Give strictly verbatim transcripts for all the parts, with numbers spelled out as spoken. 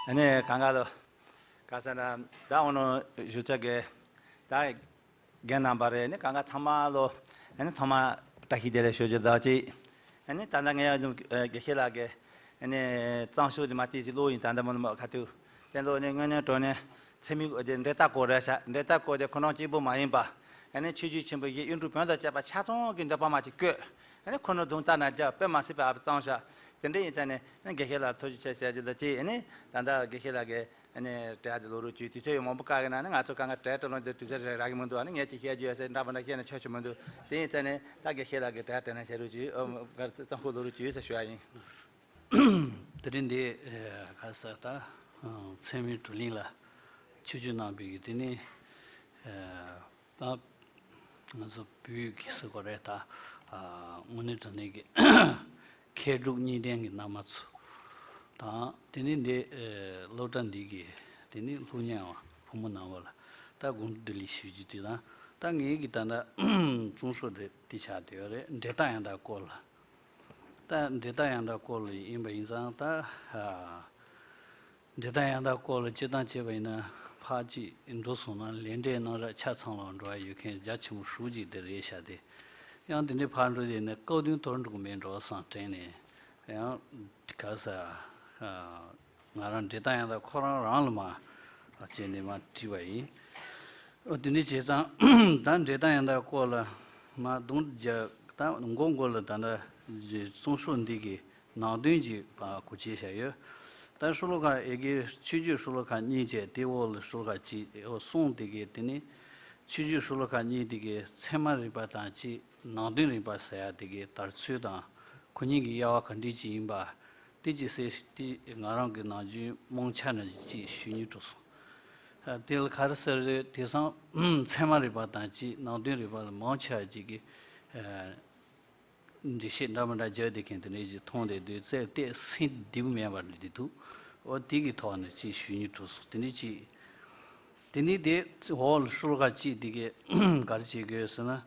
ཨ་ནི་གང་ག་ལོ། ག་ས་ན་ད་འོ་ནོ་ཞུ་ཚ་གེ་ད་རྒན་རྣམ་པ་རེད། ནི་གང་ག་ཚང་མ་ལོ། ཨ་ནི་ཚང་མ་བཀྲ་ཤིས་བདེ་ལེགས་ཞུ་རྒྱུ་ད་ཅི། ཨ་ནི་ད་ལྟ་ངས་ཡང་དགེ་བཤེས་ལགས་ཀྱི་ཨ་ནི་གཙང་ཤོས་དེ་མ་བལྟས་ཅི་ལོ་ཡིན། ད་ལྟ་མོ་ནི་མ་ཁ་ཐུག་དེ་ལོ་ནི་དངོས་གནས་དྲང་གནས་མཚན་མོ་དེ་འབྲས་རྟགས་སྐོར་རེད་ཤག་འབྲས་རྟགས་སྐོར་དེ་ཁོ་རང་གཅིག་པུ་མ་ཡིན་པ། ཨ་ནི་ཆོས་བརྒྱུད་ཆེན་པོ་བཞི་གཡུང་དྲུང་བོན་དང་བཅས་པ་ཆ་ཚང་གི་འདོད་པ་མ་ཅིག་བསྐོས། ཨ་ནི་ཁོ་ནོ་རྫོང་རྟ་ན་རྒྱ་དཔེ་མ་སྲིད་པའི་ཨ་བ་གཙང་ཤག་དེ་འདྲ་ཡིན་ཙང་ནས་ཨ་ནི་དགེ་བཤེས་ལགས་ཐུགས་རྗེ་ཆེ་ཟེར་རྒྱུ་དང་གཅིག་ཨ་ནི་ད་ལྟ་དགེ་བཤེས་ལགས་ཀྱི་ཨ་ནི་གྲལ་དེ་ལོ་རུ་བཅུ་དུས་ཚོད་ཡོད་མང་པོ་བཀག་གི་ན་ནི་ང་ཚོ་གང་ག་གྲལ་སྤྲོ་ལོང་དེ་དུས་ཚོད་རག་གི་མི་འདུག་ཨ་ནི་ངས་ཅིག་བཤད་རྒྱུ་ཡོད་ཟེར་འདྲ་པ་འདྲ་བཤད་ན་ཆོག་ཆོག་མི་འདུག་དེ་ཡིན་ཙང་ནས་ད་དགེ་བཤེས་ལགས་ཀྱི་གྲལ་སྤྲོ་ན་བྱེད་རུ་བཅུ་གཙང་ཁུག་ལོ་རུ་བཅུ་ཟེར་ཞུ་ཡ་ཡིན། དེ་རིང་འདི་ག་ས་ད་ཚེ་མི་གྲུ་གླིང་ལ་ཆོས་བརྒྱུད་གནང་བའི་དེ་ནི། ད་ང་ཚོ་བོད་ཀྱི་སི་ཀོ་རེ་ད་དངོས་གནས་དྲང་གནས་ཀྱི་མཁས་གྲུབ་གཉིས་ལྡན་གྱི་བླ་མ་ཚོ་དང་། དེ་ནས་འདི་སློབ་གྲྭ་འདི་གི་དེ་ནས་སློབ་གཉེར་བ་ཕོ་མོ་རྣམ་པ་ལ་ད་དགོངས་འདུ་ལས་ཞུ་རྒྱུ་དེ་དང་། ད་ངེད་ཀྱི་ད་ལྟ་རྩོམ་སྲོལ་དེ་དེ་ཆགས་བསྡད་ཡོད་རེད། འབྲས་རྟགས་ཡང་དག་སྐོར་ལ། ད་འབྲས་རྟགས་ཡང་དག་སྐོར་ལ་ཡིན་པ་ཡིན་ཙང་ད། འབྲས་རྟགས་ཡང་དག་སྐོར་ལ་སྤྱིར་བཏང་བྱས་པ་ཡིན་ན་ཕར་ཅིག་འགྲོ་སོང་ན་ལས་འབྲས་རྣམ་གཞག་ཆ་ཚང་ལ་འགྲོ་བ་ཡོད་མཁན་རྒྱ་ཆེན་པོ་ཧྲུའུ་ཅི་དེ་རེད་ཤག་དེ་ཡང་དེ་འདྲའི་ཕར་འགྲོ་དེ་ནས་སྐབས་བསྟུན་ཐོར་འགྲོ་གི་མེད་འགྲོ་བསམ་དྲན་ནས་ཡང་ག་ས་ང་རང་འབྲས་རྟགས་ཡང་དག་ཁོ་རང་རང་ལ་མ་བྱས་ནས་མ་བྲིས་པ་ཡིན། ཨོ་དེ་འདྲའི་བྱས་ཙང་ད་འབྲས་རྟགས་ཡང་དག་སྐོར་ལ་མ་གདོང་རྒྱ་ད་མགོ་མགོ་ལ་ད་ལྟ་རྩོམ་སྲོལ་འདི་གི་ནང་དོན་གྱི་བར་གོ་ཆེ་བྱ་ཡོད། ད་ཤོ་ལོ་ཀ་ཨེ་གི་ཆོས་བརྒྱུད་ཤོ་ལོ་ཀ་གཉིས་བྱས་དེ་འོག་ལ་ཤོ་ལོ་ཀ་གཅིག་འོ་གསུངས་དེ་གི་དེ་ནི་ཆོས་བརྒྱུད་ཤོ་ལོ་ཀ་གཉིས་དེ་གི་ཚད་མ་རིག་པ་དང་གཅིག་ནང་དོན་རིག་པ་ཟེར་ཡ་དེ་གི་དར་ཚུལ་དང་ཁོ་གཉིས་ཀྱི་དབྱེ་བ་ག་འདྲས་ཅིག་ཡིན་པ་དེ་ཅིག་གསལ་དེ་ང་རང་གི་ནང་རྒྱུན་རྨོངས་ཆ་ན་ཅིག་ཞུ་སྙིང་བྲོ་སོང་། དེ་ལ་ག་རེ་ཟེར་རེད་དེང་སང་ཚད་མ་རིག་པ་དང་གཅིག་ནང་དོན་རིག་པ་ལ་མང་ཆེ་བ་ཅིག་གི་འགྲེལ་བཤད་འདྲ་མི་འདྲ་བརྒྱབ་བསྡད་མཁན་དེ་འདྲ་ཞིག་མཐོང་བསྡད་དུས་རྩལ་གཏད་སེམས་བདེ་པོ་མེད་པ་རེད་འདུག་འོ་དེ་གི་ཐོག་ནས་ཅིག་ཞུ་སྙིང་བྲོ་སོང་། དེ་འདྲ་ཅིག་དེ་ནི་དེ་འོག་ལ་ཤོ་ལོ་ཀ་གཅིག་དེ་གས་ག་རེ་བྱེད་དགོས་ཟེར་ན་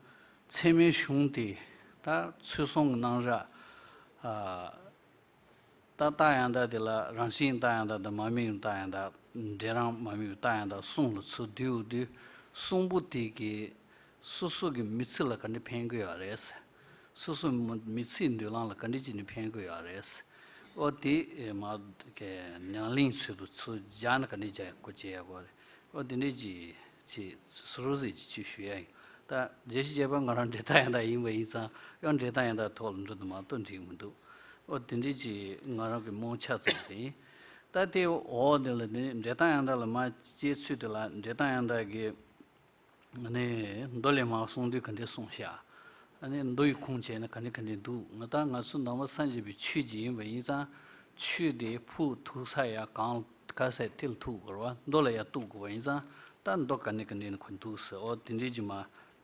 ཚད་མའི་གཞུང་དེ་ད་ཚུལ་གསུམ་གྱི་རྣམ་གཞག་ད་རྟགས་ཡང་དག་དེ་ལ་རང་བཞིན་རྟགས་ཡང་དག་དང་མ་དམིགས་རྟགས་ཡང་དག་འབྲས་རང་མ་དམིགས་རྟགས་ཡང་དག་གསུམ་ལ་ཚུར་བསྡུས་བསྡུས་གསུམ་པོ་དེ་གིས་སོ་སོ་གི་མི་ཚེ་ལ་ག་འདྲ་ཕན་གི་ཡོད་རེད། སོ་སོ་མི་མི་ཚེའི་མདུན་ལམ་ལ་ག་འདྲ་ཅིག་ནས་ཕན་གི་ཡོད་རེད། ཨོ་དེ་མ་གི་ཉམས་ལེན་ཚུལ་དུ་ཚུར་སྦྱར་ན་ག་འདྲ་བྱ་དགོས་བྱེད་ཡག་གོ་རེད། ཨོ་དེ་འདྲ་ཅིག་ཅིག་སོ་སོ་ཟིག་ཅིག་ཅིག་ཞུ་ཡ་ཡིན། ད་བརྗོད་གཞི་བྱས་པ་ང་རང་འབྲས་རྟགས་ཡང་དག་ཡིན་པ་ཡིན་ཙང་ཡང་འབྲས་རྟགས་ཡང་དག་ཐོག་ལ་འགྲོ་དུ་མ་གཏོགས་འགྲིག་མི་འདུག་ཨོ་དེ་འདྲ་ཅིག་ང་རང་གི་རྨོངས་ཆ་ཙམ་ཟིག་ཡིན། ད་དེ་འོག་དེ་ལ་ནི་འབྲས་རྟགས་ཡང་དག་ལ་མ་སྐྱེས་ཚུལ་དེ་ལ་འབྲས་རྟགས་ཡང་དག་གི་ནི་མདོ་ལས་མར་གསུང་དུས་ག་འདྲས་གསུངས་ཤག་ཨ་ནི་མདོ་ཡི་ཁུངས་བྱས་ན་ག་འདྲས་ག་འདྲས་འདུག་ང་ད་ང་ཚོ་ནང་པ་སངས་རྒྱས་པའི་ཆོས་ཀྱི་ཡིན་པ་ཡིན་ཙང་ཆོས་དེ་ཕུགས་ཐུག་ས་ཡ་གང་ག་ས་ཐིལ་ཐུག་དགོས་ར་བ་མདོ་ལ་ཡ་གཏུག་དགོས་པ་ཡིན་ཙང་ད་མདོ་ག་འདྲས་ག་འདྲས་ནི་ཁོ་འདུག་ཟེར། ཨོ་དེ་འདྲས་ཀྱི་མ་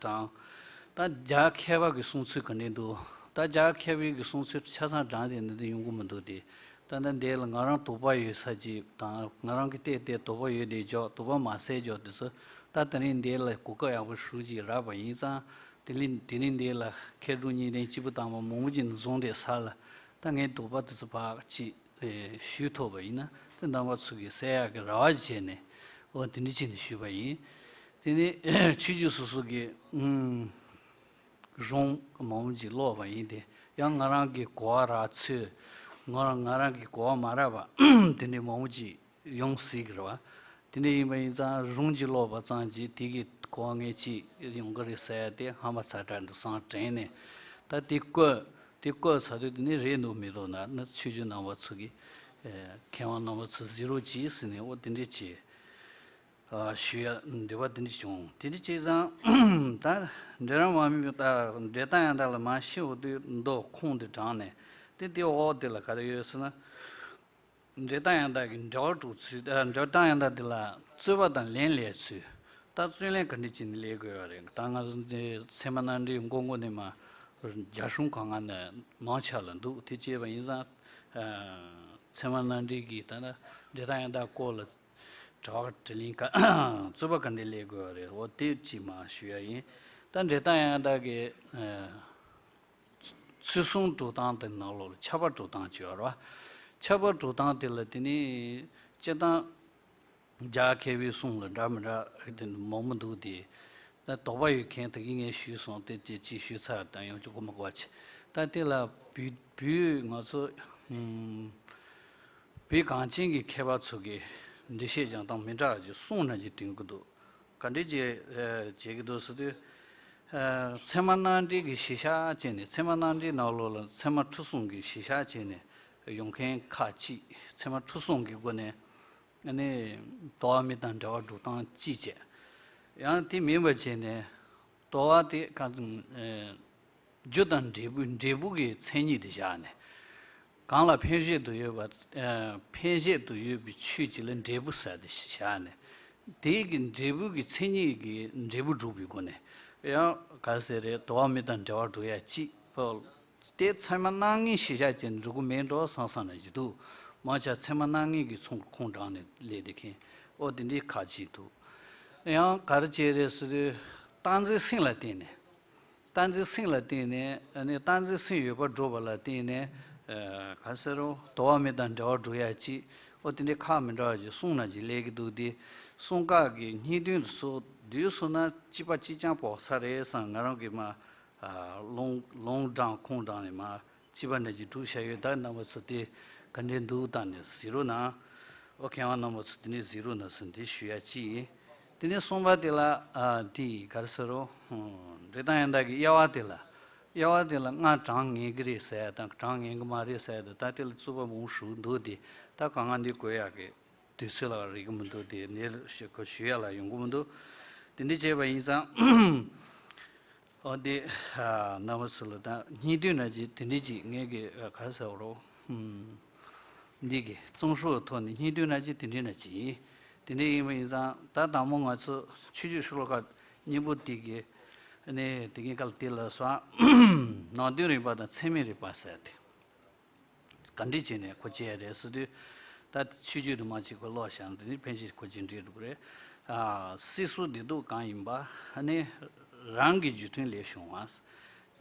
དྲང་། ད་རྒྱ་མཁས་པ་གི་གསུང་ཚུལ་ག་འདྲས་འདུག་ད་རྒྱ་མཁས་པའི་གི་གསུང་ཚུལ་ཆ་ཚང་དྲང་དེ་འདི་འདི་ཡོང་གི་མི་འདུག་དེ། ད་ལྟ་འདི་ལ་ང་རང་དོགས་པ་ཡོད་ས་ཅིག་དང་ང་རང་གི་བལྟས་བལྟས་དོགས་པ་ཡོད་དེ་འཇོག་དོགས་པ་མ་སེལ་འཇོག་དེ་ཚོ་ད་དེ་རིང་འདི་ལ་གོ་སྐབས་ཡག་པོ་ཞུ་ཅིག་རག་པ་ཡིན་ཙང་དེ་ལས་དེ་རིང་འདི་ལ་མཁས་གྲུབ་གཉིས་ལྡན་སྐྱེས་བུ་དམ་པ་མང་པོ་ཅིག་ནས་བཟུང་དེ་ས་ལ་ད་ངའི་དོགས་པ་དེ་ཚོ་ཕར་ཅིག་ཞུས་ཐུབ་པ་ཡིན་ན་དེ་རྣམ་པ་ཚོ་གིས་སེལ་ཡག་གི་རེ་བ་བྱས་ནས་འོ་དེ་འདྲ་བྱས་ནས་ཞུས་པ་ཡིན། དེ་ནས་ཆོས་བརྒྱུད་སོ་སོ་གི་ཨུམ། གཞུང་མང་པོ་ཅིག་ཀློག་པ་ཡིན་ཏེ། ཡང་ང་རང་གི་གོ་བ་རག་ཚོད། ང་རང་ང་རང་གི་གོ་བ་མ་རག་པ་དེ་འདྲའི་མང་པོ་ཅིག་ཡོང་སྲིད་ཀྱི་རེད་བ། དེ་འདྲ་ཡིན་པ་ཡིན་ཙང་གཞུང་ཅིག་ཀློག་པ་ཙམ་གྱིས་དེ་གི་གོ་བ་ངེས་ཅིག་ཡོང་གི་རེད་ཟེར་ཡ་དེ་ཧ་མ་ཚ་དྲགས་འདུག་བསམ་དྲན་ནས། ད་དེ་བཀོད་དེ་བཀོད་ཚར་དུས་དེ་ནི་རེད་འདུག་མི་འདུག་ན་ནི་ཆོས་བརྒྱུད་རྣམ་པ་ཚོ་གི་མཁས་དབང་རྣམ་པ་ཚོ་གཟིགས་རོགས་གྱིས་ཟེར་ནས་འོ་དེ་འདྲ་བྱས། ཞུ་ཡ་འདོད་པ་དེ་འདྲ་བྱུང་། དེ་འདྲ་བྱས་ཙང་ད་འབྲས་རང་མ་དམིགས་པའི་ད་འབྲས་རྟགས་ཡང་དག་ལ་མ་ཤི་འོ་དུས་མདོ་ཁུངས་དེ་དྲངས་ནས་དེ་དེ་འོག་དེ་ལ་ག་རེ་ཡོད་ཟེར་ན། འབྲས་རྟགས་ཡང་དག་གི་འགྲེལ་པ་དྲུག་ཚུལ། འབྲས་རྟགས་ཡང་དག་དེ་ལ་རྩོད་པ་དང་ལན་ལས་ཚུལ། ད་རྩོད་ལན་ག་འདྲ་བྱས་ནས་ལས་དགོས་པ་རེད། ད་ང་ཚོ་འདི་ཚད་མ་རྣམ་འགྲེལ་མགོ་མགོ་ནས་མ་རྒྱ་གཞུང་གང་ག་ནས་མང་ཆེ་ལ་འདུག་དེ་བྱས་པ་ཡིན་ཙང་ཚད་མ་རྣམ་འགྲེལ་གྱི་ད་ལྟ་འབྲས་རྟགས་ཡང་དག་སྐོར་ལ། དྲི་བ་དྲིས་ལན་ཀ་རྩོད་པ་ག་འདྲས་ལས་དགོས་པ་རེད། འོ་དེ་ཅིག་མ་ཞུ་ཡ་ཡིན། ད་འབྲས་རྟགས་ཡང་དག་གི་ཚུལ་གསུམ་སྒྲུབ་སྟངས་དེ་ནང་ལོགས་ལ་ཁྱབ་པ་སྒྲུབ་སྟངས་བྱས་པ་རེད་བ། ཁྱབ་པ་སྒྲུབ་སྟངས་དེ་ལ་དེ་ནི་ སྤྱིར་བཏང་རྒྱ་མཁས་པའི་གསུང་ལ་འདྲ་མི་འདྲ་དེ་མང་པོ་འདུག་སྟེ། ད་དོགས་པ་ཡོད་མཁན་དེ་གིས་ངས་ཞུས་སོང་། དེ་ཅི་ཅི་ཞུས་ཚར་དང་ཡང་ཅིག་གོ་མ་གོ་བ་ཆེ། ད་དེ་ལ་བོད་བོད་ང་ཚོ་ཨམ་བོད་གངས་ཅན་གྱི་མཁས་པ་ཚོ་གིས་འགྲེལ་བཤད་སྦྱང་སྟངས་མི་འདྲ་བ་ཅིག་གསུང་ན་ཅིག་དྲན་གྱི་འདུག་ག་འདྲ་བྱེད་ཨ་བྱེད་ཀྱི་འདུག་ཟེར་དུས། ཨ་ཚད་མ་རྣམ་འགྲེལ་གྱི་གཞི་བཞག་བྱས་ནས། ཚད་མ་རྣམ་འགྲེལ་ནང་ལོགས་ལ་ཚད་མ་ཁྲི་གསུམ་གྱི་གཞི་བཞག་བྱས་ནས་ཡོང་མཁན་ཁག་ཅིག་ཚད་མ་ཁྲི་གསུམ་གྱི་སྒོ་ནས་ཨ་ནི་དོར་བ་མེད་དང་འབྲེལ་བ་སྒྲུབ་སྟངས་གཅིག་བྱས། ཡང་དེ་མིན་པ་བྱས་ནས་དོར་བ་དེ་ག་ཨ་རྒྱུ་དང་འབྲས་བུ། འབྲས་བུ་གི་མཚན་ཉིད་དེ་བཞག་ནས། གང་ལ་འཕེན་བཞིན་དུ་ཡོད་པ། ཨ་འཕེན་བཞིན་དུ་ཡོད་པའི་ཆོས་ཅིག་ལ་འབྲས་བུ་ཟེར་ཏེ་བཞག་ནས། དེའི་གི་འབྲས་བུ་གི་མཚན་ཉིད་ཀྱི་འབྲས་བུ་སྒྲུབ་པའི་སྒོ་ནས། ཡང་ག་ཟེར་རེད། དོར་བ་མེད་དང་འབྲེལ་བ་སྒྲུབ་ཡ་གཅིག་ཨོ། དེ་ཚད་མ་རྣམ་ངེས་གཞི་བཞག་ཅན་འགྲོ་གི་མེད་འགྲོ་བསམ་བསམ་ན་ཅིག་འདུག་མང་ཆེ་ཚད་མ་རྣམ་ངེས་ཀྱི་ཚོགས་ཁོང་དྲངས་ནས་སླེབས་བསྡད་མཁན། ཨོ་དེ་འདྲའི་ཁག་ཅིག་འདུག་ཡང་ག་རེ་བྱས་རེད་ཟེར་དུས། རྟག་འཛིན་སེམས་ལ་བརྟེན་ནས། རྟག་འཛིན་སེམས་ལ་བརྟེན་ནས་ཨ་ནི་རྟག་འཛིན་སེམས་ཡོད་པར་སྒྲུབ་པ་ལ་བརྟེན་ནས། ཨ་ག་ཟེར་རོ། དོར་བ་མེད་དང་འབྲེལ་བར་སྒྲུབ་ཡ་གཅིག་ཨོ་དེ་འདྲའི་ཁག་མི་འདྲ་བ་ཅིག་གསུངས་ན་ཅིག་སླེབས་ཀྱི་འདུག་དེ་གསུང་སྐབས་ཀྱི་སྙིང་དོན་དུ་སོ་བསྡུས་སོང་ན་གཅིག་པ་གཅིག་རྐྱང་ཕོག་ས་རེད་བསམ། ང་རང་གིས་མ་ཨ་ལུང་ལུང་དྲངས་ཁུངས་དྲངས་ནས་མ་གཅིག་པ་འདྲ་ཅིག་བསྒྲུབས་བཞག་ཡོད། ད་རྣམ་པ་ཚོ་དེ་ག་འདྲའི་འདུག་བལྟས་ནས་གཟིགས་རོགས་གནང་། ཨོ་མཁས་དབང་རྣམ་པ་ཚོ་དེ་འདྲའི་གཟིགས་རོགས་གནང་ཟེར་འདི་ཞུ་ཡ་གཅིག་ཡིན། དེ་ནས་གསུམ་པ་དེ་ལ་ཨ་དེ་ག་རེ་ཟེར་རོ། ཨ་འགྲོ་སྟངས་ཡང་དག་གི་དབྱེ་བ་དེ་ལ། དབྱེ་བ་དེ་ལ་ལྔ་དྲངས་ངེས་ཀྱི་རེད་ཟེར་ཡ་དང་དྲངས་ངེས་ཀྱི་མ་རེད་ཟེར་ཡ་དང་། ད་དེ་ལ་རྩོད་པ་མང་པོ་ཞིག་འདུག་དེ་ད་གང་ང་འདི་གོ་ཡག་གི་དུས་ཚོད་ལ་རེག་གི་མི་འདུག་དེ་ནས་ཞུ་ཞུ་ཡ་ལ་ཡོང་གི་མི་འདུག་དེ་འདྲ་བྱས་པ་ཡིན་ཙང་། ཨོ་དེ་ཨ་རྣམ་པ་ཚོ་ལ་ད་སྙིང་དོན་ན་ཅིག་དེ་འདྲ་ཅིག་ངས་ཀྱི་ཨ་ག་རེ་ཟེར་རོ། ཨུམ། འདི་གི་རྩོམ་སྲོལ་ཐོག་ནས་སྙིང་དོན་ན་ཅིག་དེ་འདྲ་ན་ཅིག་ཡིན། དེ་འདྲ་ཡིན་པ་ཡིན་ཙང་ད་དང་པོ་ང་ཚོ་ཆོས་བརྒྱུད་ཤོ་ལོ་ཀ་གཉིས་པོ་དེ་གི་ནས་དེ་གི་སྐབས་དེ་ལ་སོགས་ནང་དོན་རིག་པ་དང་ཚད་མའི་རིག་པ་ཟེར་ཏེ། ག་འདྲ་བྱས་ནས་གོ་བྱས་རེད་ཟེར་དུས། ད་ཆོས་བརྒྱུད་དུ་མ་ཅིག་གོ་ཀློག་བཞག་ན་དེ་ནི་ཕན་ཆད་གོ་བྱེད་འགྲིག་འགྲོ་གི་རེད། ཨ་སྲིད་གསུམ་བདེ་སྡུག་གང་ཡིན་པ། ཨ་ནི་རང་གི་རྒྱུ་མཐུན་ལས་བྱུང་བ།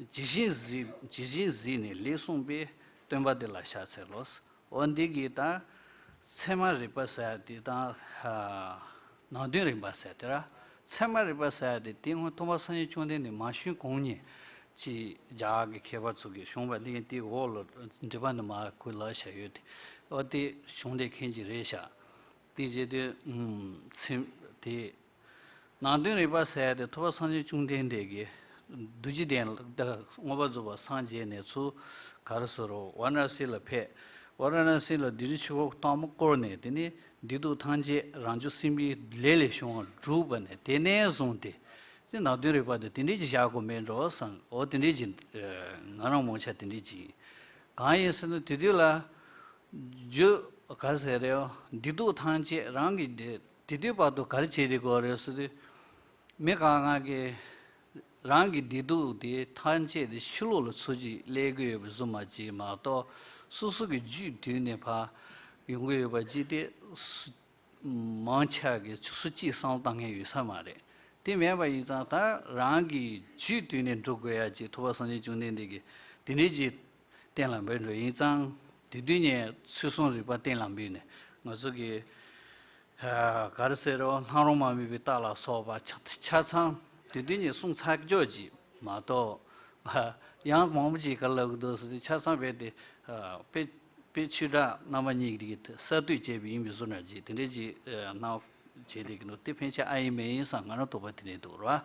ཇི་བཞིན་གཟིགས་ཇི་བཞིན་གཟིགས་ནས་ལེགས་གསུངས་པའི་སྟོན་པ་དེ་ལ་ཕྱག་འཚལ་ལོ། འོ་འདི་གིས་ད་ཚད་མ་རིག་པ་ཟེར་ཡ་དེ་དང་ཨ་ནང་དོན་རིག་པ་ཟེར་དེ་ར། ཚད་མ་རིག་པ་ཟེར་ཡ་དེ་དེ་སྔོན་ཐོག་མ་སངས་རྒྱས་བཅོམ་ལྡན་འདས་མ་བྱོན་གོང་ནས་ཅིག་རྒྱ་གར་གྱི་མཁས་པ་ཚོ་གིས་བྱུང་བ་འདི་ཡིན། དེ་འོག་ལ་འགྲེལ་པ་འདི་མ་ཁོས་ལབ་བཞག་ཡོད་དེ། འོ་དེ་བྱུང་བསྡད་མཁན་ཅིག་རེད་ཤག་དེ་བྱས་དུས་ཨུམ་ཚིམ་དེ། ནང་དོན་རིག་པ་ཟེར་ཡ་དེ་ཐོག་མ་སངས་རྒྱས་བཅོམ་ལྡན་འདས་ཀྱིས་རྡོ་རྗེ་གདན་ལ་མངོན་པར་རྫོགས་པར་སངས་རྒྱས་ནས་ཚུར་ག་རེ་ཟེར་རོ། ཝཱ་ར་ཎ་སི་ལ་ཕེབས། ཝཱ་ར་ཎ་སི་ལ་སྡིག་སྒྲིབ་ཆོས་འཁོར་སྟོང་པ་བསྐོར་ནས། དེ་ནས་བདེ་སྡུག་ཐམས་ཅད་རང་བྱུང་སེམས་དཔའི་ལས་ལས་བྱུང་བ་སྒྲུབ་པ་ནས། དེ་ནས་བཟུང་སྟེ་དེ་ནང་དོན་རིག་པ་དེ་དེ་འདྲས་ཅིག་བཞག་དགོས་མེད་འགྲོ་བསམ། འོ་དེ་འདྲས་ཅིག་ཨ་ང་རང་མང་ཆེ་དེ་འདྲས་ཅིག་ཡིན། གང་ཡིན་ཟེར་ན་དེ་དུས་ལ་རྒྱུ་ག་རེ་ཟེར་རེད། བདེ་སྡུག་ཐམས་ཅད་རང་གི་བདེ། དེ་དུས་བར་དུ་ག་རེ་བྱས་བསྡད་དགོས་རེད་ཟེར་དུས། མི་གང་གང་གིས་རང་གི་བདེ་སྡུག་དེ་ཐམས་ཅད་དེ་ཕྱི་ལོགས་ལ་འཚོལ་གྱི་སླེབས་ཀྱི་ཡོད་པའི་བཟོ་མ་བྱེད་མ་གཏོགས། སོ་སོ་གི་རྒྱུད་དུས་ནས་ཕར་ཡོང་གི་ཡོད་པ་ཅིག་དེ་སུ་མང་ཆེ་གིས་སུ་གཅིག་བསམ་བློ་བཏང་མཁན་ཡོད་ས་མ་རེད། དེ་མེད་པ་ཡིན་ཙང་ད་རང་གི་རྒྱུད་དུས་ནས་འགྲོ་དགོས་ཡ་ཅིག་ཐོག་མ་སངས་རྒྱས་བཅོམ་ལྡན་འདས་ཀྱིས་དེ་འདྲའི་ཅིག་གཏན་ལ་འབེབས་འགྲོ་ཡིན་ཙང་། དེ་དུས་ནས་ཚུལ་གསུམ་རིག་པ་གཏན་ལ་འབེབས་ནས་ང་ཚོ་གི་ཨ་ག་རེ་ཟེར་རོ། སྣང་རུང་མ་དམིགས་པའི་རྟགས་ལ་སོགས་པ་ཆ་ཆ་ཚང་དེ་དུས་ནས་གསུངས་ཚར་ཀྱོག་ཅིག་མ་གཏོགས། ཡང་མང་པོ་ཅིག་ག་ལབ་ཀྱི་འདུག་ཟེར་དུས། ཆ་ཚང་རྦད་དེ་ཨ་དཔེ་དཔེ་ཆོས་གྲགས་རྣམ་པ་གཉིས་ཀྱིས་གསར་གཏོད་བྱས་པ་ཡིན་པའི་བཟོ་འདྲ་ཅིག་དེ་འདྲས་ཅིག་ཨ་གནང་བྱས་བསྡད་ཀྱི་འདུག་དེ་ཕན་ཆད་ཨ་ཡིན་མ་ཡིན་བསམ། ང་རང་དོགས་པ་དེ་འདྲས་འདུག་ར།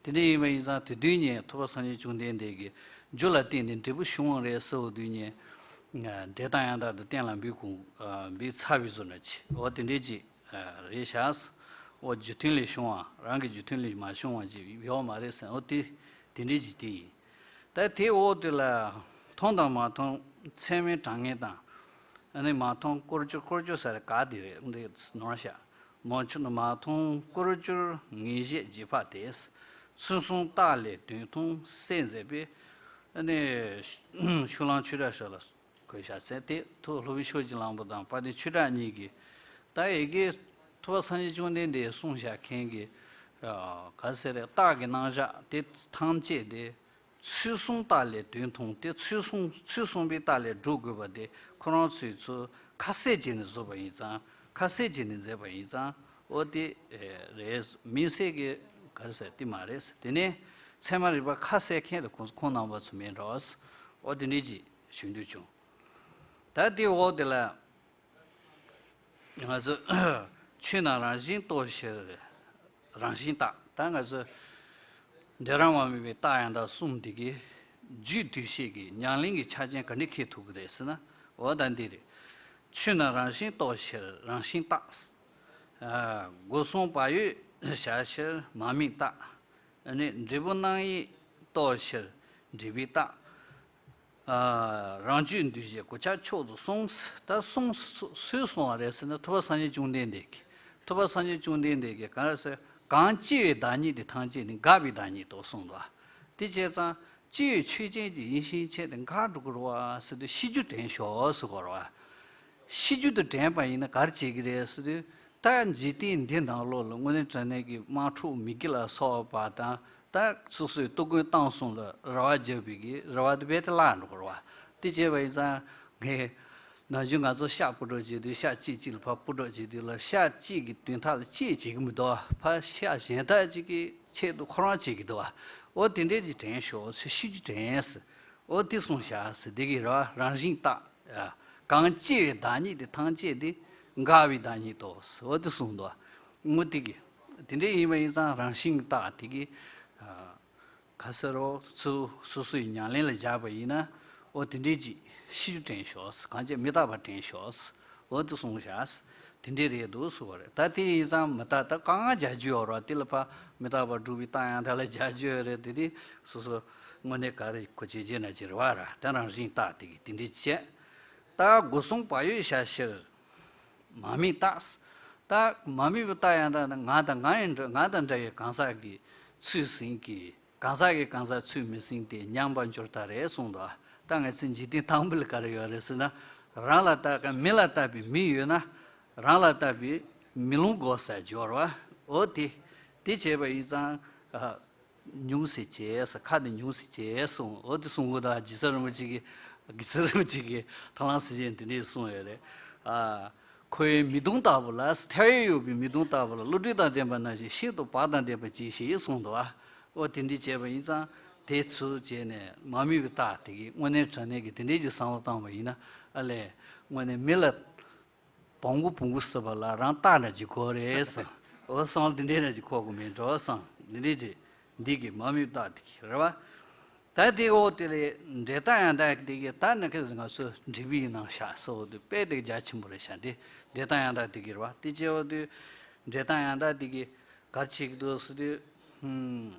དེ་འདྲས་ཡིན་པ་ཡིན་ཙང་དེ་དུས་ནས་ཐོག་མ་སངས་རྒྱས་བཅོམ་ལྡན་འདས་ཀྱིས་རྒྱུ་ལ་བརྟེན་ནས་འབྲས་བུ་བྱུང་བ་རེད་ཟེར་བ་དུས་ནས་འགྲེལ་དང་ཡང་དག་ཏུ་གཏན་ལ་འབེབས་གོང་འབེབས་ཚར་བའི་བཟོ་འདྲ་ཅིག་འོ་དེ་འདྲས་ཅིག་རེད་ཤག་འོ་རྒྱུ་མཐུན་ལས་བྱུང་བ། རང་གི་རྒྱུ་མཐུན་ལས་མ་བྱུང་བ་ཅིག་ཡོད་མ་རེད་ཟེར། འོ་དེ་དེ་འདྲས་ཅིག་དེ་ཡིན། ད་དེའི་འོག་དེ་ལ་མཐོང་དང་མ་མཐོང་ཚད་མའི་གྲངས་ངེས་དང་། ཨ་ནི་མ་མཐོང་སྐོར་སྦྱོར། སྐོར་སྦྱོར་ཟེར་ག་དེ་རེད། འདི་ནོར་ཤག་མ་མཐོང་སྐོར་སྦྱོར་ངེས་བྱེད་རྗེས་དཔག་སྟེ། ཚུལ་གསུམ་རྟགས་ལས་དོན་མཐོང་གསལ་མཛད་པའི། ཨ་ནི་ཤུལ་ལམ་ཆོས་གྲགས་ཞབས་ལ་གོ་བཞག་ཟེར་ཏེ། ཐུབ་པ་སློབ་དཔོན་ཕྱོགས་ཀྱི་གླང་པོ་དང་དཔལ་ལྡན་ཆོས་གྲགས་གཉིས་ཀྱིས། ད་ཡ་གི་ཐུབ་པ་སངས་རྒྱས་བཅོམ་ལྡན་འདས་གསུངས་བཞག་མཁན་གྱི་ག་ཟེར་རེད། རྟགས་ཀྱི་རྣམ་གཞག་དེ་ཐམས་ཅད་དེ་ཚུལ་གསུམ་རྟགས་ལས་དོན་མཐོང་སྟེ། ཚུལ་གསུམ་ཚུལ་གསུམ་པའི་རྟགས་ལས་སྒྲུབ་དགོས་པ་དེ་ཁོ་རང་ཚོས་ཚུར་ཁ་གསལ་བྱས་ནས་བཟོས་པ་ཡིན་ཙང་ ཁ་གསལ་བྱས་ནས་མཛད་པ་ཡིན་ཙང་འོ་དེ་རེད། མིང་གསལ་གྱི་ག་རེ་ཟེར་དེ་མ་རེད། དེ་ནས་ཚད་མ་རིག་པ་ཁ་གསལ་མཁན་དེ་ཁོང་ཁོང་རྣམ་པ་ཚོ་མིན་འགྲོ། འོ་དེ་འདྲས་ཅིག་ཞུ་འདོད་བྱུང་། ད་དེ་འོག་དེ་ལ་ང་ཚོ་ཆོས་རྣམས་རང་བཞིན་རྟོགས་ཕྱིར་རང་བཞིན་བརྟག་ད་ང་ཚོ་འབྲས་རང་དབང་མེད་པའི་རྟགས་ཡང་དག་གསུམ་དེ་གི་རྒྱུད་སྡུད་བྱེད་ཀྱི་ཉམས་ལེན་གྱི་ཆ་རྐྱེན་ག་འདྲ་འཁེལ་ཐུབ་ཀྱི་རེད་ཟེར་ན། འོ་ད་འདི་རེད། ཆོས་རྣམས་རང་བཞིན་རྟོགས་ཕྱིར་རང་བཞིན་བརྟག་སྒོ་གསུམ་བག་ཡོད་བྱ་ཕྱིར་མ་དམིགས་བརྟག་ཨ་ནི་འབྲས་བུ་སྣང་ཡུལ་རྟོགས་ཕྱིར་འབྲས་བུའི་བརྟག་རང་རྒྱུད་འདུས་བྱས་གོ་ཆ་མཆོག་ཏུ་གསུངས། ད་གསུངས་སུ་སུས་གསུངས་པ་རེད་ཟེར་ན། ཐུབ་པ་སངས་རྒྱས་བཅོམ་ལྡན་འདས་ཀྱིས། ཐུབ་པ་སངས་རྒྱས་བཅོམ་ལྡན་འདས་ཀྱིས་གང་ཟེར། གང་སྐྱེ་བའི་བདག་ཉིད་དེ་ཐམས་ཅད་ནི་འགགས་པའི་བདག་ཉིད་དོ་གསུངས་འདུག་དེ་བྱས་ཙང་སྐྱེ་བའི་ཆོས་ཅན་གྱི་ཡིན་ཤེས་ཆེད་དུ་འགག་འགྲོ་དགོས་རེད་བ་ཟེར་དུས་ཤེས་རྒྱུ་དྲན་ཤོག་ཟེར་དགོས་རེད་བ། ཤེས་རྒྱུ་དེ་དྲན་པ་ཡིན་ན་ག་རེ་བྱེད་ཀྱི་རེད་ཟེར་དུས། ད་འཇིག་རྟེན་འདི་ནང་ལོགས་ལ་དངོས་གནས་དྲང་གནས་ཀྱི་དམག་འཁྲུག་མི་དགེ་ལ་སོགས་པ་དང་། ད་སོ་སོའི་སྡུག་ཀུན་བཏང་སོང་ལ་རེ་བ་བརྒྱབ་པའི་གི་རེ་བ་དེ་རྦད་དེ་བརླག་འགྲོ་གི་རེད་བ། དེ་བྱས་པ་ཡིན་ཙང་ངས་ནམ་རྒྱུན་ང་ཚོ་ཤག་སྤུ་གྲོགས་བྱེད་དུས་ཤག་གཅིག་གཅིག་ལ་ཕར་སྤུ་གྲོགས་བྱེད་དུས་ལ་ཤག་གཅིག་གི་དོན་དག་ལ་གཅིག་བྱེད་ཀྱི་མི་འདུག་ཕར་ཤག་གཞན་དག་ཅིག་གི་ཆེད་དུ་ཁོ་རང་བྱེད་ཀྱི་འདུག་བ། འོ་དེ་འདྲས་ཀྱི་དྲན་ཤོག་ཟེར་ཤེས་རྒྱུ་དྲན་ཟེར། འོ་དེ་གསུངས་བཞག་ཟེར། དེ་གི་རེད་བ། རང་བཞིན་བརྟག་གང་སྐྱེ་བའི་བདག་ཉིད་དེ་ཐམས་ཅད་དེ་འགགས་པའི་བདག་ཉིད་དོ་ཟེར། འོ་དེ་གསུངས་འདུག་དངོས་དེ་གི་དེ་འདྲས་ཡིན་པ་ཡིན་ཙང་རང་བཞིན་བརྟག་དེ་གི་ག་ཟེར་རོ། ཚུ་སོ་སོའི་ཉམས་ལེན་ལ་སྦྱར་བ་ཡིན་ན་འོ་དེ་འདྲས་ཅིག་ཤེས་རྒྱུ་དྲན་ཤོག་ཟེར། གང་བྱས་མི་རྟག་པ་དྲན་ཤོག་ཟེར། འོ་དེ་གསུངས་བཞག་ཟེར། དེ་འདྲས་རེད་འདུག་ཟེར་བ་རེད། ད་དེ་ཡིན་ཙང་མི་རྟག་ད་གང་སྦྱར་རྒྱུ་ཡོད་རོ། དེ་ལ་ཕར་མི་རྟག་པ་སྒྲུབ་པའི་རྟགས་ཡང་དག་ལ་སྦྱར་རྒྱུ་ཡོད་རེད། དེ་དེ་སོ་སོ་དངོས་གནས་ག་རེ་གོ་བྱེད་བྱེད་ན་ཅི་རེད་བ་ར། ད་རང་བཞིན་བརྟག་དེ་གི་དེ་འདྲས་བྱས། ད་སྒོ་གསུམ་བག་ཡོད་བྱ་ཕྱིར་མ་དམིགས་བརྟག་ད་མ་དམིགས་པའི་རྟགས་ཡང་དག་ནི་ང་དང་ང་ཡི་འདྲ་ང་དང་འདྲ་བའི་གང་ཟག་གི་ཚུལ་ཟིན་གྱི། གང་ཟག་གི་གང་ཟག་ཚུལ་མི་ཟིན་ཏེ་མཉམ་པར་འགྱུར་ལྟར་རེད་གསུངས་འདུག་ད་ང་ཚོའི་འཇིག་རྟེན་དང་པོ་ལ་ག་རེ་ཡོད་རེད་ཟེར་ན། རང་ལ་བརྟག་ག་མི་ལ་བརྟག་པའི་མི་ཡོད་ན། རང་ལ་བརྟག་པའི་མི་ལུང་དགོས་ཟེར་སྦྱོར་བ། འོ་དེ། དེ་བྱས་པ་ཡིན་ཙང་། ཉུང་ཟེར་བྱས་ཟེར། ཁ་དེ་ཉུང་ཟེར་བྱས་གསུངས། འོ་དེ་གསུང་གི་འདུག་རྗེ་བཙུན་རིན་པོ་ཆེ་གིས། རྗེ་བཙུན་རིན་པོ་ཆེ་གིས་ཐར་ལམ་སེང་གེ་འདི་འདྲས་གསུངས་ཡོད་རེད། ཨ། ཁོ་བོའི་མིག་མདུང་ལྟ་བུ་ལ། ཐལ་བས་གཡོགས་པའི་མིག་མདུང་ལྟ་བུ་ལ། བློ་གྲོས་དང་ལྡན་པ་ནང་བཞིན་ཤིན་ཏུ་བག་དང་ལྡན་པར་གྱིས་ཤིག་གསུངས་འདུག་ཨ། འོ་དེ་འདྲས་བྱས་པ་ཡིན་ཙང་དེ་ཚུལ་བྱས་ནས་མ་དམིགས་པའི་རྟགས་དེ་གིས་དངོས་གནས་དྲང་གནས་ཀྱི་དེ་འདྲས་ཀྱི་བསམ་བློ་བཏང་བ་ཡིན་ན། ཨ་ལས། དངོས་གནས་མི་ལ་བོང་གུ་བོང་གུ་ཟེར་བ་ལ་རང་རྟགས་འདྲ་ཅིག་དགོས་རེད་བསམ། འོ་བསམ་བློ་འདི་འདྲས་འདྲ་ཅིག་འཁོར་དགོས་མིན་འགྲོ་བསམ། འདི་འདྲས་ཅིག་འདི་གི་མ་དམིགས་རྟགས་དེ་གི་རེད་བ། ད་དེ་འོག་དེ་ལས་འབྲས་རྟགས་ཡང་དག་དེ་གི་ད་ནི་ཁྱེད་ང་ཚོ་འབྲས་བུའི་ནང་བཞག་སོ་དེ་དཔེ་དེ་རྒྱ་ཆེན་པོ་རེད་ཤག་དེ་འབྲས་རྟགས་ཡང་དག་དེ་གི་རེད་བ། དེ་བྱས་འོག་དེ་འབྲས་རྟགས་ཡང་དག་དེ་གི་ག་རེ་བྱེད་ཀྱི་འདུག་ཟེར་དུས། ཧུམ།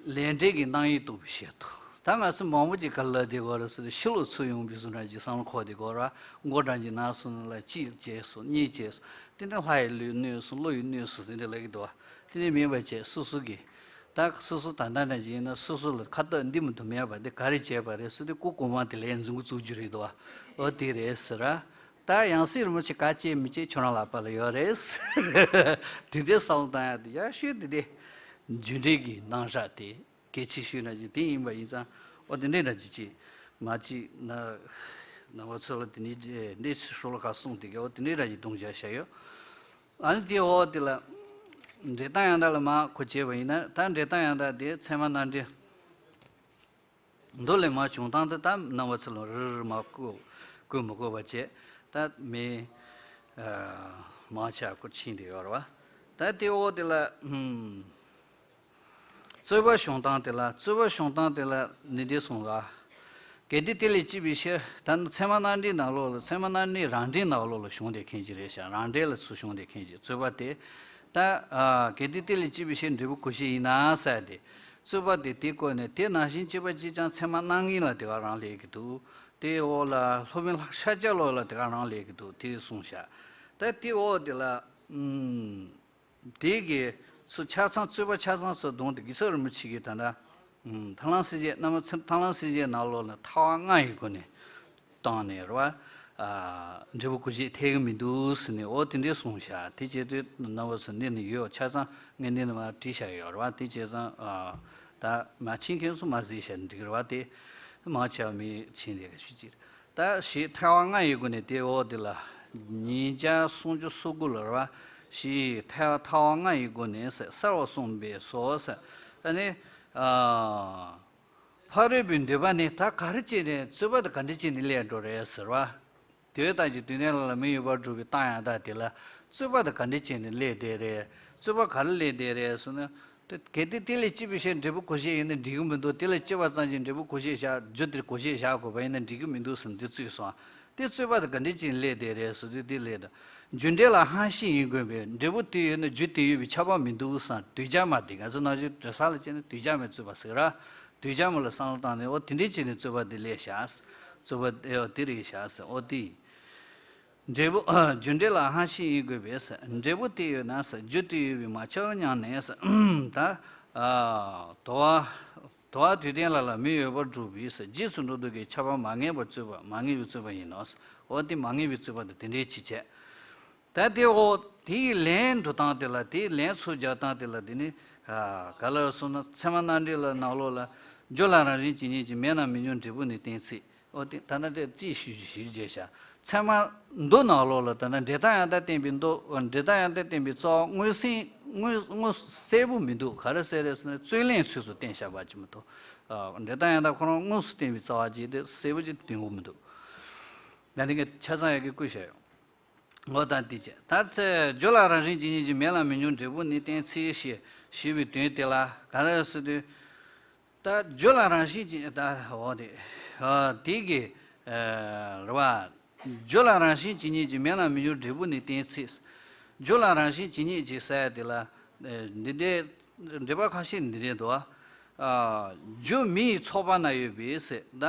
ལས་འབྲས་ཀྱི་སྣང་ཡུལ་རྟོགས་པའི་ཆེད་དུ། ད་ང་ཚོ་མང་པོ་ཅིག་ག་ལ་བསྡད་ཀྱི་ཡོད་རེད་ཟེར་ན། ཕྱི་ལོགས་ཚུར་ཡོང་བའི་བཟོ་འདྲ་ཅིག་བསམ་བློ་འཁོར་བསྡད་ཀྱི་ཡོད་རེད་བ། མགོ་འགྲམ་གྱི་ན་སོང་ན་ལ་གཅིག་བྱས་སོང་གཉིས་བྱས་སོང་། དེ་ནས་ལྷ་ཡི་ལུས་གནོད་སོང་བློ་ཡི་གནོད་སོང་ཟེར་འདྲ་ལབ་ཀྱི་འདུག་བ། དེ་ནས་མིན་པ་བྱས་སོ་སོ་གིས། ད་སོ་སོ་ད་ལྟ་འདྲ་ཅིག་ཡིན་ན་སོ་སོ་ལ་ཁ་བཏགས་འདི་མ་གཏོགས་མེད་པ་དེ་ག་རེ་བྱས་པ་རེད་ཟེར་དུས། སྐུ་གོང་མ་དེ་ལ་འཛུམ་གྱིས་བཙུགས་རྒྱུ་རེད་འདུག་བ། འོ་དེ་རེད་ཟེར་ར། ད་ཡང་སྲིད་རིན་པོ་ཆེ་ག་བྱེད་མི་བྱེད་ཁྱོད་རང་ལག་པ་ལ་ཡོད་རེད། དེ་འདྲའི་བསམ་བློ་བཏང་ཡག་དེ་ཡག་ཤོས་དེ་དེ། རྒྱུ་འབྲས་ཀྱི་རྣམ་གཞག་དེ་གལ་ཆེ་ཤོས་ན་ཅིག་དེ་ཡིན་པ་ཡིན་ཙང་། འོ་དེ་འདྲའི་འདྲ་ཅིག་ཅིག་མ་ཅིག་ན། ནང་པ་ཚོ་ལ་དེ་ནས་འདི་ཧྲོ་ལོ་ཁ་གསུངས་དེ་གའི་འོ་དེ་འདྲའི་འདྲ་ཅིག་གཏོང་བྱ་བྱ་ཡོད། ཨ་ནི་དེ་འོ་དེ་ལ་འབྲས་རྟགས་ཡང་དག་ལ་མ་གོ་བྱས་པ་ཡིན་ན། ད་འབྲས་རྟགས་ཡང་དག་དེ་ཚད་མ་རྣམ་འགྲེལ། མདོ་ལས་མར་བྱུང་སྟངས་དེ་ད་རྣམ་པ་ཚོ་ལ་རིལ་རིལ་མ་བཀོད་བཀོད་མི་དགོས་པ་བྱས། ད་མི་མང་ཆེ་བ་ཀོ་ཕྱིན་དེ་ཡོད་རེད་བ། ད་དེ་འོག་དེ་ལ་ཧུམ། རྩོད་པ་བྱུང་སྟངས་དེ་ལ། རྩོད་པ་བྱུང་སྟངས་དེ་ལ་ནི་འདི་གསུངས་ལ། གལ་ཏེ་དེ་ལས་སྐྱེས་པའི་ཕྱིར། ད་ནི་ཚད་མ་རྣམ་འགྲེལ་ནང་ལོགས་ལ། ཚད་མ་རྣམ་འགྲེལ་རང་འགྲེལ་ནང་ལོགས་ལ་བྱུང་བསྡད་མཁན་ཅིག་རེད་ཤག་རང་འགྲེལ་ལ་ཚུར་བྱུང་བསྡད་མཁན་ཅིག་རྩོད་པ་དེ། ད་ཨ་གལ་ཏེ་དེ་ལས་སྐྱེས་པའི་ཕྱིར་འབྲས་བུ་གོ་ཤེས་ཡིན་ན་ཟེར་ཏེ། རྩོད་པ་དེ་དེ་བཀོད་ནས། དེ་ནང་བཞིན་གཅིག་པ་གཅིག་རྐྱང་ཚད་མ་རྣམ་ངེས་ལ་དེ་ག་རང་སླེབས་ཀྱི་འདུག་དེའི་འོག་ལ་སློབ་དཔོན་ལྷ་ཤཱཀྱ་བློ་ལ་དེ་ག་རང་སླེབས་ཀྱི་འདུག་དེ་གསུངས་ཤག་ད་དེའི་འོག་དེ་ལ་ཨུམ། དེ་གི་ཚུལ་ཆ་ཚང་། རྩོད་པ་ཆ་ཚང་ཚུར་བསྡོམས་ཏེ་དགེ་ཚུལ་རིན་པོ་ཆེ་གིས་ད་ལྟ་ཨུམ། ཐར་ལམ་སེང་གེ། རྣམ་པ་ཚོ་ཐར་ལམ་སེང་གེའི་ནང་ལོགས་ལ་ཐལ་བ་ལྔ་ཡི་སྒོ་ནས་བཏང་ནས་རེད་བ། ཨ་འབྲས་བུ་གོ་ཤེས་ཐེབས་ཀྱི་མི་འདུག་ཟེར་ནས་འོ་དེ་འདྲས་གསུངས་ཤག་དེ་བྱས་དུས་རྣམ་པ་ཚོ་འདི་ནས་ཡོད་ཆ་ཚང་ངས་འདི་ནས་མར་བྲིས་བཞག་ཡོད་རེད་བ། དེ་བྱས་ཙང་ཨ་ད་མ་མཁྱེན་མཁན་ཚོ་མ་གཟིགས་བཞག་ན་འགྲིག་རེད་བ། དེ་མང་ཆེ་བ་མི་མཁྱེན་དེ་ག་ཞུ་ཅིག་ད་ཞེས་ཐལ་བ་ལྔ་ཡི་སྒོ་ནས་དེ་འོག་དེ་ལ་ ཉིས་བརྒྱ་སུམ་ཅུ་སོ་དགུ་ལ་རེད་བ། ཞེས་ཐལ་ཐལ་བ་ལྔ་ཡི་སྒོ་ནས་ཟེར་གསལ་བར་གསུངས་པས་སོ་ཟེར། ཨ་ནི། ཨ། ཕ་རོལ་པོའི་འདོད་པ་ནི་ད་ག་རེ་བྱས་ནས་རྩོད་པ་དེ་ག་འདྲ་བྱས་ནས་སླེབས་འགྲོ་རེད་ཟེར་བ། དེ་ལྟ་ཅི་དུས་གནས་ལ་ལ་མི་ཡོད་པར་སྒྲུབ་པའི་རྟགས་ཡང་དག་དེ་ལ་རྩོད་པ་དེ་ག་འདྲ་བྱས་ནས་སླེབས་བསྡད་རེད། རྩོད་པ་ག་རེ་སླེབས་བསྡད་རེད་ཟེར་ན། དེ་གལ་ཏེ་དེ་ལས་སྐྱེས་པའི་ཕྱིར་འབྲས་བུ་བཀོད་བྱེད་ཡིན་ན་འགྲིག་གི་མི་འདུག་དེ་ལས་སྐྱེས་པ་ཙམ་གྱིས་འབྲས་བུ་བཀོད་བྱེད་བཞག་རྒྱུ་དེར་བཀོད་བྱེད་བཞག་དགོས་པ་ཡིན་ན་འགྲིག་གི་མི་འདུག་ཟེར་ནས་འདི་བཙུགས་སོང་། དེ་རྩོད་པ་དེ་ག་འདྲ་བྱས་ནས་སླེབས་བསྡད་རེད་ཟེར་དུས་དེ་སླེབས་དང་། རྒྱུ་འབྲས་ལ་ཧ་ཤིང་ཡིན་དགོས་པས་འབྲས་བུ་དེ་ཡོད་ན་རྒྱུ་དེ་ཡོད་པའི་ཁྱབ་པ་མི་འདུག་བསམ་གདུལ་བྱ་མ་དེ་ང་ཚོ་ནང་བཞིན་འབྲས་ས་ལ་བྱས་ན་གདུལ་བྱ་མའི་རྩོད་པ་ཟེར་ར། གདུལ་བྱ་མ་ལ་བསམ་བློ་བཏང་ནས་འོ་དེ་འདྲའི་བྱས་ནས་རྩོད་པ་དེ་སླེབས་བཞག་རྩོད་པ་དེ་འོ་དེ་རེད་བཞག་ཟེར་འོ་དེ་ཡིན། འབྲས་བུ། རྒྱུ་འབྲས་ལ་ཧ་ཤིང་ཡིན་དགོས་པས་ཟེར། འབྲས་བུ་དེ་ཡོད་ན་ཟེར། རྒྱུ་དེ་ཡོད་པའི་མ་ཁྱབ་སྙམ་ནས་ཟེར། ད། ཨ། དོར་བ། དོར་བ་དུས་གཏན་ལ་ལ་མི་འོས་པར་སྒྲུབ་པས་ཟེར། རྗེས་སུ་འགྲོ་ལྡོག་གི་ཁྱབ་པ་མ་ངེས་པར་རྩོད་པ་མ་ངེས་པའི་རྩོད་པ་ཡིན་ནོ་ཟེར། འོ་དེ་མ་ངེས་པའི་རྩོད་པ་དེ་དེ་འདྲའི་ཕྱི་བྱས། ད་དེ་འོ་དེའི་ལན་འགྲོ་སྟངས་དེ་ལ་དེའི་ལན་ཚུར་རྒྱག་སྟངས་དེ་ལ་དེ་ནི། ཨ། ག་ལ་སོང་ན་ཚད་མ་རྣམ་འགྲེལ་ལ་ནང་ལོགས་ལ། རྒྱུ་ལ་རང་བཞིན་ཇི་སྙེད་ཅིག་མེད་ན་མི་འབྱུང་འབྲས་བུ་ནི་གཏན་ཚིགས། འོ་དེ་ད་ནི་དེ་རྩིས་ཞུ་ཞུ་རྒྱུ་བྱ། ཚད་མ་མདོ་ནང་ལོགས་ལ་ད་ནི་འབྲས་རྟགས་ཡང་དག་བསྟན་པའི་མདོ། འབྲས་རྟགས་ཡང་དག་བསྟན་པའི་རྩ་བ་མངོན་སུམ་མངོན་མངོན་གསལ་པོ་མི་འདུག་ག་རེ་ཟེར་རེད་ཟེར་ན་རྩོད་ལན་ཚུལ་དུ་བསྟན་བཞག་པ་ཅིག་མ་གཏོགས། ཨ། འབྲས་རྟགས་ཡང་དག་ཁོ་རང་མངོན་སུམ་བསྟན་པའི་རྩ་བ་ཅིག་དེ་གསལ་པོ་ཅིག་སྟོན་གྱི་མི་འདུག་ད་ནི་ངས་ཆ་ཚང་ཡག་གི་བཀོད་བཞག་ཡོད། འོ་ད་འདི་བྱས། ད་ཚེ་རྒྱུ་ལ་རང་བཞིན་ཇི་སྙེད་ཅིག་མེད་ལ་མི་འབྱུང་འབྲས་བུ་ནི་གཏན་ཚིགས་ཞེས་ཞུས་པའི་དོན་དེ་ལ་ག་རེ་ཟེར་དུས། ད་རྒྱུ་ལ་རང་བཞིན་ཇི་ད་འོ་དེ། ཨ། དེ་གི། ཨ། རེད་བ། རྒྱུ་ལ་རང་བཞིན་ཇི་སྙེད་ཅིག་མེད་ལ་མི་འབྱུང་འབྲས་བུ་ནི་གཏན་ཚིགས། རྒྱུ་ལ་རང་བཞིན་ཇི་སྙེད་ཅིག་ཟེར་ཡ་དེ་ལ། ཨ། འདི་འདྲའི། འགྲེལ་པ་ཁ་ཤས་འདི་འདྲའི་འདུག་ཨ། རྒྱུ་མེ་ཡི་ཚོགས་པ་ན་ཡོད་པའི་ཟེར་ད།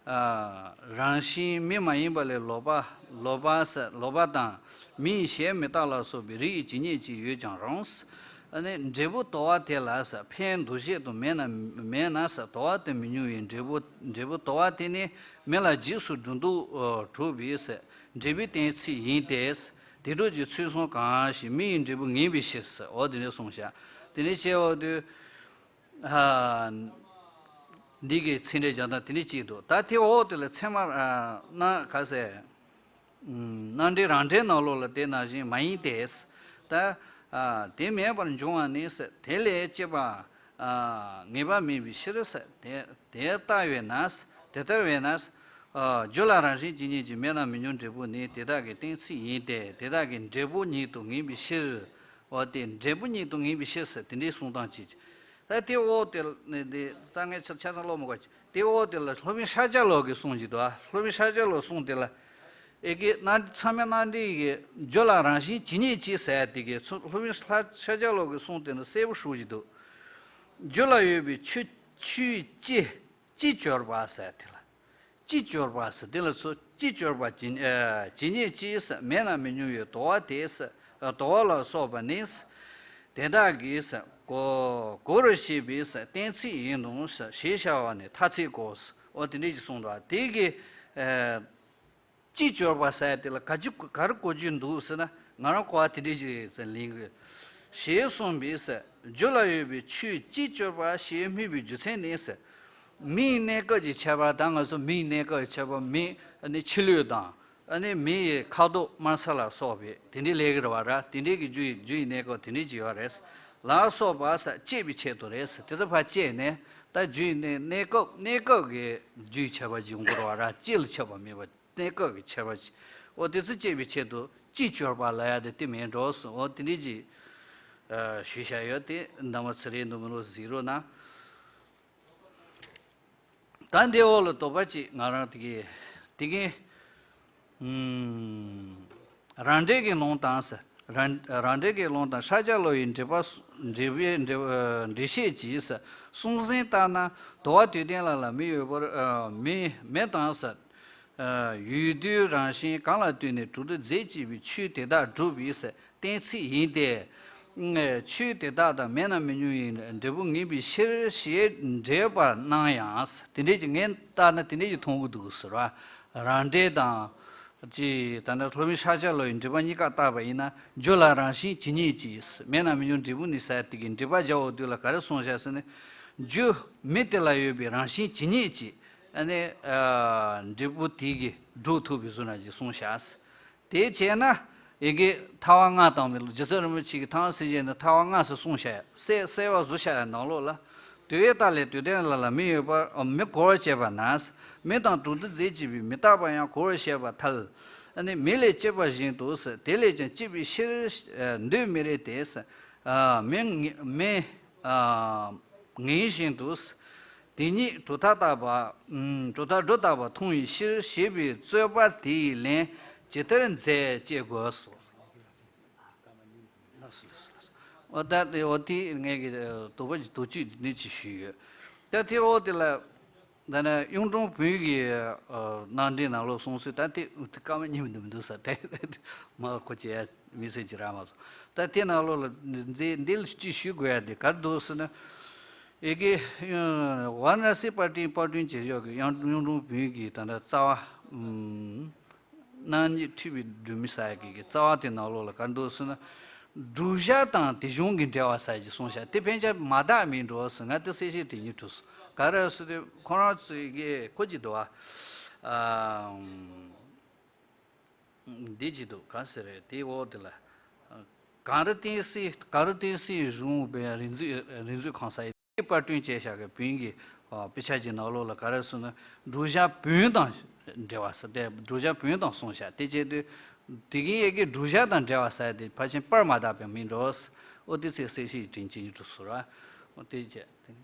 ཨ། རང་བཞིན་མེ་མ་ཡིན་པ་ལས་ལོག་པ། ལོག་པ་ཟེར་ལོག་པ་དང་། མེ་ཡི་གཞལ་མི་རྟག་ལ་སོགས་པའི་རིགས་ཇི་སྙེད་ཅིག་ཡོད་ཀྱང་རུང་། ཨ་ནི་འབྲས་བུ་དོར་བ་དེ་ལ་ཟེར་ཕན་འདུ་ཤེས་དང་མེད་ན་མེད་ན་ཟེར་དོར་བ་དེ་མི་འབྱུང་བའི་འབྲས་བུ། འབྲས་བུ་དོར་བ་དེ་ནི་མེ་ལ་རྗེས་སུ་འགྲོ་ལྡོག་གྲུབ་པའི་ཟེར་འབྲས་བུའི་གཏན་ཚིགས་ཡིན་ཏེ། དེ་འགྲོ་གི་ཚུལ་གསུམ་གང་ཞིག་མེ་ཡི་འབྲས་བུ་ངེས་པའི་ཕྱིར་ཟེར་འོ་དེ་འདྲ་གསུངས་ཤག་དེ་འདྲ་བྱས་འོ་དུས། ཨ། འདི་གི་ཚིག་འགྲེལ་སྦྱང་སྟངས་དེ་འདྲ་གཅིག་འདུག་ད་དེ་འོག་དེ་ལ་ཚད་མ། ཨ། རྣམ་ག་ཟེར། རྣམ་འགྲེལ་རང་འགྲེལ་ནང་ལོགས་ལ་དེ་ནང་བཞིན་མ་ཡིན་ཏེ། ད། ཨ། དེ་མེད་པར་འབྱུང་བ་ནི་ཟེར་དེ་ལས་སྐྱེས་པ། ཨ། ངེས་པ་མེད་པའི་ཕྱིར་ཟེར་དེ་དེ་ལྟ་བས་ན། དེ་ལྟ་བས་ན། ཨ། རྒྱུ་ལ་རང་བཞིན་ཇི་སྙེད་ཅིག་མེད་ན་མི་འབྱུང་འབྲས་བུ་ནི་དེ་དག་གི་གཏན་ཚིགས་ཡིན་ཏེ་དེ་དག་གི་འབྲས་བུ་ཉིད་དུ་ངེས་པའི་ཕྱིར། འོ་དེ་འབྲས་བུ་ཉིད་དུ་ངེས་པའི་ཕྱིར་ཟེར་དེ་འདྲའི་གསུང་སྟངས་ཅིག་ད་དེ་འོག་དེ་ནི་དེ་ད་ངས་ཆ་ཆ་ཚང་ཀློག་མི་དགོས་ཀྱི། དེ་འོག་དེ་ལ་སློབ་དཔོན་ཤཱཀྱ་བློ་གི་གསུང་ཅིག་འདུག་ཨ། སློབ་དཔོན་ཤཱཀྱ་བློ་གསུང་དེ་ལ། ཨེ་ཀེ་ན་ཚད་མའི་རྣམ་འགྲེལ་གྱི་རྒྱུ་ལ་རང་བཞིན་ཇི་སྙེད་ཅིག་ཟེར་ཡ་དེ་གའི་སློབ་དཔོན་ཤཱཀྱ་བློ་གི་གསུང་དེ་ནི་གསལ་པོ་ཞུ་ཅིག་འདུག་རྒྱུ་ལ་ཡོད་པའི་ཆོས་ཆོས་ཅི། ཅི་སྤྱོད་པ་ཟེར་དེ་ལ། ཅི་སྤྱོད་པ་ཟེར་དེ་ལ་ཚོ་ཅི་སྤྱོད་པ་ཇི་ཨ་ཇི་སྙེད་ཅིག་ཟེར་མེད་ན་མི་འབྱུང་བའི་དོར་བ་དེ་ཟེར་དོར་བ་ལ་སོགས་པ་ནི། དེ་དག་གིས་ཟེར་གོ་གོ་རུ་ཤེས་པའི་ཟེར་གཏན་ཚིགས་ཡིན་ནོ་ཟེར་ཞེས་བྱ་བ་ནི་ཐ་ཚིག་གོ་ཟེར་འོ་དེ་འདྲས་ཅིག་གསུངས་འདུག་དེ་གི་ཨ། ཅི་སྤྱོད་པ་ཟེར་དེ་ལ་ག་ཅི་ག་རེ་གོ་རྒྱུ་འདུག་ཟེར་ན་ང་རང་གོ་བ་དེ་འདྲས་ཅིག་ཟེར་ལེན་གི། ཞེས་གསུངས་པས་ཟེར་རྒྱུ་ལ་ཡོད་པའི་ཆོས་ཅི་སྤྱོད་པ་ཞེས་སྨོས་པའི་རྒྱུ་མཚན་ནི་ཟེར། མེའི་གནས་སྐབས་ཀྱི་ཁྱད་པར་ད་ང་ཚོ་མེའི་གནས་སྐབས་ཀྱི་ཁྱད་པར་མེ་ནི་ཆུ་ལུད་དང་ཨ་ནི་མེ་ཡི་ཁ་དོག་དམར་སེར་ལ་སོགས་པའི་དེ་འདྲའི་ལས་ཀྱི་རེད་བ་ར་དེ་འདྲའི་གི་རྒྱུ་ཡི་རྒྱུ་ཡི་གནས་སྐབས་དེ་འདྲའི་ཅིག་ཡོད་རེད། ལ་སོགས་པ་ཟེར་བཅད་པའི་ཆེད་དུ་རེད་ཟེར་དེ་ཚོ་ཕར་བཅད་ནས་ད་རྒྱུ་ཡི་གནས་གནས་སྐབས་གནས་སྐབས་ཀྱི་རྒྱུ་ཡི་ཁྱད་པར་ཅིག་ཡོང་གི་རེད་བ་ར་སྤྱི་ལ་ཁྱབ་པ་མེད་པ། གནས་སྐབས་ཀྱི་ཁྱད་པར་ཅིག་འོ་དེ་ཚོ་བཅད་པའི་ཆེད་དུ་ཅི་སྤྱོད་པ་ལབ་ཡ་དེ་དེ་མིན་འགྲོ་གསུངས། འོ་དེ་འདྲ་ཅིག་ཨ་ཞུས་བཞག་ཡོད་དེ་འདམ་བ་ཚེ་རིང་ནོར་བུ་ལོ་གཟིགས་རོགས་གནང་། ད་འདི་འོག་ལ་དོགས་པ་ཅིག་ང་རང་དེ་གི་དེ་གི་ཨུམ། རང་འགྲེལ་གྱི་ལུང་དང་ཟེར། རང་རང་འགྲེལ་གྱི་ལུང་དང་ཤཱཀྱ་བློ་ཡི་འགྲེལ་པ་སོ་འགྲེལ་པའི་འགྲེལ་འགྲེལ་བཤད་ཀྱིས་ཟེར་གསུང་ཟིན་ལྟར་ན་དོར་བ་དུས་གཏན་ལ་ལ་མི་ཡོད་པར་མི་མེ་དང་ཟེར། ཡུལ་དུས་རང་བཞིན་གང་ལ་ལྟོས་ནས་གྲུབ་ཏུ་རྫས་གཅིག་པའི་ཆོས་དེ་དག་གྲུབ་པའི་ཟེར་གཏན་ཚིགས་ཡིན་ཏེ། ཆོས་དེ་དག་དང་མེད་ན་མི་འབྱུང་བའི་འབྲས་བུ་ངེས་པའི་ཕྱིར་ཞེས་འགྲེལ་པར་སྣང་ཡང་དེ་འདྲས་ཀྱི་ངས་ལྟ་ན་དེ་འདྲས་ཀྱི་མཐོང་གི་འདུག་ཟེར་བ། རང་འགྲེལ་དང་། ཅེས་ད་ནི་སློབ་དཔོན་ཤཱཀྱ་བློ་ཡི་འགྲེལ་པ་གཉིས་ཀ་བརྟགས་པ་ཡིན་ན་རྒྱུ་ལ་རང་བཞིན་ཇི་སྙེད་ཅིག་མེད་ན་མི་འབྱུང་འབྲས་བུ་ནི་ཟེར་དེ་གི་འགྲེལ་པ་རྒྱག་འོ་དུས་ལ་ག་རེ་གསུངས་བཞག་ཟེར་ན། རྒྱུ་མེ་དེ་ལ་ཡོད་པའི་རང་བཞིན་ཇི་སྙེད་ཅིག་ཨ་ནི་འབྲས་བུ་དེ་གི་སྒྲུབ་ཐུབ་པའི་བཟོ་འདྲ་ཅིག་གསུངས་བཞག་དེ་བྱས་ན། ཡི་གེ་ཐལ་བ་ལྔ་དང་། རྗེ་བཙུན་རིན་པོ་ཆེ་གིས་ཐལ་བ་སེལ་བྱེད་ནི་ཐལ་བ་ལྔ་ཟེར་གསུངས་བཞག་གསལ་གསལ་བ་བཟོ་བཞག་ཡ་ནང་ལོགས་ལ། དུ་བའི་རྟགས་ལས་དུ་ལྡན་ལ་ལ་མི་ཡོད་པར། ཨ། མི་གོ་བར་བཤད་པ་ན། མི་དང་དྲུག་སྡུད་རྫས་གཅིག་པའི་མི་རྟག་པ་ཡང་གོ་བར་བཤད་པར་ཐལ། ཨ་ནི་མེ་ལས་སྐྱེས་པ་བཞིན་དུ། དེ་ལས་ཀྱང་སྐྱེས་པའི་ཕྱིར་འདོད་མི་རིགས་ཏེ། ཨ། མེ་ངེས་མེ་ཨ། ངེས་བཞིན་དུ། དེ་ཉིད་གྲུབ་མཐའ་ལྟ་བུ། ཨ། གྲུབ་མཐའ་སྒྲོ་བཏགས་པ་མཐོང་བའི་ཕྱིར་ཞེས་པའི་རྩོད་པ་དེའི་ལན་ཇི་ལྟར་མཛད་ཅེས་དགོས་སོ། འོ་ད་དེ་འོ་དེ་ངས་ཀྱི་དོགས་པ་གྱི་དོགས་གཅོད་འདི་ཅིག་ཞུས་ཡོད། ད་དེ་འོ་དེ་ལ། ད་ནི་གཡུང་དྲུང་བོན་གྱི། ཨ། གནའ་འབྲེལ་ནང་ལོགས་གསུངས་སྲོལ། ད་དེ་དེ་སྐར་མ་གཉིས་མི་འདུག་མི་འདུག་ས་དེ་མ་གོ་ཅེས་མི་སེར་གྱི་ར་མ་སོང་། ད་དེ་ནང་ལོགས་ལ་མཛད་འདི་ལ་ཅིག་ཞུ་དགོས་ཡ་དེ་ག་རེ་འདུག་ཟེར་ན། ཡི་གེ་ཝཱ་ར་ཎ་སིའི་དཔར་སྐྲུན། དཔར་སྐྲུན་བྱེད་ཕྱོགས་ཀྱི་གཡུང་གཡུང་དྲུང་བོན་གྱི་ད་ལྟ་རྩ་བ། ཨུམ། རྣམ་གཉིས་འཁྲུལ་པའི་སྒྲོན་མེ་ཟེར་ཡ་གི་གི་རྩ་བ་དེ་ནང་ལོགས་ལ་ག་རེ་འདུག་ཟེར་ན། བསྒྲུབ་བྱ་དང་དེ་གཞུང་གི་འབྲེལ་བ་ཟེར་གྱི་གསུངས་བཞག་དེ་ཕན་ཆད་མ་དག་མིན་འགྲོ་ཟེར། ང་དེ་གསལ་བཤད་དེ་ཉིད་གྲུབ་སོང་། ག་རེ་ཟེར་དུས་ཁོ་རང་ཚོའི་གི་ཁོ་ཅིག་འདུག་བ། ཨ། འདི་ཅིག་འདུག་ག་ཟེར་རེད། དེའི་འོག་དེ་ལ། གངས་རི་བསྟན་སྲིད། གངས་རི་བསྟན་སྲིད་གཞུང་བོན་རིག་མཛོད། རིག་མཛོད་ཁང་ཟེར་ཡ་དེ་པར་སྐྲུན་བྱས་བཞག་གི་བོན་གྱི། ཨ། དཔེ་ཆ་གི་ནང་ལོགས་ལ་ག་རེ་ཟེར་ན། བསྒྲུབ་བྱ་བོན་དང་འབྲེལ་བ་ཟེར་ཏེ། བསྒྲུབ་བྱ་བོན་དང་གསུངས་བཞག་དེ་བྱས་དུས། དེ་གི་ཡི་གེ་བསྒྲུབ་བྱ་དང་འབྲེལ་བ་ཟེར་ཡ་དེ་ཕལ་ཆེར་པར་མ་དག་པས་མིན་འགྲོ། འོ་དེ་ཚེ་གསལ་བཤད་དྲིན་ཅན་གྱི་གྲུབ་སོང་ར། འོ་དེ་བྱས་དེ་ནི་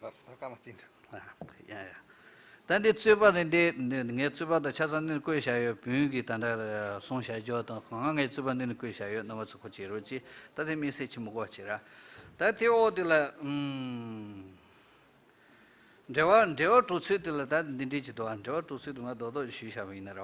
ལགས་སོ། སྐར་མ་གཅིག་འདུག་ཡ་ཡ། ད་འདི་རྩོད་པ་རེད། འདི་འདི་ངའི་རྩོད་པ་དང་ཆ་ཚང་འདི་ནས་བཀོད་བཞག་ཡོད། བོན་གྱི་ད་ལྟ་གསུངས་བཞག་རྒྱུ་དང་། གང་ངའི་རྩོད་པ་འདི་ནས་བཀོད་བཞག་ཡོད། རྣམ་པ་ཚོ་ཁོ་བྱེད་རོགས་གྱིས། ད་དེ་དམིགས་བསལ་ཅིག་མི་དགོས་བྱེད་ར། ད་དེ་འོག་དེ་ལ། ཨུམ། འགྲེལ་བ། འགྲེལ་བ་གྲུབ་ཚུལ་དེ་ལ་ད་འདི་འདྲས་ཅིག་འདུག་ཨ། འགྲེལ་བ་གྲུབ་ཚུལ་དེ་ང་རྡོག་རྡོག་ཞུས་བཞག་པ་ཡིན་ན་རེད་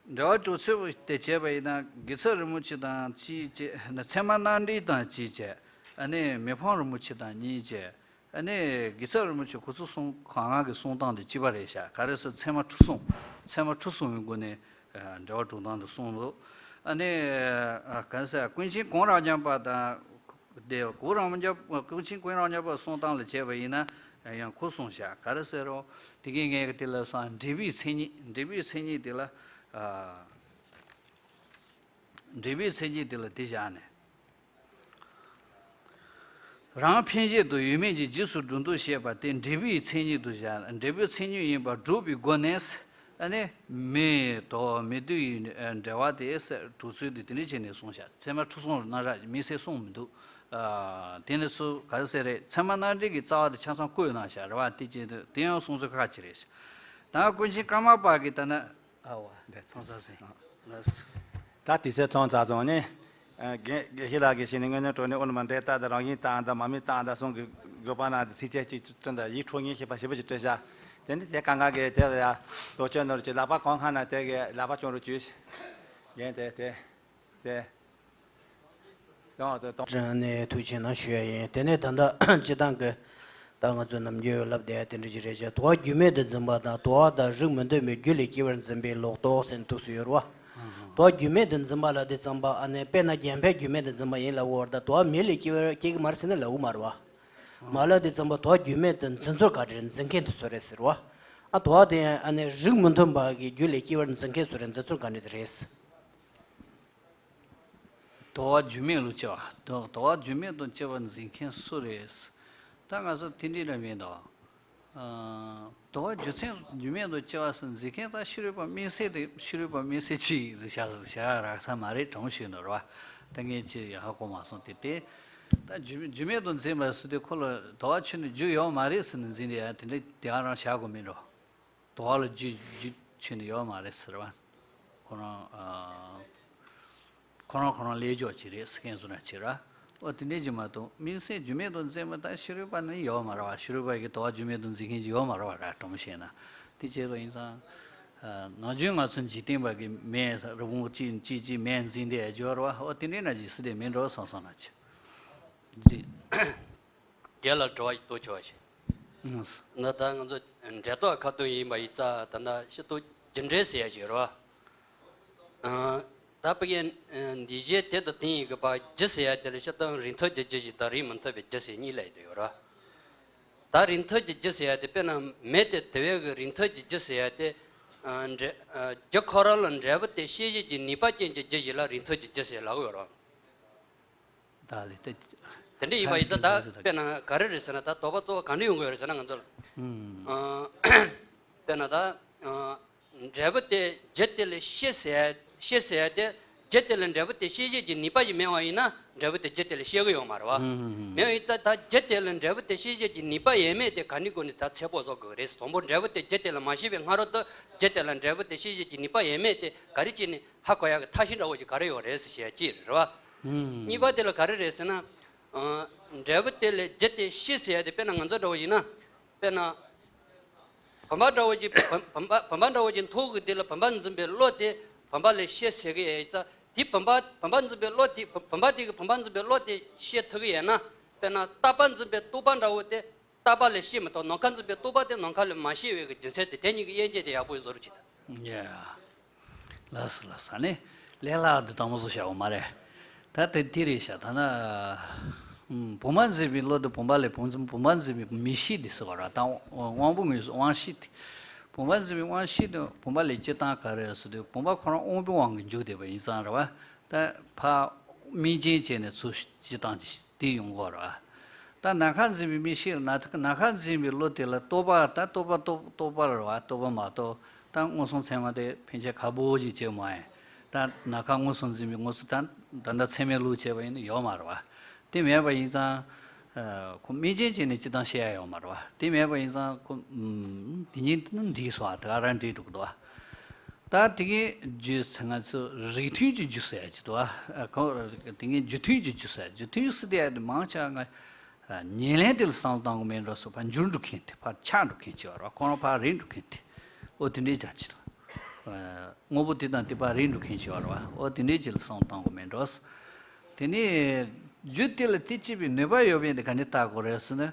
བ། འགྲེལ་བ་གྲུབ་ཚུལ་དེ་བྱས་པ་ཡིན་ན། དགེ་ཚུལ་རིན་པོ་ཆེ་དང་གཅིག་བྱས། ཚད་མ་རྣམ་འགྲེལ་དང་གཅིག་བྱས། ཨ་ནི་མི་ཕམ་རིན་པོ་ཆེ་དང་གཉིས་བྱས། ཨ་ནི་དགེ་ཚུལ་རིན་པོ་ཆེ་ཁོ་ཚོ་གསུང་། གང་ག་གི་གསུང་སྟངས་དེ་གཅིག་པ་རེད་ཤག་ག་རེ་ཟེར། ཚད་མ་ཁྲི་སྲོང་། ཚད་མ་ཁྲི་སྲོང་བའི་སྒོ་ནས། ཨ། འགྲེལ་བ་གྲུབ་སྟངས་དེ་གསུངས་འདུག་ཨ་ནི། ཨ། ག་རེ་ཟེར། ཀུན་མཁྱེན་གོང་རབ་རྒྱམ་པ་དང་། དེ་གོང་རབ་རྒྱམ། ཀུན་མཁྱེན་གོང་རབ་རྒྱམ་པ་གསུང་སྟངས་ལ་བྱས་པ་ཡིན་ན་ཡང་ཁོ་གསུངས་ཤག་ག་རེ་ཟེར་རོ། དེ་གའི་ངས་དེ་ལ་སོང་། འབྲས་བུའི་མཚན་ཉིད། འབྲས་བུའི་མཚན་ཉིད་དེ་ལ། ཨ། འབྲས་བུའི་མཚན་ཉིད་དེ་ལ་དེ་བཞག་ནས། རང་འཕེན་བྱེད་དུ་ཡོད་མེད་ཀྱི་རྗེས་སུ་འགྲོ་འདུ་བྱེད་པ་དེ་འབྲས་བུའི་མཚན་ཉིད་དུ་བཞག། འབྲས་བུའི་མཚན་ཉིད་ཡིན་པར་སྒྲུབ་པའི་སྒོ་ནས། ཨ་ནི་མི་དོ་མི་བསྡུ་ཡི་འབྲེལ་བ་དེ་གྲུབ་ཚུལ་དེ་དེ་འདྲ་བྱས་ནས་གསུངས་ཤག་ཚད་མ་ཁྲི་སྲོང་རྣམ་གཞག་དམིགས་བསལ་གསུངས་མི་འདུག་ཨ། དེ་ནི་སུ་ག་རེ་ཟེར་རེད། ཚད་མ་རྣམ་འགྲེལ་གྱི་རྩ་བ་དེ་ཆ་ཚང་བཀོད་གནང་ཤག་རེད་བ། དེ་བྱས་དུས་དེ་ཡང་གསུང་ཚུལ་ཁག་ཅིག་རེད་ཤག་ད་ཀུན་མཁྱེན་ཀརྨ་པ་གིས་ད་ནི། ཨ་བ། ལགས་སོ། ད་དུས་ཚོད་ཐུང་ཙམ་སོང་ནས། ཨ། དགེ་དགེ་བཤེས་ལགས་ཀྱིས་བཤད་ནས། དངོས་གནས་དྲང་གནས་དབུ་མ་འབྲས་རྟགས་དང་རང་བཞིན་རྟགས་དང་མ་དམིགས་རྟགས་དང་གསུམ་གྱི་དགོས་པ་ན་དེ་ཚིགས་བཅད་གཅིག་སྤྲིན་དང་ཡིད་འཕྲོག་ངེས་ཤེས་པ་ཞེ་པོ་ཅིག་སྤྲད་བཞག་དེ་ནི་དེ་གང་ག་གི་དེ་ལ་ཡ་དོ་ཅོ་ནོར་གྱི་ལག་པ་གང་ཁ་ན་དེ་གི་ལག་པ་བཅོང་རུ་བཅུག་ཡན་དེ་དེ་དེ། དྲང་ནས་ཐུགས་ཆེ་གནང་ཞུ་ཡ་ཡིན། དེ་ནས་ད་ལྟ་སྤྱིར་བཏང་གི་ད་ང་ཚོ་ནམ་རྒྱུན་ལབ་བསྡད་ཡ་དེ་འདྲ་ཞིག་རེད་ཤག་དོ་བ་རྒྱུས་མེད་དུ་འཛིན་པ་དང་། དོ་བ་དང་རིགས་མི་མཐུན་པའི་རྒྱུ་ལས་སྐྱེ་བར་འཛིན་པའི་ལོག་རྟོག་ཟེར་ནས་ཐུགས་སུ་ཡོད་རེད་བ། དོ་བ་རྒྱུས་མེད་དུ་འཛིན་པ་ལབ་དུས་ཙམ་པ། ཨ་ནི་དཔེར་ན་རྒྱན་ཕན་རྒྱུས་མེད་དུ་འཛིན་པ་ཡིན་ལབ་ཡོད་རེད། ད་དོ་བ་མེ་ལས་སྐྱེ་བར་སྐྱེ་གི་མ་རེད་ཟེར་ན་ལབ་ཡོད་མ་རེད་བ། མ་ལབ་དུས་ཙམ་པ་དོ་བ་རྒྱུས་མེད་དུ་འཛིན་ཚུལ་ག་འདྲ་རེད། འཛིན་མཁན་དེ་སུ་རེད་ཟེར་བ། ཨ། དོ་བ་དེ་ཡང་ཨ་ནི་རིགས་མི་མཐུན་པ་གི་རྒྱུ་ལས་སྐྱེ་བར་འཛིན་མཁན་སུ་རེད། འཛིན་ཚུལ་ག་འདྲ་རེད། དོ་བ་རྒྱུས་མེད་ལ་སྐྱེ་བ། དོ་དོ་བ་རྒྱུས་མེད་དུ་སྐྱེ་བར་འཛིན་མཁན་སུ་རེད། ད་ང་ཚོ་དེ་འདྲ་ར་མེད་དོ། ཨ། དོ་བ་རྒྱུ་མཚན་རྒྱུས་མེད་དུ་སྐྱེ་བ་ཟེར་འཛིན་མཁན་ད་ཕྱི་རོལ་པ་དམིགས་བསལ་དེ། ཕྱི་རོལ་པ་དམིགས་བསལ་ཅིག་བཞག་བཞག་རག་ས་མ་རེད། དྲང་ཞུས་ནོར་བ། ད་ངས་ཅི་ཡང་ཧ་གོ་མ་སོང་། དེ་དེ་ད་རྒྱུས་རྒྱུས་མེད་དུ་འཛིན་པ་ཟེར་དུས་ཁོ་ལ་དོ་བ་ཁྱོན་ནས་རྒྱུ་ཡོད་མ་རེད་ཟེར་ནས་འཛིན་དེ་ཡང་དེ་འདྲ་དེ་ག་རང་བཞག་དགོས་མིན་འགྲོ། དོ་བ་ལ་རྒྱུ་རྒྱུ་ཁྱོན་ནས་ཡོད་མ་རེད་ཟེར་བ། ཁོ་རང་། ཨ། ཁོ་རང་ཁོ་རང་ལས་སྦྱོར་ཅིག་རེད་ཟེར་མཁན་བཟོ་འདྲ་བྱེད་ར། འོ་དེ་འདྲས་ཅིག་མ་གཏོགས་དམིགས་བསལ་རྒྱུས་མེད་དུ་འཛིན་པ་ད་ཕྱི་རོལ་པ་ནི་ཡོད་མ་རེད་བ། ཕྱི་རོལ་པ་གི་དོ་བ་རྒྱུས་མེད་དུ་འཛིན་མཁན་ཅིག་ཡོད་མ་རེད་བ་ར། དྲང་པོ་བཤད་ན། དེ་བྱས་པ་ཡིན་ཙང་། ཨ། ནམ་རྒྱུན་ང་ཚོ་འཇིག་རྟེན་པ་གི་མེ་རི་བོང་ཅིག་ཅིག་ཅིག་མེ་འཛིན་དེ་སྦྱོར་བ། འོ་དེ་འདྲས་ན་ཅིག་སྲིད་དེ་མིན་འགྲོ་བསམ་སོང་ན་ཅིག་རྒན་ལ་དྲི་བ་ཞིག་གཏོང་ཆོག་ཞིག་ན་ད་ང་ཚོ་འབྲས་རྟོག་ཁ་ཏོན་ཡིན་པ་ཡིན་ཙང་། ད་ལྟ་སྤྱིར་བཏང་རྒྱུ་འབྲས་ཟེར་ཡ་ཅིག་ཡོད་རེད་བ། ད་ཕ་གི་འདི་བཞིན་དེ་དང་དེ་ཡི་གི་བར་རྒྱུ་ཟེར་ཡ་དེ་ལ་སྤྱིར་བཏང་རིགས་མཐུན་གྱི་རྒྱུ་ཞིག་དང་རིགས་མི་མཐུན་པའི་རྒྱུ་ཟེར་གཉིས་ལ་ཡོད་དུ་ཡོད་རེད་བ། ད་རིགས་མཐུན་གྱི་རྒྱུ་ཟེར་ཡ་དེ། དཔེར་ན་མེ་དེ་དེ་བས་གི་རིགས་མཐུན་གྱི་རྒྱུ་ཟེར་ཡ་དེ། འབྲས་རྒྱུ་ཁོ་རང་ལ་འབྲས་བུ་སྟེ་ཤེས་བྱེད་ཀྱི་ནུས་པ་ཅན་གྱི་རྒྱུ་ཞིག་ལ་རིང་ཐུང་གི་རྒྱུ་ཞེས་ལབ་ཀྱི་ཡོད་རེད། ད་ལས་ད། དེ་འདྲ་ཡིན་པ་ཡིན་ཙང་ད་དཔེར་ན་ག་རེ་རེད་ཟེར་ན། ད་དོགས་པ་གཙོ་བོ་ག་འདྲ་ཡོང་གི་ཡོད་རེད་ཟེར་ན། ང་ཚོ་ལ་དཔེར་ན་ད། འབྲས་བུ་སྟེ་རྒྱུ་དེ་ལ་ཤེས་ཟེར་ཡ། ཤེས་ཟེར་ཡ་དེ། རྒྱུ་དེ་ལ་འབྲས་བུ་སྟེ་ཤེས་བྱེད་ཀྱི་ནུས་པ་ཞིག་མེད་པ་ཡིན་ན། འབྲས་བུ་དེ་རྒྱུ་དེ་ལ་ཤེས་ཀྱི་ཡོད་མ་རེད་བ། མེད་པ་ཡིན་ཙང་ད་རྒྱུ་དེ་ལ་འབྲས་བུ་སྟེ་ཤེས་བྱེད་ཀྱི་ནུས་པ་ཡོད་མེད་དེ་ག་ནི་སྒོ་ནས་ད་ཚེ་ཕོག་བཟོ་དགོས་རེད། དང་པོ་འབྲས་བུ་དེ་རྒྱུ་དེ་ལ་མ་ཤེས་པའི་སྔ་རོལ་དུ་རྒྱུ་དེ་ལ་འབྲས་བུ་སྟེ་ཤེས་བྱེད་ཀྱི་ནུས་པ་ཡོད་མེད་དེ་ག་རེ་བྱས་ནས་ཧ་གོ་ཡག་གི་ཐབས་ཤེས་འདྲ་བོ་ཞིག་ག་རེ་ཡོད་རེད་ཟེར་བཤད་ཀྱི་རེད་བ། གཉིས་པ་དེ་ལ་ག་རེ་རེད་ཟེར་ན། འབྲས་བུ་དེ་ལ་རྒྱུ་དེ་ཤེས་ཟེར་ཡ་དེ། དཔེར་ན་ང་ཚོ་འདྲ་བོ་ཡིན་ན། དཔེར་ན། བུམ་པ་འདྲ་བོ་ཅིག་བུམ་བུམ་པ་བུམ་པ་འདྲ་བོ་ཅིག་མཐོང་གི་དེ་ལ་བུམ་པ་འཛིན་པའི་བློ་དེ་བུམ་པ་ལ་ཤེས་ཟེར་གི་ཡོད་ཙང་། དེ་བུམ་པ་བུམ་པ་འཛིན་པའི་བློ་དེ་བུམ་བུམ་པ་དེ་གི་བུམ་པ་འཛིན་པའི་བློ་དེ་ཤེས་ཐུབ་ཀྱི་ཡོད་ན། དཔེར་ན་རྟག་པ་འཛིན་པའི་རྟོག་པ་འདྲ་བོ་དེ་རྟག་པ་ལ་ཤེས་མི་ཐུབ། ནམ་མཁའ་འཛིན་པའི་རྟོག་པ་དེ་ནམ་མཁའ་ལ་མ་ཤེས་པའི་གི་རྒྱུ་མཚན་དེ། དེ་གཉིས་ཀྱི་དབྱེ་འབྱེད་དེ་ཡག་པོ་བཟོ་རུ་བྱེད་ཐུབ། ཡ། ལགས་སོ་ལགས་སོ། ཨ་ནི་ལས་སླ་བ་འདི་དང་པོ་བཟོ་བྱ་བ་མ་རེད། ད་དེ་དེ་རེད་ཤག་ད་ན། ཨུམ། བུམ་པ་འཛིན་པའི་བློ་དེ་བུམ་པ་ལས་བུམ་འཛིན་བུམ་པ་འཛིན་པའི་མིག་ཤེས་དེ་ཟེར་བ་རེད། ད་དབང་པོ་ངོས་སུ་དབང་ཤེས་དེ། བུམ་པ་འཛིན་པའི་དབང་ཤེས་དེ་བུམ་པ་ལས་སྤྱིར་བཏང་ག་རེ་ཟེར་དུས། བུམ་པ་ཁོ་རང་དབང་པོའི་དབང་གིས་འཇུག་བསྡད་པ་ཡིན་ཙང་རེད་བ། ད་ཕར་དམིགས་རྐྱེན་བྱས་ནས་ཚུར་སྤྱིར་བཏང་གི་དེ་ཡོང་གི་རེད་བ། ད་ནམ་མཁའ་འཛིན་པའི་མིག་ཤེས་ལ་ནམ་མཁའ་འཛིན་པའི་བློ་དེ་ལ་རྟོག་པ། ད་རྟོག་པ་རྟོག་རྟོག་པ་རེད་བ། རྟོག་པ་མ་གཏོགས་ད་མངོན་སུམ་ཚད་མ་དེ་ཕན་ཆད་ཁག་པོ་ཞིག་བྱེད་མ་ཡིན། ད་ནམ་མཁའ་མངོན་སུམ་འཛིན་པའི་མངོན་སུམ་ད་ད་ལྟ་ཚད་མའི་ལུགས་བྱས་པ་ཡིན་ན་ཡོད་མ་རེད་བ། དེ་མེད་པ་ཡིན་ཙང་། ཁོ་དམིགས་རྐྱེན་བྱས་ནས་སྤྱིར་བཏང་ཤེས་ཡ་ཡོད་མ་རེད་བ། དེ་མེད་པ་ཡིན་ཙང་ཁོ་དེ་ཉིད་དུ་འདྲེས་སོང་བ། དེ་ག་རང་འདྲེས་འགྲོ་གི་འདུག་བ། ད་དེ་གའི་རྒྱུ་ཚེ་ང་ཚོ་རིགས་མཐུན་གྱི་རྒྱུ་ཟེར་ཡ་ཅིག་འདུག་ཨ། ཁོ་དེ་གའི་རྒྱུ་མཐུན་གྱི་རྒྱུ་ཟེར། རྒྱུ་མཐུན་ཟེར་དེ་ཡ་དེ་མང་ཆེ་བ་ང་ཉེར་ལེན་དེ་ལ་བསམ་བློ་གཏོང་གི་མེད་འགྲོ་སོང་། ཕར་འགྱུར་འགྲོ་མཁན་དེ། ཕར་ཆག་འགྲོ་མཁན་ཅིག་ཡོད་རེད། ཁོ་རང་ཕར་རིང་འགྲོ་མཁན་དེ། ཨོ་དེ་འདྲའི་ཅིག་ལ། དངོས་པོ་དེ་དང་དེ་ཕར་རིང་འགྲོ་མཁན་ཅིག་ཡོད་རེད་བ། ཨོ་དེ་འདྲའི་ཅིག་ལ་བསམ་བློ་གཏོང་གི་མེད་འགྲོ། དེ་ནས་རྒྱུ་དེ་ལ་དེ་སྐྱེད་པའི་ནུས་པ་ཡོད་མེད་དེ་ག་འདྲ་བལྟ་དགོས་རེད་ཟེར་ན།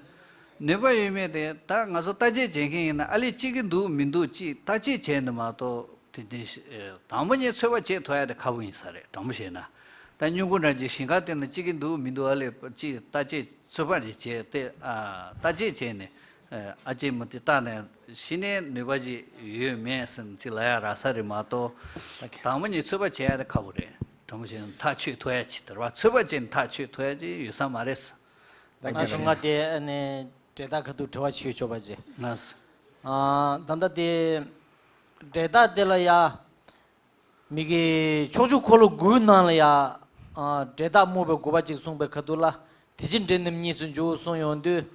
ནུས་པ་ཡོད་མེད་དེ་ད་ང་ཚོ་བརྟག་དཔྱད་བྱེད་མཁན་ཡིན་ན། ཨ་ལས་སྐྱེ་གི་འདུག་མི་འདུག་ཅིག་བརྟག་དཔྱད་བྱས་ནས་མ་གཏོགས། དེ་དེ་དང་པོ་ཉིད་ཚོད་དཔག་བྱེད་ཐུབ་ཡ་དེ་ཁག་པོ་ཡིན་ས་རེད། དྲང་པོ་བཤད་ན། ད་སྨྱུ་གུ་འདྲ་ཅིག་ཞིང་ཁ་སྟེང་ན་སྐྱེ་གི་འདུག་མི་འདུག་ཨ་ལས་ཅིག་བརྟག་དཔྱད་ཚོད་དཔག་ཅིག་བྱས་ཏེ། ཨ། བརྟག་དཔྱད་བྱས་ནས། ཨ། ཨ་ཅེ་མོ་དེ་བལྟས་ནས་གཞི་ནས་ནུས་པ་ཅིག་ཡོད་མེད་ཟེར་ཅིག་ལབ་ཡ་རག་ས་རེད་མ་གཏོགས། དང་པོ་ཉིད་ཚོད་དཔག་བྱེད་ཡ་དེ་ཁག་པོ་རེད། དྲང་པོ་བཤད་ན་ཐག་ཆོད་ཐུབ་ཡ་ཅིག་དེ་རེད་བ། ཚོད་དཔག་བྱས་ནས་ཐག་ཆོད་ཐུབ་ཡ་ཅིག་ཡོད་ས་མ་རེད། ད་ང་ཚོ་ལྔ་དེ་ཨ་ནི་འབྲས་རྟགས་ཁ་ཐུག་དྲི་བ་བྱེད་ཆོག་པ་ཅིག་ང་། ཨ། ད་ལྟ་དེ་འབྲས་རྟགས་དེ་ལ་ཡ། མི་དགེ་ཕྱོགས་བཅུ་འཁོར་ལོ་དགུའི་ནང་ལ་ཡ། ཨ། འབྲས་རྟགས་སྨོས་པའི་དགོས་པ་གཅིག་གསུངས་པའི་ཁ་ཐུག་ལ། དེ་བཞིན་འབྲས་རྣམས་གཉིས་སུ་འཇོག་གསུངས་ཡོང་དུས།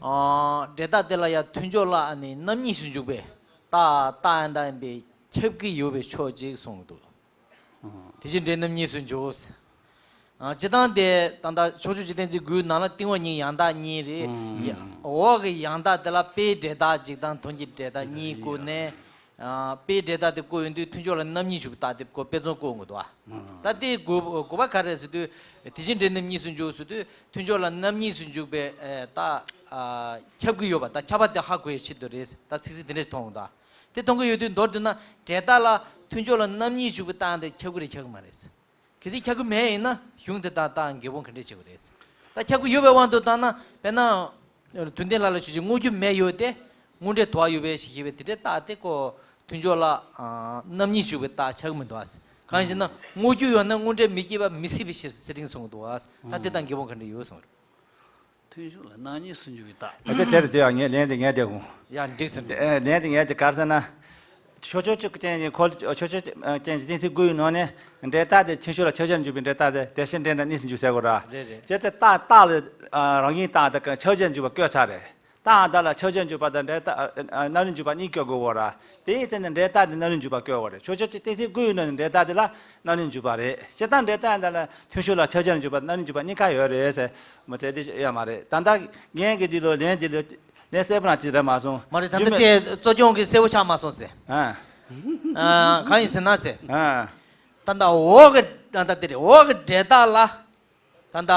ཨ། འབྲས་རྟགས་དེ་ལ་ཡ་མཐུན་ཕྱོགས་ལ་ཨ་ནི་རྣམ་གཉིས་སུ་འཇུག་པའི་རྟགས་རྟགས་ཡང་དག་ཡིན་པས་ཁྱབ་ཀྱི་ཡོད་པའི་ཕྱོགས་གཅིག་གསུངས་འདུག་དེ་བཞིན་འབྲས་རྣམས་གཉིས་སུ་འཇོག། ཨ། སྤྱིར་བཏང་དེ་ད་ལྟ་ཕྱོགས་བཅུ་སྤྱི་དོན་ཚིག་དགུའི་ནང་ལ་རྟིང་བ་གཉིས་ཡང་དག་གཉིས་རེད། ཨ། འོག་གི་ཡང་དག་དེ་ལ་དཔེའི་འབྲས་རྟགས་འཇིག་ལྟ་དོན་གྱི་འབྲས་རྟགས་གཉིས་བཀོད་ནས། ཨ། དཔེའི་འབྲས་རྟགས་དེ་བཀོད་ཡོང་དུས་མཐུན་ཕྱོགས་ལ་རྣམ་གཉིས་འཇུག་པའི་རྟགས་དེ་བཀོད། དཔེ་མཚོན་བཀོད་འོང་གི་འདུག་བ། ད་དེའི་དགོས་དགོས་པ་ག་རེ་རེད་ཟེར་དུས། དེ་བཞིན་འབྲས་རྣམས་གཉིས་སུ་འཇུག་ཟེར་དུས་མཐུན་ཕྱོགས་ལ་རྣམ་གཉིས་སུ་འཇུག་པའི། ཨ། རྟགས། ཨ། ཁྱབ་ཀྱི་ཡོད་པ། ད་ཁྱབ་པ་དེ་ཧ་གོ་ཡའི་ཆེད་དུ་རེད། ད་ཚིག་གཟིགས་དེ་འདྲ་ཞིག་མཐོང་འདུག་དེ་མཐོང་གི་ཡོད་དུས་མདོར་བསྡུས་ན་འབྲས་རྟགས་ལ་མཐུན་ཕྱོགས་ལ་རྣམ་གཉིས་འཇུག་པའི་རྟགས་དེ་ཁྱབ་ཀྱི་རེད་ཁྱབ་ཀྱི་མ་རེད། གལ་སྲིད་ཁྱབ་ཀྱི་མེད་ཡིན་ན་གཞུང་དེ་དང་རྟགས་འགལ་སྤོང་ག་འདྲས་བྱེད་དགོས་རེད། ད་ཁྱབ་ཀྱི་ཡོད་པའི་དབང་དུ་བཏང་ན། དཔེར་ན། དུ་ལྡན་ལྷ་ལ་ཞུགས་ཤིང་དངོས་རྒྱུ་མེད་ཡོད་དེ། དངོས་འབྲས་དོར་བ་ཡོད་པའི་ཞེས་བྱ་བའི་དེ་འདྲའི་རྟགས་དེ་ཁོ་མཐུན་ཕྱོགས་ལ། ཨ། རྣམ་གཉིས་འཇུག་པའི་རྟགས་ཆགས་ཀྱི་མི་འདུག་ཨ། གང་ཡིན་ཟེར་ན་དངོས་རྒྱུ་ཡོད་ན་དངོས་འབྲས་མི་སྐྱེ་བ་མི་སྲིད་པའི་ཕྱིར་ཟེར་རིང་གསུངས་འདུག་ཨ། ད་དེ་དང་འགལ་སྤོང་ག་འདྲས་ཡོད་གསུངས་རེད། མཐུན་ཕྱོགས་ལ་རྣམ་གཉིས་སུ་འཇུག་པའི་རྟགས། ཨ། དེ་དེར་དེ་ཡང་ངས་ལན་དེ་ངས་དེ་གོ། ཡ། འགྲིག་ཟེར་འགྲིག་ཨ། ལན་དེ་ངས་དེ་ག་རེ་ཟེར་ན། ཕྱོགས་ཆོས་ཅན་གྱི་འཁོར། ཕྱོགས་ཆོས་ཅན་གྱི་གཏན་ཚིགས་དགུ་ཡི་ནང་ནས་འབྲས་རྟགས་དེ་མཐུན་ཕྱོགས་ལ་ཁྱབ་བྱར་འཇུག་པའི་འབྲས་རྟགས་དེ་དེ་བཞིན་འབྲས་རྣམས་གཉིས་སུ་འཇུག་ཟེར་གོ་ར། རེད་རེད། བྱས་ཙང་རྟགས་རྟགས་ལ། ཨ། རང་བཞིན་རྟགས་དེ་ཁྱབ་བྱར་འཇུག་པ་བཀོད་ཚར་རེད། རྟགས་དག་ལ་ཁྱབ་བྱར་འཇུག་པ་དང་འབྲས་རྟགས། ཨ། རྣམ་རིག་འཇུག་པ་གཉིས་བཀོད་དགོས་གོ་ར། དེ་ཡིན་ཙང་ནི་འབྲས་རྟགས་དེ་རྣམ་རིག་འཇུག་པ་བཀོད་དགོས་རེད། ཕྱོགས་ཆོས་ཅན་གཏན་ཚིགས་དགུ་ཡི་ནང་ནས་འབྲས་རྟགས་དེ་ལ་རྣམ་རིག་འཇུག་པ་རེད། བྱས་ཙང་འབྲས་རྟགས་དག་ལ་མཐུན་ཕྱོགས་ལ་ཁྱབ་བྱར་འཇུག་པ་རྣམ་རིག་འཇུག་པ་གཉིས་ཀ་ཡོད་རེད་ཟེར། མ་ཚད་དེ་ཡོད་མ་རེད། ད་ལྟ་ངས་གི་འདི་ལོ་ལན་འདི་ལོ། ལན་གསལ་པོ་ན་ཅི་རེད་མ་སོང་། མ་རེད། ད་རྒྱུ་ལྟ་མེད། དེ་གཙོ་སྐྱོང་གི་གསལ་པོ་ཆགས་མ་སོང་ཟེར། ཨ། ཨ། གང་ཡིན་ཟེར་ན་ཟེར། ཨ། ད་ལྟ་འོག་གི། ད་ལྟ་དེ་རེད། འོག་གི་འབྲས་རྟགས་ལ། ད་ལྟ་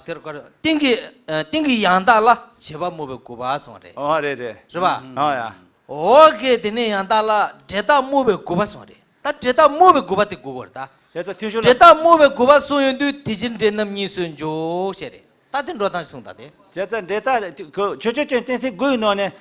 དེར་ག་རེ། སྟེང་གི། ཨ། སྟེང་གི་ཡང་དག་ལ་བྱས་པ་སྨོས་པའི་དགོས་པ་སོང་རེད། ཨོ་རེད་རེད། རེད་པ། ཨོ་ཡ། འོག་གི་དེ་ནས་ཡང་དག་ལ་འབྲས་རྟགས་སྨོས་པའི་དགོས་པ་སོང་རེད། ད་འབྲས་རྟགས་སྨོས་པའི་དགོས་པ་དེ་དགོས་ཀྱི་རེད་ད། དེ་ཚོ་མཐུན་ཕྱོགས་ལ། འབྲས་རྟགས་སྨོས་པའི་དགོས་པ་གསུངས་ཡོང་དུས་དེ་བཞིན་འབྲས་རྣམས་གཉིས་སུ་འཇོག་ཅེས་རེད། ད་དེ་འགྲོ་སྟངས་གསུངས་ད་དེ། བྱས་ཙང་འབྲས་རྟགས་ཁོ་ཕྱོགས་ཆོས་ཅན་གཏན་ཚིགས་དགུ་ཡི་ནང་ནས།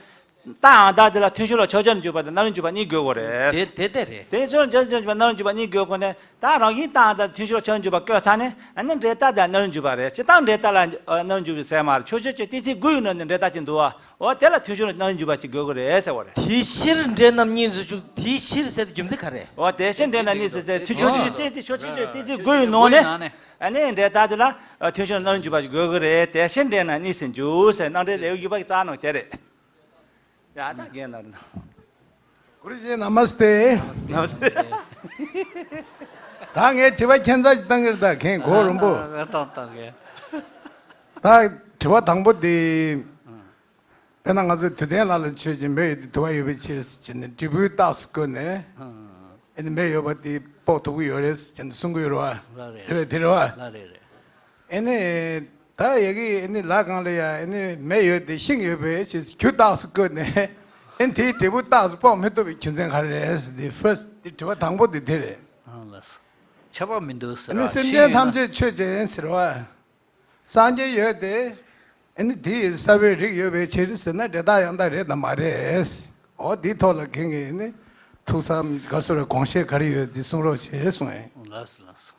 རྟགས་ཡང་དག་དེ་ལ་ཐོན་ཤུགས་ལ་ཆགས་ཆགས་འཇུག་པ་དང་རྣམ་རིག་འཇུག་པ་གཉིས་དགོས་དགོས་རེད། དེ་དེ་དེ་རེད། ཐོན་ཤུགས་ལ་ཆགས་ཆགས་འཇུག་པ་རྣམ་རིག་འཇུག་པ་གཉིས་དགོས་དགོས་ནས། ད་རང་བཞིན་རྟགས་ཡང་དག་ཐོན་ཤུགས་ལ་ཆགས་འཇུག་པ་བཀོད་ཚར་ནས། ཨ་ནི་འབྲས་རྟགས་དང་རྣམ་རིག་འཇུག་པ་རེད། སྤྱིར་བཏང་འབྲས་རྟགས་ལ་ཨ་རྣམ་རིག་འཇུག་པའི་ཟེར་མ་རེད། ཆོས་ཅན་གྱི་གཏན་ཚིགས་དགུ་ཡི་ནང་ནས་འབྲས་རྟགས་ཅིག་འདུག་བ། འོ་དེ་ལ་ཐོན་ཤུགས་ལ་རྣམ་རིག་འཇུག་པ་ཅིག་དགོས་ཀྱི་རེད་ཟེར་བ་རེད། དེའི་ཕྱིར་འབྲས་རྣམ་གཉིས་སུ་འཇུག་དེའི་ཕྱིར་ཟེར་དུས་རྒྱུ་མཚན་ག་རེ་རེད། འོ་དེ་ཕྱིར་འབྲས་རྣམ་གཉིས་སུ་ཟེར། ཆོས་ཅན་གྱི་གཏན་ཚིགས། ཆོས་ཅན་གྱི་གཏན་ཚིགས་དགུ་ཡི་ནང་ནས། ཨ་ནི་འབྲས་རྟགས་དེ་ལ་ཨ་ཐོན་ཤུགས་ལ་རྣམ་རིག་འཇུག་པ་ཅིག་དགོས་ཀྱི་རེད། དེ་ཕྱིར་འབྲས་རྣམ་གཉིས་སུ་འཇུག་ཟེར། རྣམ་འགྲེལ་ལེའུ་བཞི་པ་གི་རྩ་ནང་དེ་རེད། ཡ་ད་རྒན་ལགས། གུ་རུ་ཞེས་ན་མ་སྟེ། ད་ངས་དྲི་བ་ཁྱད་མཚར་ཞིག་བཏང་གི་རེད། ད་མཁན་གོ་རིན་པོ། ཨ་ཨ་ཨ་བཏང་བཏང་གི། ད་དྲི་བ་དང་པོ་དེ། དཔེར་ན་ང་ཚོས་དུས་མཐའི་ལ་ལ་ཆོས་ཅན། མེ་ཡོད་དེ་དུ་བ་ཡོད་པའི་ཕྱིར་ཟེར་ནས་འབྲས་བུའི་རྟགས་སུ་བཀོད་ནས། ཨ་ཨ་ཨ་ཨ་ནི་མེ་ཡོད་པ་དེ་དཔོག་ཐུབ་ཀྱི་ཡོད་རེད་ཟེར་ནས་གསུང་གི་ཡོད་རེད་བ། ལགས་རེད། རེད་པས། དེ་རེད་བ། ལགས་རེད་རེད། ཨེ་ནི། ད་ཡ་གི་ཨེ་ནི་ལ་གང་ལ་ཡ་ཨེ་ནི་མེ་ཡོད་དེ་ཤིང་ཡོད་པའི་ཕྱིར་རྒྱུ་རྟགས་སུ་བཀོད་ནས། ཨེ་ནི་དེའི་འབྲས་བུ་རྟགས་སུ་དཔོག་མི་ཐུབ་པའི་རྒྱུ་མཚན་ག་རེ་རེད་ཟེར། དེ་ཕར་སི་དེ་དྲི་བ་དང་པོ་དེ་དེ་རེད། ཨང་ལགས་སོ། ཁྱད་པར་མི་འདུག་ཟེར་ཨེ་ནི་བ། སེམས་ཤིང་ཅན་ཡིན་ན། ཐམས་ཅད་ཆོས་ཅན་ཟེར་བ། སངས་རྒྱས་ཡོད་དེ། ཨེ་ནི་དེ་ཡི་ས་བོན་རིགས་ཡོད་པའི་ཕྱིར་ཟེར་ན་འབྲས་རྟགས་ཡང་དག་རེད་དམ་མ་རེད། འོ་དེའི་ཐོག་ལ་མཁན་གྱིས་ཨེ་ནི་ཐུགས་བསམ་ག་ཚོད་རེ་དགོངས་བཞེད་ག་རེ་ཡོད་དེ་གསུང་རོགས་བྱེད་གསུངས་ཡིན། ལགས་སོ་ལགས་སོ།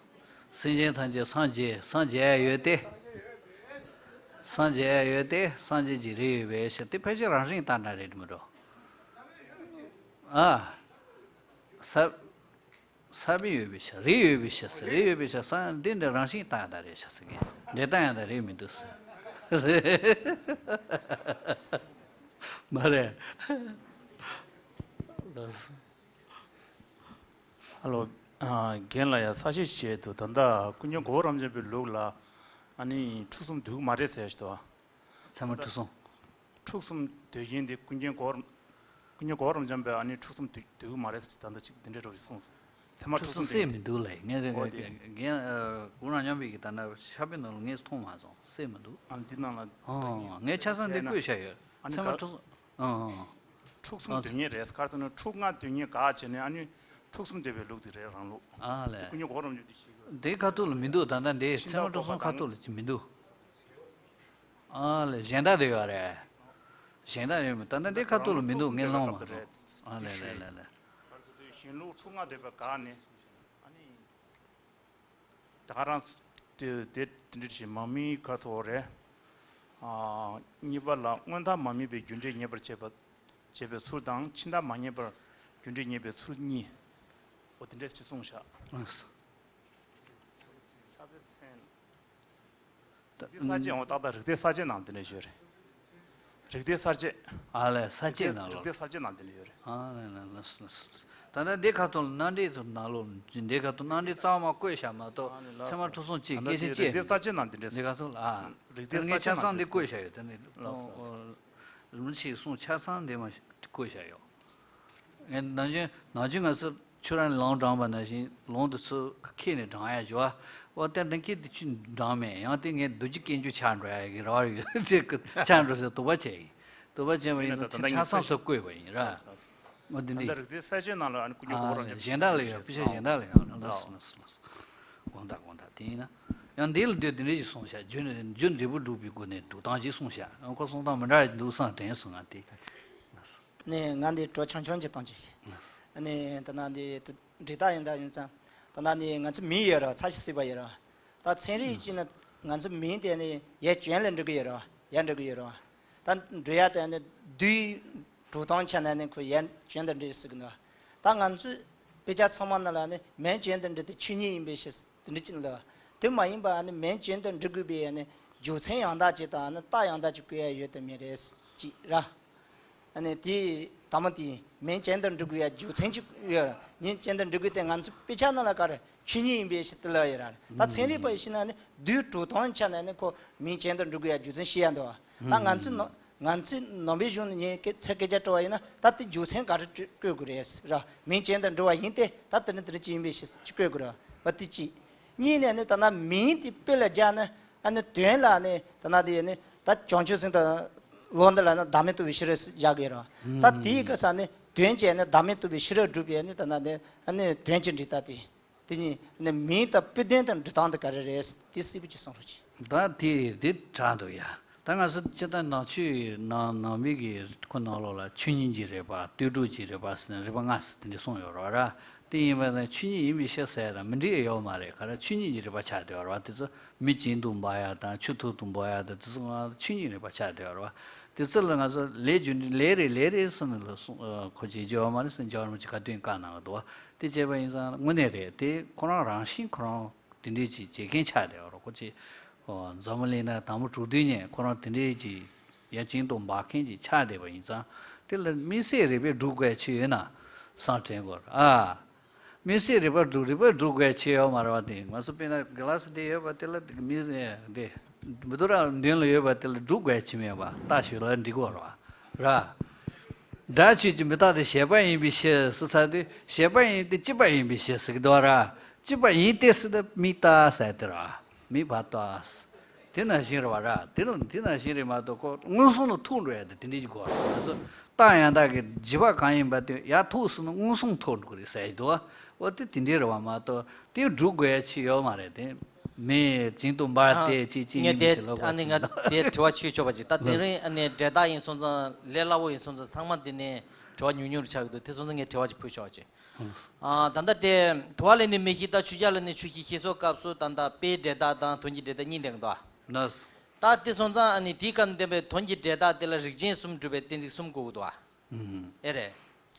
སེམས་ཅན་ཐམས་ཅད་སངས་རྒྱས། སངས་རྒྱས་ཡོད་དེ། སངས་རྒྱས་ཡོད་དེ། སངས་རྒྱས་ཀྱི་རིགས་ཡོད་པའི་ཕྱིར། དེ་ཕལ་ཆེར་རང་བཞིན་རྟགས་འདྲ་རེད་མི་འགྲོ། ཨ། ས། ས་བོན་ཡོད་པའི་ཕྱིར། རིགས་ཡོད་པའི་ཕྱིར་ཟེར། རིགས་ཡོད་པའི་ཕྱིར་ཟེར། འདི་འདྲ་རང་བཞིན་རྟགས་འདྲ་རེད་ཤག་ཟེར་གི། འབྲས་རྟགས་ཡང་དག་རེད་མི་འདུག་ཟེར། མ་རེད། ཨ་ལོ། ཨ། རྒན་ལགས་ཡ། གསལ་བཤད་བྱས་འདུག། ད་ལྟ་ཀུན་མཁྱེན་གོ་བོ་རབ་འབྱམས་པའི་ལུགས་ལ་ཨ་ནི་འཁྲུག་གསུམ་འདུས་མ་རེད་ཟེར་ཞིག་འདུག། ཚད་མ་འཁྲུག་གསུམ། འཁྲུག་གསུམ་འདོད་མཁན་དེ་ཀུན་མཁྱེན་གོ་བོ། ཀུན་མཁྱེན་གོ་བོ་རབ་འབྱམས་པས་ཨ་ནི་འཁྲུག་གསུམ་འདོད་འདོད་ཀྱི་མ་རེད་ཟེར། ད་ལྟ་ཅིག་འདི་འདྲའི་རོབ་ཅིག་གསུངས་སོང་། ཚད་མ་འཁྲུག་འཁྲུག་གསུམ་གསུམ་ཟེར་མི་འདུག་ལ། ངས་རེ་འོ་དེ། རྒན་ཨ། གོ་བོ་རབ་འབྱམས་པའི་གི་ད་ལྟ་ཕྱག་དཔེ་ནང་ལ་ངས་མཐོང་མ་སོང་། ཟེར་མི་འདུག། ཨ་འདི་ནང་ལ། ཨང་། ངས་ཆ་ཚང་འདི་བཀོད་བཞག་ཡོད། ཨ་ནི་ཚད་མ་ག་འཁྲུག་གསུམ། ཨང་ཨང་། འཁྲུག་གསུམ་འདོད་མཁན་རེད། ག་རེ་ཟེར་ན་འཁྲུག་ལྔ་འདོད་མཁན་དགག་བྱས་ནས་ཨ་ནི་འཁྲུག་གསུམ་འདོད་པའི་ལུགས་དེ་རེད་རང་ལུགས། ཨ་ལས། ཀུན་མཁྱེན་གོ་བོ་རབ་འབྱམས་དེ་ཤེས་དགོས། འདིའི་ཁ་ཐུག་ལ་མི་འདུག། ད་ལྟ་འདི་ཕྱི་ཚད་མ་འདོད་འཁྲུག་གསུམ་པ་ཁ་ཐུག་ལ་ཅིག་མི་འདུག། ཨ་ལས། གཞན་དག་དེ་ཡོད་རེད། གཞན་དག་ཡོད་མི། ད་ལྟ་འདི་ཁ་ཐུག་ལ་མི་འདུག། ངས་བླངས་མ་སོང་། ཨ་ལས་ལས་ལས་ལས། གཞན་ལུགས་འཁྲུག་ལྔ་འདོད་པ་དགག་ནས་ཨ་ནི། ད་ག་རང་དེ་དེ་དེ་འདྲ་ཞིག་མ་མི་ག་ཚོ་རེད། ཨ། གཉིས་པ་ལ་སྔོན་མཐའ་མ་དམིགས་པའི་རྒྱུ་འབྲས་ངེས་པར་བྱེད་པ། བྱེད་པའི་ཚུལ་དང་ཕྱི་མཐའ་མ་ངེས་པར་རྒྱུ་འབྲས་ངེས་པའི་ཚུལ་གཉིས། འོ་དེ་འདྲས་ཞིག་གསུངས་བཞག། ཨ་ས། ཕྱག་དཔེ་ཚན། རིགས་གཏེར་གསལ་བྱེད། འོ་ཏག་ཏག་རིགས་གཏེར་གསལ་བྱེད་ནང་དེ་འདྲས་ཞིག་ཡོད་རེད། རིགས་གཏེར་གསལ་བྱེད། ཨ་ལས། གསལ་བྱེད་ནང་ལོགས། རིགས་གཏེར་གསལ་བྱེད་ནང་དེ་འདྲས་ཡོད་རེད། ཨ་ལས་ལས་ལས་ལས། ད་ལྟ་འདི་ཁ་ཐུག་ལ་རྣམ་འགྲེལ་དུ་ནང་ལོགས། འདི་ཁ་ཐུག་རྣམ་འགྲེལ་རྩ་བ་མ་བཀོད་བཞག་མ་གཏོགས། ཨ་ལས་ལས། ཚད་མ་འཁྲུག་གསུམ་གཅིག། རིགས་གཏེར་གསལ་བྱེད་ནང་དེ་འདྲས། འདི་ཁ་ཐུག་ལ། ཨ། རིགས་གཏེར་གསལ་བྱེད་ནང་དེ་འདྲས། ངས་ཆ་ཚང་འདི་བཀོད་བཞག་ཡོད། དེ་ནི་ལགས་སོ་ལགས་སོ། རིན་པོ་ཆེས་གསུངས་ཆ་ཚང་འདི་མ་བཀོད་བཞག་ཡོད། ངས་ནམ་རྒྱུན་ནམ་རྒྱུན་ང་ཚོ་ཁྱོད་རང་ལམ་དྲངས་པ་ནང་བཞིན་ལམ་དུ་ཚུར་ཁྱེར་ནས་དྲངས་ཡ་བྱོས། འོ་དེ་འདི་སྐད་དུ་ཆུ་འགྲངས་མེད། ཡང་དེ་ངས་རྡོ་རྗེ་སྐད་འཇུག་ཆགས་འགྲོ་ཡ་གི་རེ་བ་ཡོད་ཅེས་ཆགས་འགྲོ་ཟེར་དོགས་པ་བྱས་ཡིན། དོགས་པ་བྱས་པ་ཡིན་ཙང་ཚིག་ཆ་ཚང་ཚུར་བཀོད་པ་ཡིན་ར། འོ་དེ་ད་ལྟ་འདི་རིགས་གཏེར་གསལ་བྱེད་ནང་ལ་ཨ་ནི་ཀུན་མཁྱེན་གོ་བོ་རབ་འབྱམས། གཞན་དག་ལ་ཡང་དཔེ་ཆ་གཞན་དག་ལ་ཡང་ལགས་སོ་ལགས་སོ་ལགས་སོ། དགོངས་དག། དགོངས་དག། དེ་ཡིན་ན་ཡང་འདི་ལ་ལྟོས། དེ་འདྲ་ཞིག་གསུངས་བཞག། རྒྱུ་ནི་རྒྱུ་འབྲས་བུ་སྒྲུབ་པའི་སྒོ་ནས་སྒྲུབ་སྟངས་ཞིག་གསུངས་བཞག། ཁོ་གསུང་སྟངས་མི་འདྲ་བ་འདུག་བསམ་དྲན་སོང་ང་དེ། ནས་ང་འདི་གྲོགས་ཆུང་ཆུང་གཅིག་གཏོང་རྒྱུ་ཞིག། ནས་ད་ནང་འདི་འབྲས་རྟགས་ཡིན་ད་ཡིན་ཙང་། ད་ནང་འདི་ང་ཚོ་མིང་ཡོད་རེད། ཚ་ཞིག་སྲིད་པ་ཡོད་རེད། ད་ཚན་རིག་ཅིག་ན་ང་ཚོ་མིང་དེ་ནི་ཡར་བྱོན་ལ་འགྲོ་གི་ཡོད་རེད། ཡར་འགྲོ་གི་ཡོད་རེད། ད་འགྲོ་ཡ་དེ་ནི་བསྡུས་གྲུབ་སྟངས་ཆ་ནས་ནི་ཁོ་ཡར་བྱོན་དུ་འགྲོ་ཟེར་གི་འདུག། ད་ང་ཚོའི་དཔེ་ཆ་ཚང་མ་ནང་ལ་ནི་མིང་བྱོན་དུ་འགྲོ་དེ་ཆོས་ཉིད་ཡིན་པའི་ཕྱིར་དེ་འདྲ་ཅིག་འདུག། དེ་མ་ཡིན་པ་ནི་མིང་བྱོན་དུ་འགྲོ་དགོས་པའི་ནི་རྒྱུ་མཚན་ཡང་དག་ཅིག་དང་ནི་རྟགས་ཡང་དག་ཅིག་བཀོད་ཡ་ཡོད་དམ་མེད་རེད་ཅིག་ར། ཨ་ནི་དེ་དང་པོ་དེ་མིང་བྱོན་དུ་འགྲོ་དགོས་ཡ་རྒྱུ་མཚན་ཅིག་ཡོད་ར། མིང་བྱོན་དུ་འགྲོ་དགོས་དེ་ང་ཚོ་དཔེ་ཆ་ནང་ལ་ག་རེ་ཆོས་ཉིད་ཡིན་པའི་ཕྱིར་དེ་ལབ་ཡོད་ར། ད་ཚན་རིག་པ་ཡིན་ན་ནི་བསྡུས་གྲུབ་སྟངས་ཆ་ནས་ནི་ཁོ་མིང་བྱོན་དུ་འགྲོ་དགོས་ཡ་རྒྱུ་མཚན་ཤེས་ཡ་འདུག། ད་ང་ཚོ་ནང་ང་ཚོའི་ནང་པའི་གཞུང་ནས་ངས་སྐད་ཆ་སྐད་ཆ་དྲི་བ་ཡིན་ན། ད་དེ་རྒྱུ་མཚན་ག་རེ་བཀོད་དགོས་རེད་ར། མིང་བྱོན་དུ་འགྲོ་བ་ཡིན་ཏེ་ད་དེ་ནི་དེ་རེད་ཅིག་ཡིན་པའི་ཕྱིར་ཅིག་བཀོད་དགོས་ར་བ། དེ་གཅིག། གཉིས་ནས་ནི་ད་ནང་མིང་དེ་དཔེ་ལ་སྦྱར་ན་ཨ་ནི་དོན་ལ་ནི་ད་ནང་དེ་ནི་ད་བྱང་ཆུབ་སེམས་དང་ལོག་འདི་ལ་ནི་བདག་མེད་རྟོགས་པའི་ཤེས་རབ་སྦྱར་གི་ར། ད་དེའི་ག་ས་ནི་དོན་བྱས་ནི་བདག་མེད་རྟོགས་པའི་ཤེས་རབ་སྒྲུབ་པའི་ནི་ད་ནང་དེ་ཨ་ནི་དོན་གྱི་འབྲས་རྟགས་དེ། དེ་གཉིས་ནི་མིང་དང་དཔེ་དོན་དང་འབྲི་སྟངས་དེ་ག་རེ་རེད། དེ་གསལ་པོ་ཅིག་གསུང་རོགས་གྱིས། ད་དེ་དེ་དྲག་འདུག་ཡ། ད་ང་ཚོ་སྤྱིར་བཏང་ནང་ཆོས་ནང་ནང་མི་གི་ཁོ་ནང་ལོགས་ལ་ཆོས་ཉིད་ཀྱི་རིག་པ། ལྟོས་གྲུབ་ཀྱི་རིག་པ་ཟེར་ནས་རིག་པ་ལྔ་ཟེར་དེ་འདྲ་གསུངས་ཡོད་རེད་བ་ར། དེ་ཡིན་པ་ན་ཆོས་ཉིད་ཡིན་པའི་ཕྱིར་ཟེར་ཡ་དང་མི་འགྲིག་ཡ་ཡོད་མ་རེད། ག་རེ་ཆོས་ཉིད་ཀྱི་རིག་པ་ཆགས་བསྡད་ཡོད་རེད་བ། དེ་ཚོ་མི་གྱེན་དུ་འབབ་ཡ་དང་ཆུ་ཐོག་ཏུ་འབབ་ཡ་དང་དེ་ཚོ་ང་ཆོས་ཉིད་རིག་པ་ཆགས་བསྡད་ཡོད་རེད་བ། དེ་ཚོ་ལ་ང་ཚོ་ལས་རྒྱུ་འབྲས་ལས་རེད་ལས་རེད་ཟེར་ནས་ལ་གསུང་ཨ་ཁོ་བྱེད་རྒྱུ་ཡོད་མ་རེད་ཟེར་རྒྱལ་བ་རིན་པོ་ཆེ་བཀའ་དྲིན་བཀའ་གནང་གི་འདུག་བ། དེ་བྱས་པ་ཡིན་ཙང་དངོས་གནས་རེད། དེ་ཁོ་རང་རང་བཞིན་ཁོ་རང་དེ་འདྲས་ཅིག་བྱེད་མཁན་ཆགས་བསྡད་ཡོད་རེད། ཁོ་ཅིག་འཛམ་བུ་གླིང་ན་དང་པོ་དྲུག་བདུན་ནས་ཁོ་རང་དེ་འདྲས་ཅིག་ཡ་གྱེན་དུ་འབབ་མཁན་ཅིག་ཆགས་བསྡད་པ་ཡིན་ཙང་དེ་ལ་དམིགས་བསལ་རིག་པའི་སྒྲུབ་དགོས་ཆེ་ཡོད་ན་བསམ་དྲན་དགོས་རེད་ཨ། དམིགས་བསལ་རིག་པ་སྒྲུབ་རིག་པ་སྒྲུབ་དགོས་ཆེ་ཡོད་མ་རེད་བ། དེ་ང་ཚོ་དཔེར་ན་གི་ལ་སི་དེ་ཡོད་པ་དེ་ལ་མི་དེ་མི་དུ་ར་མདུན་ལ་ཡོད་པ་དེ་ལ་སྒྲུབ་དགོས་ཆེ་མེད་པ་ལྟ་ཞིག་ལ་འགྲིག་གོ་རེད་བ་ར། སྒྲ་ཆོས་ཀྱི་མི་རྟག་སྟེ་བྱས་པ་ཡིན་པའི་ཕྱིར་ཟེར་ཚར་དུས་བྱས་པ་ཡིན་ཏེ་སྐྱེས་པ་ཡིན་པའི་ཕྱིར་ཟེར་གི་འདུག་བ་ར། སྐྱེས་པ་ཡིན་ཏེ་ཟེར་ཏེ་མིག་ལྟ་ཟེར་དེ་ར། མིག་བར་ལྟ། དེ་ནང་བཞིན་རེད་བ་ར། དེ་ལ་དེ་ནང་བཞིན་རེད་མ་གཏོགས་ཁོ་མངོན་སུམ་ལ་ཐུག་འགྲོ་ཡ་དེ་དེ་འདྲའི་གོ་ར། ང་ཚོ་རྟགས་ཡང་དག་གི་བྱས་པ་གང་ཡིན་པ་དེ་ཡར་ཐུག་སོང་ན་མངོན་སུམ་ཐུག་འགྲོ་གི་རེད་ཟེར་གྱི་འདུག་བ། འོ་དེ་དེ་འདྲའི་རེད་བ་མ་གཏོགས་དེ་སྒྲུབ་དགོས་ཡ་ཆེ་ཡོད་མ་རེད་དེ། མི་གྱེན་དུ་འབབ་སྟེ་ཅི་ཅི་ཡིན་མི་ཞིག་ལོ་གོ་ཨ་ནི་ང་དེ་དྲི་བ་ཆུ་ཆོག་པ་ཅིག་ད་དེ་རིང་ཨ་ནི་འབྲས་རྟགས་ཡིན་སོང་ཙང་ལས་སླ་པོ་ཡིན་སོང་ཙང་ཚང་མ་དེ་ནས་དྲི་བ་ཉུང་ཉུང་རུ་ཆགས་ཀྱི་འདུག་དེ་སོང་ཙང་ངས་དྲི་བ་ཅིག་ཕུལ་ཆོག་ཅིག་ཨ་ད་ལྟ་དེ་དུ་བ་ལས་ནི་མི་ཤེས་ད་ཆུ་རྒྱ་ལ་ནི་ཆུ་ཤེས་ཞེས་སོགས་སྐབས་སུ་ད་ལྟ་དཔེའི་འབྲས་རྟགས་དང་དོན་གྱི་འབྲས་རྟགས་གཉིས་ལྡན་གྱི་འདུག་ཨ། ད་དེ་སོང་ཙང་ཨ་ནི་དེའི་སྐབས་ནས་བསྟན་པའི་དོན་གྱི་འབྲས་རྟགས་དེ་ལ་རིགས་ཅན་གསུམ་སྒྲུབ་པའི་གཏན་ཚིགས་གསུམ་དགོས་ཀྱི་འདུག་ཨ། ཨེ་རེད།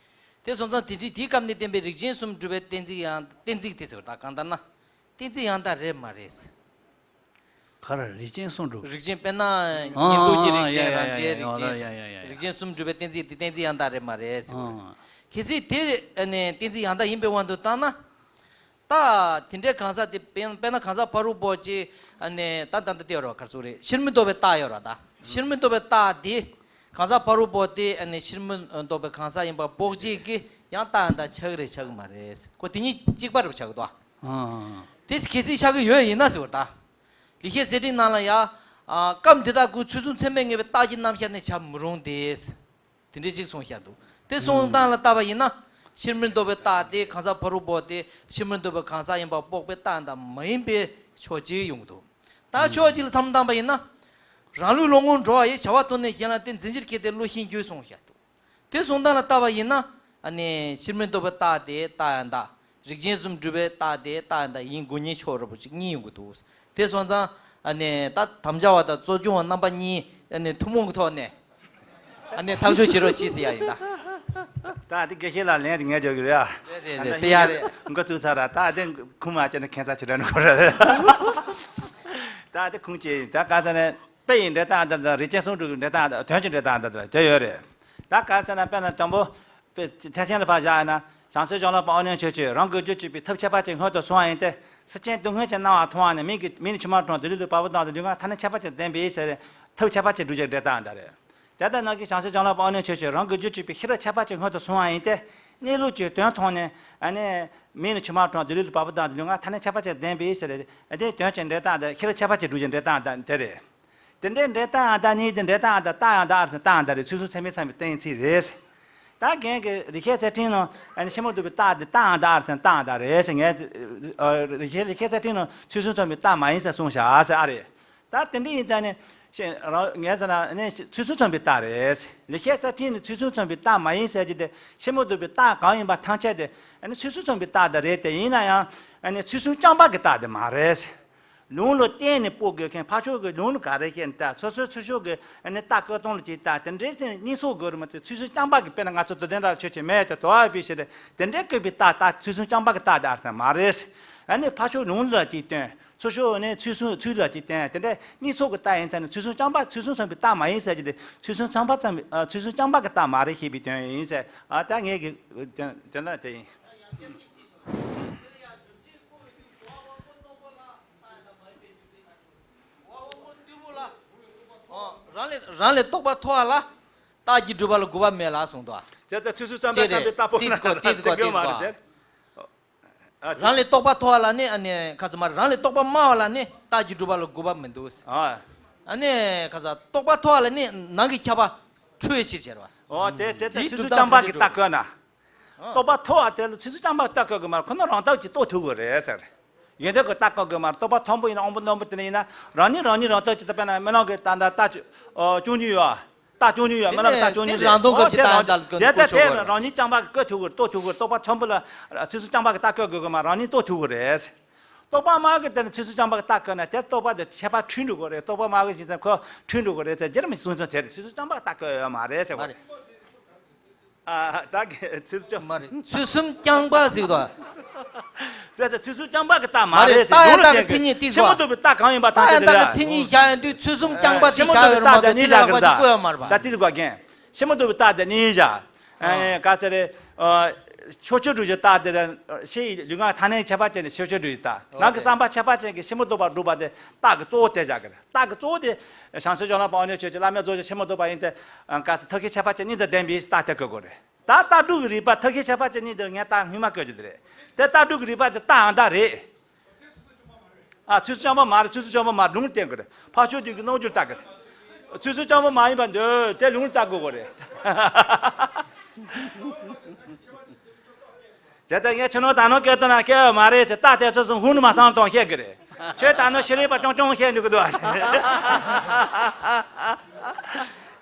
དེ་སོང་ཙང་དེ་དེའི་སྐབས་ནས་བསྟན་པའི་རིགས་ཅན་གསུམ་སྒྲུབ་པའི་གཏན་ཚིགས་ཡང་གཏན་ཚིགས་དེ་ཟེར་བ་ད་གང་ལྟར་ན་གཏན་ཚིགས་ཡང་དག་རེད་མ་རེད། ག་རེ་རིགས་ཅན་གསུམ་སྒྲུབ། རིགས་ཅན་དཔེར་ན་ཨ་ཉིད་ལུགས་ཀྱི་རིགས་ཅན་ཡ་ཡ་རང་ཡ་ཅན་ཡ་རིགས་ཅན་ཡ་ཡ་ཟེར། ཡ་ཡ་ཡ་ཡ། རིགས་ཅན་གསུམ་སྒྲུབ་པའི་གཏན་ཚིགས་དེ་གཏན་ཚིགས་ཡང་དག་རེད་མ་རེད་ཟེར་བ། ཨ། གལ་སྲིད་དེ་ཨ་ནི་གཏན་ཚིགས་ཡང་དག་ཡིན་པའི་དབང་དུ་བཏང་ན། ད་དེ་འདྲའི་གང་ཟག་དེ་དཔེར་དཔེར་ན་གང་ཟག་ཕ་རོལ་པོ་ཅིག་ཨ་ནི་ད་ད་ལྟ་དེ་ཡོད་རེད་བ། ག་རེ་ཟེར་རེད། ཕྱིར་མི་ལྡོག་པའི་རྟགས་ཡོད་རེད་ད། ཕྱིར་མི་ལྡོག་པའི་རྟགས་དེ་གང་ཟག་ཕ་རོལ་པོ་དེ་ཨ་ནི་ཕྱིར་མི་ལྡོག་པའི་གང་ཟག་ཡིན་པ་འབོག་བྱེད་ཀྱི་ཡང་རྟགས་ཡང་དག་ཆགས་ཀྱི་རེད་ཆགས་ཀྱི་མ་རེད། ཁོ་དེ་གཉིས་གཅིག་པ་རེད་ཆགས་ཀྱི་འདུག་ཨ། ཨ། དེ་གལ་སྲིད་ཆགས་ཀྱི་ཡོད་ཡིན་ན་ཟེར་བ་ད། ལེགས་བཤད་གསེར་ཕྲེང་ནང་ལ་ཡ། ཨ། སྐབས་འདི་དག་ཀུན་ཚུལ་གསུམ་ཚད་མས་ངེས་པའི་རྟགས་ཀྱི་རྣམ་གཞག་ནི་བྱ་མི་རུང་སྟེ། དེ་འདྲའི་ཅིག་གསུངས་བཞག་འདུག་དེ་གསུངས་སྟངས་ལ་བལྟས་པ་ཡིན་ན། ཕྱིར་མི་ལྡོག་པའི་རྟགས་དེ་གང་ཟག་ཕ་རོལ་པོ་དེ་ཕྱིར་མི་ལྡོག་པའི་གང་ཟག་ཡིན་པ་དཔོག་པའི་རྟགས་དང་མ་ཡིན་པའི་ཕྱོགས་གཅིག་ཡོང་གི་འདུག་ད་ཕྱོགས་གཅིག་ལ་མཚམས་བཏང་པ་ཡིན་ན། རང་ལུགས་བློ་ངོར་འགྲོ་བ་ཡི་བྱ་བ་དོན་ནི་གཞན་ལ་བརྟེན་འཛིན་ཕྱིར་སྐྱེ་སྟེ་བློ་ཤེས་འགྱུར་གསུངས་བཞག་འདུག་དེ་གསུངས་སྟངས་ལ་བལྟས་པ་ཡིན་ན། ཨ་ནི་ཕྱིར་མི་ལྡོག་པའི་རྟགས་དེ་རྟགས་ཡང་དག་རིགས་ཅན་གསུམ་སྒྲུབ་པའི་རྟགས་དེ་རྟགས་ཡང་དག་ཡིན་དགོས་ངེས་ཕྱོགས་རེ་བ་ཅིག་གཉིས་ཡོང་གི་འདུག་དེ་སོང་ཙང་ཨ་ནི་ད་དམ་བཅའ་བ་དང་རྩོད་སྐྱོང་བ་རྣམ་པ་གཉིས་ཨ་ནི་ཐུན་མོང་གི་ཐོག་ནས་ཨ་ནི་ཐག་གཅོད་བྱེད་རོགས་ཞེས་ཟེར་ཡ་ཡིན་ད། ད་དེ་དགེ་བཤེས་ལགས་ལན་དེ་ངས་འཇོག་གི་རེད་ཨ། རེད་རེད་རེད། དེ་ཡ་རེད། འགོ་བཙུགས་ཚར་ར་ད་དེ་ཁུངས་མ་བཅད་ན་ཁྱད་མཚར་ཆེ་དྲགས་ནི་ཁོ་ར་རེད། ད་དེ་ཁུངས་བཅད་ཡིན་ད་ག་ཚ་ནས། དཔེ་ཡི་འབྲས་རྟགས་འདི་དང་རིགས་ཅན་གསུམ་སྒྲུབ་ཀྱི་འབྲས་རྟགས་འདི་དོན་གྱི་འབྲས་རྟགས་འདི་དེ་ཡོད་རེད། ད་ག་རེ་ཟེར་ན་དཔེར་ན་དང་པོ། དཔེ་ཐེག་ཆེན་ལ་ཕར་བཞག་ཡིན་ན་བྱང་སེམས་ཅན་ལ་དཔག་ཨ་ནི་ཆོས་ཅན་རང་གི་རྒྱུད་གཅིག་པའི་ཐབས་ཁྱད་པར་ཅན་སྔོན་དུ་སོང་བ་ཡིན་ཏེ། སེམས་ཅན་སྡུག་བསྔལ་གྱི་སྣང་བ་མཐོང་བ་ནི་མིག་གིས་མིག་ནི་ཕྱི་མར་མཐོང་བ་དེ་ལུས་ལ་བབ་པ་དང་དེ་ལུས་ངག་ཐ་སྙད་ཁྱད་པར་ཅན་ལྡན་པའི་ཟེར་ཏེ་ཐབས་ཁྱད་པར་ཅན་སྒྲུབ་བྱེད་ཀྱི་འབྲས་རྟགས་འདི་རེད། དེ་ལྟར་ནམ་མཁའི་བྱང་སེམས་ཅན་ལ་དཔག་ཨ་ནི་ཆོས་ཅན་རང་གི་རྒྱུད་གཅིག་པའི་ཤེས་རབ་ཁྱད་པར་ཅན་སྔོན་དུ་སོང་བ་ཡིན་ཏེ། གནས་ལུགས་ཀྱི་དོན་མཐོང་ནས་ཨ་ནི་མིག་ནི་ཕྱི་མར་མཐོང་བ་དེ་ལུས་ལ་བབ་པ་དང་དེ་ལུས་ངག་ཐ་སྙད་ཁྱད་པར་ཅན་ལྡན་པའི་ཟེར་ཏེ་དེ་དོན་གྱི་འབྲས་རྟགས་འདི་ཤེས་རབ་ཁྱད་པར་ཅན་སྒྲུབ་བྱེད་ཀྱི་འབྲས་རྟགས་འདི་དེ་རེད། དེ་འདྲའི་འབྲས་རྟགས་ཡང་དག་ནི་དེ་འབྲས་རྟགས་ཡང་དག་རྟགས་ཡང་དག་ཨར་སེང་རྟགས་ཡང་དག་རེད། ཚུལ་གསུམ་ཚད་མས་ཚང་བའི་གཏན་ཚིགས་རེད། ད་རྒན་གྱི་རིགས་ཤེས་གསེར་ཕྲེང་ནང་ཨ་ནི་ཕྱི་མ་བསྡུ་བའི་རྟགས་དེ་རྟགས་ཡང་དག་ཨར་སེང་རྟགས་ཡང་དག་རེད་ཟེར་ངས། ཨ་རིགས་ཤེས་རིགས་ཤེས་གསེར་ཕྲེང་ནང་ཚུལ་གསུམ་ཚང་བའི་རྟགས་མ་ཡིན་ཟེར་གསུངས་བཞག་ཟེར་ཨ་རེད། ད་དེ་འདྲ་ཡིན་ཙང་ནི་ཤེས་རང་ངས་ཟེར་ན་ནི་ཚུལ་གསུམ་ཚང་བའི་རྟགས་རེད། རིགས་ཤེས་གསེར་ཕྲེང་ནི་ཚུལ་གསུམ་ཚང་བའི་རྟགས་མ་ཡིན་ཟེར་གྱི་དེ་ཕྱི་མ་བསྡུ་བའི་རྟགས་གང་ཡིན་པ་ཐམས་ཅད་དེ་ཨ་ནི་ཚུལ་གསུམ་ཚང་བའི་རྟགས་དེ་རེད། དེ་ཡིན་ན་ཡང་ཨ་ནི་ཚུལ་གསུམ་རྐྱང་པ་གི་རྟགས་དེ་མ་རེད། ལུང་ལ་བརྟེན་ནས་དཔོག་དགོས་མཁན་ཕར་ཕྱོགས་ཀྱི་ལུང་ལ་ག་རེ་བཤད་ན་ད་སོ་སོའི་ཚུལ་ཕྱོགས་ཀྱི་ཨ་ནི་རྟགས་བཀོད་སྟངས་ལ་ཅིག་ད་དེ་འདྲའི་ཚེ་གཉིས་ཚོགས་དགོས་རེད་མ་གཏོགས་ཚུལ་གསུམ་རྐྱང་པ་གི་དཔེར་ན་ང་ཚོ་མདོ་དོན་དག་ཆོས་ཅན་མེད་དེ་དོ་བ་པའི་ཕྱིར་དེ་འདྲའི་བཀོད་པའི་རྟགས་ད་ཚུལ་གསུམ་རྐྱང་པ་གི་རྟགས་དེ་ཨར་ས་མ་རེད། ཨ་ནི་ཕར་ཕྱོགས་ལུང་ལ་ཅིག་བརྟེན་ཚུར་ཕྱོགས་ནས་ཚུལ་གསུམ་ཚུལ་ལ་ཅིག་བརྟེན་དེ་འདྲའི་གཉིས་ཚོགས་ཀྱི་རྟགས་ཡིན་ཙང་ནི་ཚུལ་གསུམ་རྐྱང་པ་ཚུལ་གསུམ་ཚང་བའི་རྟགས་མ་ཡིན་ཟེར་གྱི་དེ་ཚུལ་གསུམ་ཚང་པ་ཚང་བའི་ཨ་ཚུལ་གསུམ་རྐྱང་པ་གི་རྟགས་མ་རེད་ཞེས་པའི་དོན་ཡིན་ཟེར་ཨ་ད་ངས་ཀྱི་དོན་དོན་དག་དེ་ཡིན། རང་ལས་རང་ལས་རྟོགས་པ་མཐོ་བ་ལ་རྟགས་ཀྱིས་སྒྲུབ་པ་ལ་དགོས་པ་མེད་ལ་གསུངས་འདུག་དེ་ལྟར་ཚུལ་གསུམ་ཙམ་པའི་ཁམས་པའི་རྟགས་པོ་ན་རང་ལས་རྟོགས་པ་མཐོ་བ་ལ་ནི་ཨ་ནི་ཁ་ཚ་མ་རང་ལས་རྟོགས་པ་དམའ་བ་ལ་ནི་རྟགས་ཀྱིས་སྒྲུབ་པ་ལ་དགོས་པ་མི་འདུག་ཨ་ནི་ཁ་ཚ་རྟོགས་པ་མཐོ་བ་ལ་ནི་ནང་གི་ཁྱབ་པ་འཁྲུལ་བའི་ཕྱིར་བྱེད་པ། འོ་དེ་དེ་ལྟར་ཚུལ་གསུམ་ཙམ་པ་གི་རྟགས་བཀོད་ན། རྟོགས་པ་མཐོ་བ་དེ་ལ་ཚུལ་གསུམ་རྐྱང་པ་རྟགས་བཀོད་དགོས་མ་རེད། ཁོ་ན་རང་སྟོབས་ཀྱིས་རྟོགས་ཐུབ་དགོས་རེད་ཟེར། ཡོན་ཏན་གྱི་རྟགས་བཀོད་དགོས་མ་རེད། རྟོག་པ་མཐོན་པོ་ཡིན་ན་དབང་པོ་རྣོན་པོ་དེ་འདྲ་ཡིན་ན་རང་ཉིད་རང་ཉིད་རང་སྟོབས་ཀྱིས་ད་དཔེར་ན་རྨི་ལམ་གྱི་ད་ལྟ་རྟགས་ཅིག་ཨོ་སྐྱོང་རྒྱུ་ཡོད། རྟགས་སྐྱོང་རྒྱུ་ཡོད། རྨི་ལམ་གྱི་རྟགས་སྐྱོང་རྒྱུ་རེད། དེ་ནས་རང་སྟོབས་ཀྱིས་ད་ལྟ་ལ་ཀུན་བཟླས་བྱས་ཙང་དེ་རང་ཉིད་རྐྱང་པ་གིས་བཀོད་ཐུབ་ཀྱི་རེད། རྟོགས་ཐུབ་ཀྱི་རེད། རྟོག་པ་མཐོན་པོ་ལ་ཚིག་གསུམ་རྐྱང་པ་གིས་རྟགས་བཀོད་དགོས་ཀྱི་མ་རེད། རང་ཉིད་རྟོགས་ཐུབ་ཀྱི་རེད། རྟོག་པ་མ་གི་དེ་ནི་ཚིག་གསུམ་རྐྱང་པ་གི་རྟགས་བཀོད་ན་དེ་རྟོག་པ་དེ་ཁྱད་པར་འཁྲུལ་འགྲོ་གི་རེད། རྟོག་པ་མ་གི་ཞིག་ཙམ་ཁོ་འཁྲུལ་འགྲོ་གི་རེད་ཟེར། རྒྱུ་མི་གསུང་ཚུལ་དེ་རེད། ཚིག་གསུམ་རྐྱང་པ་གི་རྟགས་བཀོད་ཡོད་མ་རེད་ཟེར་བ་རེད། ཨ་ད་གི་ཚིག་གསུམ་མ་རེད། ཚིག་གསུམ་རྐྱང་པ་ཟེར་དོ། ཟེར་ཚེ་ཚིག་གསུམ་རྐྱང་པ་གི་རྟགས་མ་རེད་ཟེར། ད་ཡང་ཡོང་རོགས་བྱེད་གི། ཕྱི་མ་ཐུབ་པའི་རྟགས་གང་ཡིན་པ་ཐམས་ཅད་དེ་རེད། ཕྱི་མ་ཐུབ་པའི་རྟགས་དེ་ནི་བཞག་ཡོད་དུས་ཚིག་གསུམ་རྐྱང་པ་དེ་བཞག་ཡོད་རེད་མ་གཏོགས་དེ་ལ་གི་རྟགས་ད་ཏི་ཟུ་ག་གན། ཕྱི་མ་ཐུབ་པའི་རྟགས་དེ་ནི་བཞག་ཨ་ག་ཚད་རེད། ཕྱོགས་ཆོས་སྒྲུབ་ཀྱི་རྟགས་དེ་རེད། ཕྱི་ཡི་ལུས་ངག་ཐ་སྙད་ཁྱད་པར་ཅན་དེ་ཕྱོགས་ཆོས་སྒྲུབ་ཀྱི་རྟགས། ནང་གི་བསམ་པ་ཁྱད་པར་ཅན་གྱི་ཕྱི་མ་ཐུབ་པ་སྒྲུབ་པ་དེ་རྟགས་ཀྱི་གཙོ་བོ་དེ་བཞག་གི་རེད། རྟགས་ཀྱི་གཙོ་བོ་དེ་བྱང་སེམས་སྦྱོར་ལམ་པ་དབང་རྣོན་ཆོས་ཀྱི་བླ་མེད་རྫོགས་ཆེན་ཕྱི་མ་ཐུབ་པ་ཡིན་ཏེ། ཨ་ག་ཚད་ཐབས་ཤེས་ཁྱད་པར་ཅན་གཉིས་དང་ལྡན་པའི་རྟགས་དེ་བཀོད་དགོས་རེད། ད་རྟགས་སྒྲུབ་ཀྱི་རིགས་པ་ཐབས་ཤེས་ཁྱད་པར་ཅན་གཉིས་དེ་ངས་རྟགས་སྔོན་མ་བཀོད་རྒྱུ་དེ་རེད། དེ་རྟགས་སྒྲུབ་ཀྱི་རིགས་པ་དེ་རྟགས་ཨང་རྟགས་རེད། ཨ་ཚིག་གསུམ་རྐྱང་པ་མ་རེད། ཚིག་གསུམ་རྐྱང་པ་མ་རེད། ལུང་བསྟན་གྱི་རེད། འཕགས་མཆོག་བདུན་གྱི་རྣལ་འབྱོར་ལྟ་གི་རེད། ཚིག་གསུམ་རྐྱང་པ་མ་ཡིན་པ་འདོད་དེ་ལུང་ལྟ་དགོས་གོ་རེད། དེ་ལྟར་ངས་ཕྱི་ནང་དག་སྣང་སྐད་དོད་ན་སྐྱེ་བ་མ་རེད་ཟེར། རྟགས་དེ་ཚོ་ཚོ་ཧུ་ནུ་མ་སང་དང་བཤད་གི་རེད། ཁྱོད་དག་སྣང་ཤེས་རིག་པ་ཅུང་ཅུང་བཤད་འདུག་གི་འདུག་ཨ།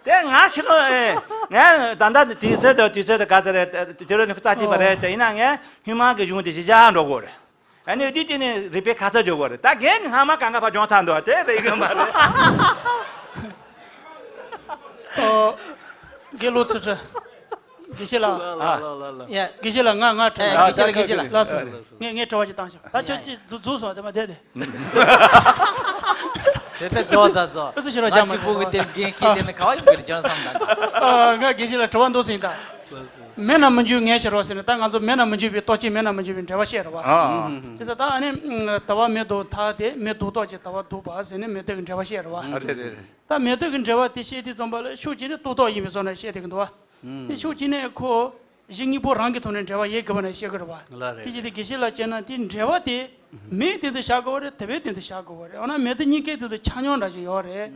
དེ་ང་ཕྱི་ནང་ཨེ་ངས་ད་ལྟ་དུས་ཚོད་དང་དུས་ཚོད་དང་ག་ཚོད་རེད། དུས་རབས་ནི་རྩ་གཅིག་པ་རེད་དེ། ཡིན་ན་ངས་ཧི་མ་གི་གཞུང་དེ་གཞི་བཞག་འགྲོ་གོ་རེད། ཨ་ནི་དུས་དེ་ནས་རིག་པའི་ཁ་ཚ་འཇོག་གོ་རེད། ད་རྒན་གྱི་སྔ་མ་གང་ག་ཕར་སྦྱོང་ཚར་འདུག་དེ་རེད་གི་མ་རེད། ཨོ། དགེ་ལོ་ཚུལ་ཁྲིམས། དགེ་བཤེས་ལགས། ཨ་ལ་ལ་ལ། ཡ། དགེ་བཤེས་ལགས་ང་ང་དྲི་ཨ་བ། དགེ་བཤེས་ལགས། དགེ་བཤེས་ལགས། ལགས་སོ། ལགས་སོ། ངས་ངས་དྲི་བ་ཞིག་བཏང་ཤག་ད་ཁྱོད་ཡ་ཀྱིས་རྫུ་རྫུ་སོང་དེ་མ་བསྡད་དེ། དེ་ལྟར་རྫོགས་དང་རྫོགས། ཨུ་ཚུགས་ཤོར་བ་རྒྱག་མ་ང་གཅིག་པུ་གི་དེ་འགན་འཁྱེར་དེ་ནི་ག་བ་ཡོང་གི་རེད་ཀྱང་བསམ་དང་། ཨ་ང་དགེ་བཤེས་ལགས་དྲི་བ་འདུག་ཟིན་ད། མེད་ན་མི་འགྱུར་ངེས་ཤེས་རོ་ཟེར་ནས། ད་ང་ཚོ་མེད་ན་མི་འགྱུར་བའི་རྟོག་བཅས་མེད་ན་མི་འགྱུར་བའི་འགྲེལ་པ་བཤད་རེད་བ། ཨ་ཨ། དེ་ཚོ་ད་ཨ་ནི་ལྟ་བ་མེ་ཏོག་མཐའ་དེ་མེ་ཏོག་རྟོགས་ཀྱི་ལྟ་བ་སྡུག་པ་ཟེར་ནས་མེ་ཏོག་གི་འགྲེལ་པ་བཤད་རེད་བ། ཨ་རེད་རེད་རེད། ད་མེ་ཏོག་གི་འགྲེལ་པ་དེ་བཤད་དུས་ཙམ་པ་ལ་ཕྱོགས་གཅིག་ནས་རྟོག་རྟོག་ཡིན་པའི་བཟོ་འདྲ་བཤད་བསྡད་ཀྱི་འདུག་བ། དེ་ཕྱོགས་གཅིག་ནས་ཁོ་གཞི་དངོས་པོ་རང་གི་ཐོག་ནས་འགྲེལ་པ་ཡོད་དགོས་པ་ནས་བཤད་ཀྱི་རེད་བ། ལ་རེད། དེ་བྱས་ཏེ་དགེ་བཤེས་ལགས་བྱས་ན་དེ་འགྲེལ་པ་དེ་མེའི་སྟེང་དུ་བཞག་དགོས་པ་རེད། དེ་བའི་སྟེང་དུ་བཞག་དགོས་པ་རེད། འོ་ན་མེ་ཏོག་གཉིས་ཀའི་སྟེང་དུ་ཆ་སྙོམས་འདྲ་ཞིག་ཡོད་རེད།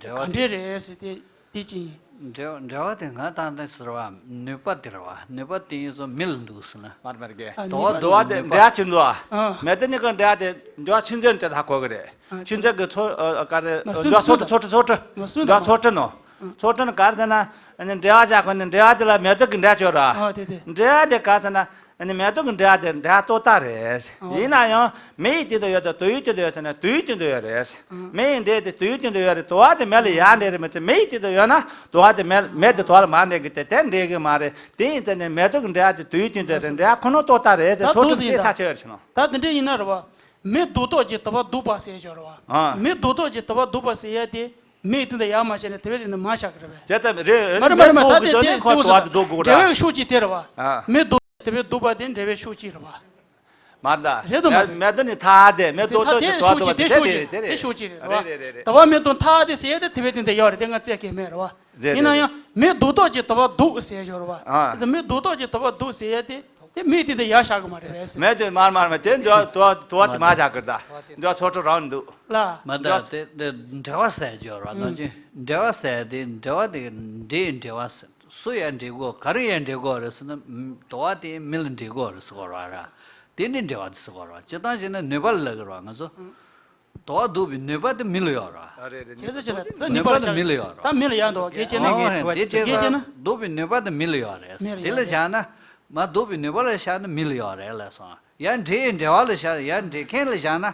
འགྲེལ་པ་ག་འདྲས་རེད་ཟེར་ཏེ་དེ་ཅི་ཡིན། འགྲེལ་འགྲེལ་པ་དེ་ང་ཏང་ཏང་ཟེར་བ་ནུས་པ་དེ་རེད་བ། ནུས་པ་དེ་ཡིན་སོ་མི་ལ་འདུག་ཟེར་ན། མར་མར་གེ། ཨ་དོ་ནུས་པ་དོ་བ་དེ་ནུས་པ། འགྲེལ་ཆེན་དུ་ཨ། ཨ། མེ་ཏོག་གཉིས་ཀའི་འགྲེལ་དེ་འགྲེལ་ཆུང་ཚན་དེ་ད་གོ་གི་རེད། ཨ། ཆུང་ཚན་གྱི་ཚོ་ཨ་ག་རེ། མ་འགྲེལ་སུན་ཚོ་ཏྲ་ཚོ་ཏྲ་ཚོ་ཏྲ། མ་སུན་འགྲེལ་ཚོ་ཏྲ་ནོ། ཨ། ཚོ་ཏྲ་ནི་ག་རེ་ཟེར་ན། ཨ་ནི་འགྲེལ་པ་བཞག་གོ་ནི་འགྲེལ་པ་དེ་ལ་མེ་ཏོག་གི་འགྲེལ་ཆོག་ར། ཨ་དེ་དེ། འགྲེལ་པ་དེ་ག་རེ་ཟེར་ན། ཨ་ནི་མེ་ཏོག་གི་འགྲེལ་པ་དེ་འགྲེལ་པ་རྟོག་བཏགས་རེད། ཨ། ཡིན་ན་ཡང་མེ་ཡི་སྟེང་དུ་ཡོད་དང་དོ་ཡི་སྟེང་དུ་ཡོད་ཟེར་ན་དོ་ཡི་སྟེང་དུ་ཡོད་རེད། ཨ། མེ་ཡི་འགྲེལ་དེ་དོ་ཡི་སྟེང་དུ་ཡོད་རེད། དོ་བ་དེ་མེ་ལ་ཡར་འགྲེལ་རེད་མ་གཏོགས་མེ་ཡི་སྟེང་དུ་ཡོད་ན་དོ་བ་དེ་མེ་མེ་དེ་དོ་བ་ལ་མར་འགྲེལ་གི་དེ་དེ་འགྲེལ་གི་མ་རེད། དེ་ཡིན་ཙང་ནི་མེ་ཏོག་གི་འགྲེལ་པ་དེ་དོ་ཡི་སྟེང་དུ་ཡོད་རེད། འགྲེལ་པ་ཁོ་ན་རྟོག་བཏགས་རེད་ཟེར། ད་ཚོ་འདུག་ཏུ་ཟིན་སེ་ད། ཐག་ཆོད་ཡོད་རེད་ཟེར་ནོ། ད་དེ་འདྲ་ཡིན་ན་རེད་བ། མེ་སྡུག་བཏགས་ཀྱི་དོ་བ་སྡུག་པ་ཟེར་ཡོད་རེད་བ། ཨ། མེ་སྡུག་བཏགས་ཀྱི་དོ་བ་སྡུག་པ་ཟེར་ཡ་དེ། མེ་ཡི་སྟེང་དུ་ཡར་མ་བཞག་ནས་དེ་བས་དེ་ནི་མར་བཞག་གི་རེད་པས། དེ་ལྟ་རེད། མ་རེད་མ་རེད། མ་ད་དེ་དེ་སེ་བོ་ཟེར་བ་དེ་སྡུག་དགོས་ར། འགྲེལ་པའི་ཤུགས་ཀྱིས་དེ་རེད་བ། ཨ། མེ་སྡུག་དེ་བས་སྡུག་པ་དེ་འགྲེལ་པའི་ཤུགས་ཀྱིས་རེད་བ། མ་རེད་ད། རེད་དོ་མ་རེད། མེ་ཏོག་ནི་ཐ་དེ་མེ་ཏོག་ཏོ་དེ་ཤུགས་ཀྱིས་དེ་ཤུགས་ཀྱིས་དེ་ཤུགས་ཀྱིས་རེད་བ། རེད་རེད་རེད། དོ་བ་མེ་ཏོག་ཐ་དེ་ཟེར་ཡ་དེ་དེ་བས་དེ་འདི་ཡོད་རེད། དེ་ང་བཙལ་གི་མེད་རེད་བ། རེད་ཡིན་ན་རེད་ཡང་རེད། མེ་སྡུག་བཏགས་ཀྱི་དོ་བ་སྡུག་ཟེར་ཡ་ཡོད་རེད་བ། ཨ། དེ་མེ་སྡུག་བཏགས་ཀྱི་དོ་བ་སྡུག་ཟེར་ཡ་དེ། དེ་མེ་དེ་འདི་ཡར་བཞག་གི་མ་རེད་པས་ཟེར། མེ་དེ་མར་མར་མར་དེ་འདི་དོ་དོ་དེ་མར་བཞག་གི་རེད་ད། འདི་ཚོ་ཁྲོ་རང་འདུག་ལ། མ་ད་དེ་དེ་འགྲེལ་པ་ཟེར་རྒྱུ་ར། ནང་ཆེན་འགྲེལ་པ་ཟེར་དེ་འགྲེལ་པ་དེ་འགྲེལ་འགྲེལ་པ་ཟེར་སུ་ཡང་འགྲེལ་དགོས་ག་རེ་ཡང་འགྲེལ་དགོས་རེད་ཟེར་ན། དོ་བ་དེ་མི་ལ་འགྲེལ་དགོས་རེད་ཟེར་དགོས་ར་ར། དེ་འདི་འགྲེལ་པ་དེ་ཟེར་དགོས་ར། སྤྱིར་བཏང་བྱས་ན་ནུས་པ་ལ་ལབ་གི་ར་ང་ཚོ། དོ་བ་སྡུག་པའི་ནུས་པ་དེ་མི་ལ་ཡོད་ར། ཨ་རེད་རེད། ཁྱེད་ཚོ་ཆེ་ལ་ད་ནུས་པ་ལ་བཞག་མི་ལ་ཡོད་ར། ད་མི་ལ་ཡོད་འདུག་གལ་ཆེ་ན། ཨོ་ཧེ་དེ་ཆེ་གལ་ཆེ་ན། སྡུག་པའི་ནུས་པ་དེ་མི་ལ་ཡོད་རེད། མི་ལ་དེ་ཡོད་ལ་རེད། བཞག་ན། མ་སྡུག་པའི་ནུས་པ་ལ་བཞག་ན་མི་ལ་ཡོད་རེད་ལབ་སོང་། ཡར་འགྲེལ་འགྲེལ་པ་ལ་བཞག་ཡར་འགྲེལ་མཁན་ལ་བཞག་ན།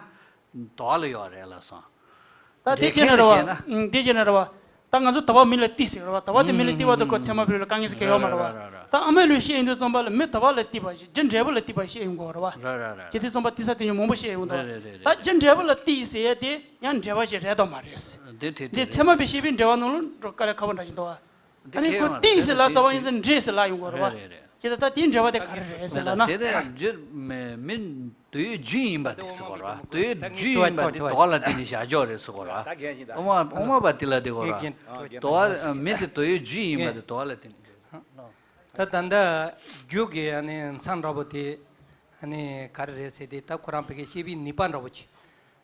དོ་བ་ལ་ཡོད་རེད་ལབ་སོང་། ད་དེ་འགྲེལ་ཁྱེད་མཁན་ནི་རེད་བ། ལ་བཞག་ན། ཨང་། དེ་ཁྱེད་ནི་རེད་བ། ད་ང་ཚོ་དོ་བ་མི་ལ་གཏི་ཟེར་རེད་བ། དོ་བ་དེ་མི་ལ་གཏི་བ་དེ་ཁོ་ཚད་མ་བོད་ལ་དཀའ་ངལ་ཟེར་གྱི་ཡོད་མ་རེད་བ། ར་ར་ར་ར། ད་ཨ་མའི་ལུས་བཤད་ཡོང་དུས་ཙམ་པ་ལ་མི་དོ་བ་ལ་གཏི་བ་ཞིག་རྒྱུ་འབྲས་བུ་ལ་གཏི་བ་བཤད་ཡོང་གི་ཡོད་རེད་བ། ར་ར་ར་ར། ཁྱེད་དུས་ཙམ་པ་གཏི་ས་དེ་ཉུང་མང་པོ་བཤད་ཡོང་དུས། རེད་རེད་རེད་རེད། ད་རྒྱུ་འབྲས་བུ་ལ་གཏི་ཟེར་ཡ་དེ་ཡང་འགྲེལ་པ་ཞིག་རེད་དམ་མ་རེད། དེ་དེ་དེ་དེ་ཚད་མ་བོད་བཤད་པའི་འགྲེལ་པ་ནང་ལ་འགྲོ་དཀའ་ལས་ཁག་པོ་འདྲ་ཞིག་འདུག་བ། ཨ་ནི་ཁོ་གཏིང་ཟེར་ལབ་ཙམ་པ་ཡིན་ཙང་འགྲེལ་ཟེར་ལབ་ཡོང་གི་རེད་བ། རེད་རེད་རེད། ཁྱེད་ད་ལྟ་དེའི་འགྲེལ་པ་དེ་ག་རེ་རེད་ཟེར་ལབ་ན། དེ་ནས་རྒྱུ་མི་མི་དུ་ཡོད་རྒྱུ་ཡིན་པ་དེ་ཟེར་གོ་ར། དུ་ཡོད་རྒྱུ་ཡིན་པ་དེ་དོ་བ་ལ་བརྟེན་ནས་བཞག་ཆོག་རེད་ཟེར་གོ་ར། དབུ་མ་དབུ་མ་པ་དེ་ལ་དེ་གོ་ར། དོ་བ་མི་དེ་དུ་ཡོད་རྒྱུ་ཡིན་པ་དེ་དོ་བ་ལ་བརྟེན་ནས། ད་ད་ལྟ་རྒྱུ་གི་ཨ་ནི་མཚམས་འདྲ་པོ་དེ་ཨ་ནི་ག་རེ་རེད་ཟེར་དེ་ད་ཁོ་རང་བོད་སྐད་བཤད་པའི་ནུས་པ་འདྲ་པོ་ཅིག་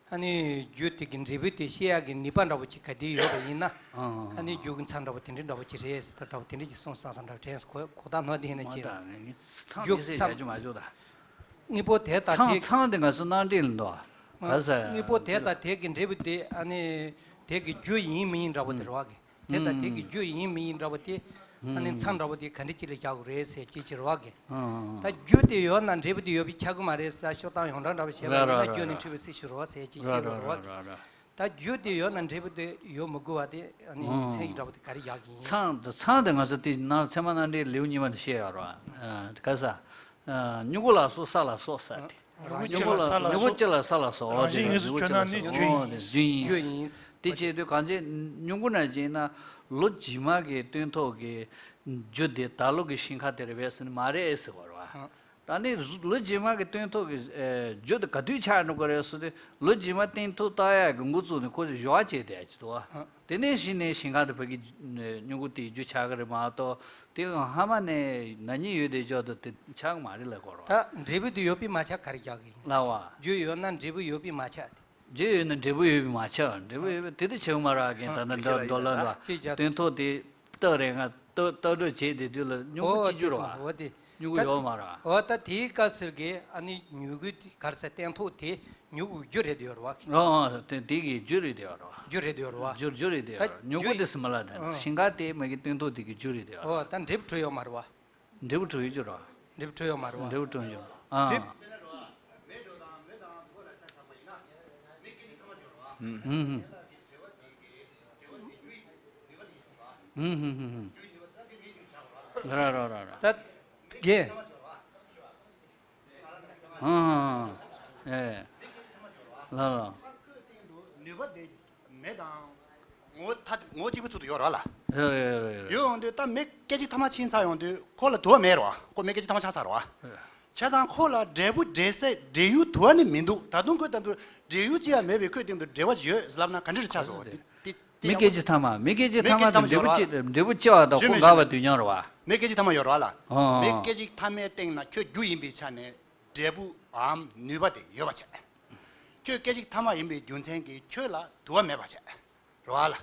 ཨ་ནི་རྒྱུ་དེ་གི་འབྲས་བུ་དེ་ཤེས་ཡག་གི་ནུས་པ་འདྲ་པོ་ཅིག་ག་དེ་ཡོད་པ་ཡིན་ན། ཨ་ནི་རྒྱུ་གི་མཚམས་འདྲ་པོ་དེ་འདྲ་འདྲ་པོ་ཅིག་རེད་ཟེར་ད་འདྲ་པོ་དེ་འདྲ་ཅིག་གསུངས་བསམ་བསམ་འདྲ་པོ་དྲན་སོང་། གོ་གོ་ད་ནོར་དེ་ཡིན་ན་མ་ཅི་ད་ངས་མཚམས་རྒྱུ་ཡིན་ཟེར་མཚམས་བྱ་རྒྱུ་མ་བྱུང་ད། དངོས་པོ་དེ་དང་ཚང་དེ། ཚང་དེ་ང་ཚོ་ནང་འདྲེན་ལ་འདུག་ག་ས། དངོས་པོ་དེ་དང་དེ་གི་འབྲས་བུ་དེ་ཨ་ནི་དེ་གི་རྒྱུ་ཡིན་མི་ཡིན་འདྲ་བོ་དེ་རེད་བ་གི། དེ་དང་དེ་གི་རྒྱུ་ཡིན་མི་ཡིན་འདྲ་བོ་དེ་ཨ་ནི་མཚམས་འདྲ་བོ་དེ་ག་འདྲ་ཅིག་ལ་བཞག་དགོས་རེད་ཟེར་ཅིག་བྱེད་རེད་བ་གི། ད་རྒྱུ་དེ་ཡོད་ན་འབྲས་བུ་དེ་ཡོད་པའི་ཆགས་ཀྱི་མ་རེད་ཟེར་ཤོག་དང་ཡོངས་གྲགས་འདྲ་བོ་བྱས་པ་ཡིན་ན་རྒྱུ་ནི་འབྲས་བུ་སྲིད་ཞུ་རེད་བ་ཟེར་ཅིག་བཤད་རེད་བ་གི། ད་རྒྱུ་དེ་ཡོད་ན་འབྲས་བུ་དེ་ཡོད་མི་དགོས་པ་དེ་ཨ་ནི་ཚན་གྱི་འདྲ་བོ་དེ་ག་རེ་བཞག་གི་ཡིན། ཚང་དང་ཚང་དེ་ང་ཚོ་དེ་ནང་ཚད་མ་ནང་འདྲེན་ལེའུ་གཉིས་པ་ནས་བཤད་ཡོད་རེད་བ། ག་ས། སྨྱུ་གུ་ལ་སོགས་ས་ལ་སོགས་ས་དེ། རང་བཞིན་སྨྱུ་གུ་ལ་སྨྱུ་གུ་ལྕི་ལ་ས་ལ་སོགས། རང་བཞིན་དབྱིངས་སུ་བརྗོད་ན་ནི་རྒྱུ་ཡིན། རྒྱུ་ཡིན། དེ་བྱེད་དུས་གང་ཅི་སྨྱུ་གུ་ནང་བཞིན་ན་ལོ་རྗེས་མ་གི་སྟོན་ཐོག་གི་རྒྱུ་དེ་ད་ལོ་གི་ཞིང་ཁ་དེ་རེད་པས་ཟེར་ནི་མ་རེད་ཟེར་བ་རེད་བ། ད་ནི་ལོ་རྗེས་མ་གི་སྟོན་ཐོག་གི་རྒྱུ་དེ་ག་དུས་ཆགས་འགྲོ་གི་རེད་ཟེར་དུས་ལོ་རྗེས་མ་སྟོན་ཐོག་བཏགས་ཡག་གི་འགོ་བཙུགས་ནས་ཁོ་ཚོས་སྦྱོར་བ་བྱས་བསྡད་ཀྱི་འདུག་བ། དེ་ནས་གཞི་ནས་ཞིང་ཁ་དེ་བོད་ཀྱི་སྨྱུ་གུ་དེའི་རྒྱུ་ཆགས་ཀྱི་རེད་མ་གཏོགས་དེ་སྔ་མ་ནས་ན་ནིང་ཡོད་དེ་འཇོག་ཏུ་དེ་ཆགས་ཀྱི་མ་རེད་ལབ་དགོས་རེད་བ། ད་འབྲས་བུ་དེ་ཡོད་པས་མ་ཆགས་ག་རེ་རྒྱག་གི་ཡིན། ལགས་བ། རྒྱུ་ཡོད་ན་འབྲས་བུ་ཡོད་པས་མ་ཆགས་ཏེ། རྒྱུ་ཡོད་ན་འབྲས་བུ་ཡོད་པས་མ་ཆགས། འབྲས་བུ་ཡོད་པས་དེ་དེ་ཆགས་མ་རག་གིན། ད་ལྟ་འདི་འདོད་ལ་འདུག་སྟོན་ཐོག་དེ་སྟག་རེད། ང་སྟག་སྟག་སྒྲོ་བྱས་དེ་དུས་ལ་སྨྱུ་གུ་ཅི་འགྱུར་བ། འོ་དེ། སྨྱུ་གུ་ཡོད་མ་རག། འོ་ད་དེའི་སྐབས་སུ་གི་ཨ་ནི་སྨྱུ་གུ་ག་རེ་ཟེར་སྟོན་ཐོག་དེ་སྨྱུ་གུ་རྒྱུ་རེད་དེ་ཡོད་རེད་བ། འོ་འོ་དེ་དེ་གི་རྒྱུ་རེད་དེ་ཡོད་རེད་བ། རྒྱུ་རེད་དེ་ཡོད་རེད་བ། རྒྱུ་རྒྱུ་རེད་དེ་ཡོད་རེད། སྨྱུ་གུ་དེ་སུ་མ་ལ་དེ་ཞིང་ཁ་དེ་མ་གི་སྟོན་ཐོག་དེ་གི་རྒྱུ་རེད་དེ་ཡོད་རེད། འོ་ད་འབྲས་བུ་གྲུབ་ཡོད་མ་རེད་བ། འབྲས་བུ་གྲུབ་ཡོད་ཀྱི་རེད། འབྲས་བུ་གྲུབ་ཡོད། ཨ། འབྲས། ཧུམ་ཧུམ་ཧུམ། ར་ར་ར་ར། ད་རྒན། ཧང་ཧང་ཧང་། ཨེ། ལ་ལ། ནུས་པ་དེ། མེ་དང་། ངོ་ཐ་ངོ་གཅིག་པའི་ཚུལ་དུ་ཡོད་རེད་བ་ལ། ཡོད་རེད་ཡོད་རེད་ཡོད་རེད། ཡོད་འོང་དུས་ད་མེ་སྐད་ཅིག་ཐ་མ་ཕྱིན་ཚར་ཡོང་དུས་ཁོ་ལ་དུ་བ་མེད་རེད་བ། ཁོ་མེ་སྐད་ཅིག་ཐ་མ་ཆགས་ཚར་རེད་བ། བྱས་ཙང་ཁོ་ལ་འབྲས་བུ་འབྲས་སའི་འབྲས་ཡུལ་དུ་བ་ནི་མི་འདུག་ད་དུང་ཁོས་ད་དུང་འབྲས་ཡུལ་ཅི་ཡང་མེད་པའི་ཁོའི་སྟེང་དུ་འབྲེལ་བ་ཅིག་ཡོད་ལབ་ན་ག་འདྲ་རེ་ཆགས་སོང་། དེ་དེ་དེ་མེ་སྐད་ཅིག་ཐ་མ་མེ་སྐད་ཅིག་ཐ་མ་དང་འབྲས་བུ་ཅི་འབྲས་བུ་ཅི་བ་དང་ཁོ་འགག་པ་དུས་མཉམ་རེད་བ། མེ་སྐད་ཅིག་ཐ་མ་ཡོད་རེད་བ་ལ། ཨོ་ཨོ། མེ་སྐད་ཅིག་ཐ་མའི་སྟེང་ན་ཁྱོད་རྒྱུ་ཡིན་པའི་ཆ་ནས་འབྲས་བུའམ་ནུས་པ་དེ་ཡོད་པ་བྱས། ཁྱོད་སྐད་ཅིག་ཐ་མ་ཡིན་པའི་རྒྱུ་མཚན་གྱིས་ཁྱོད་ལ་དུ་བ་མེད་པ་བྱས། རེད་བ་ལ།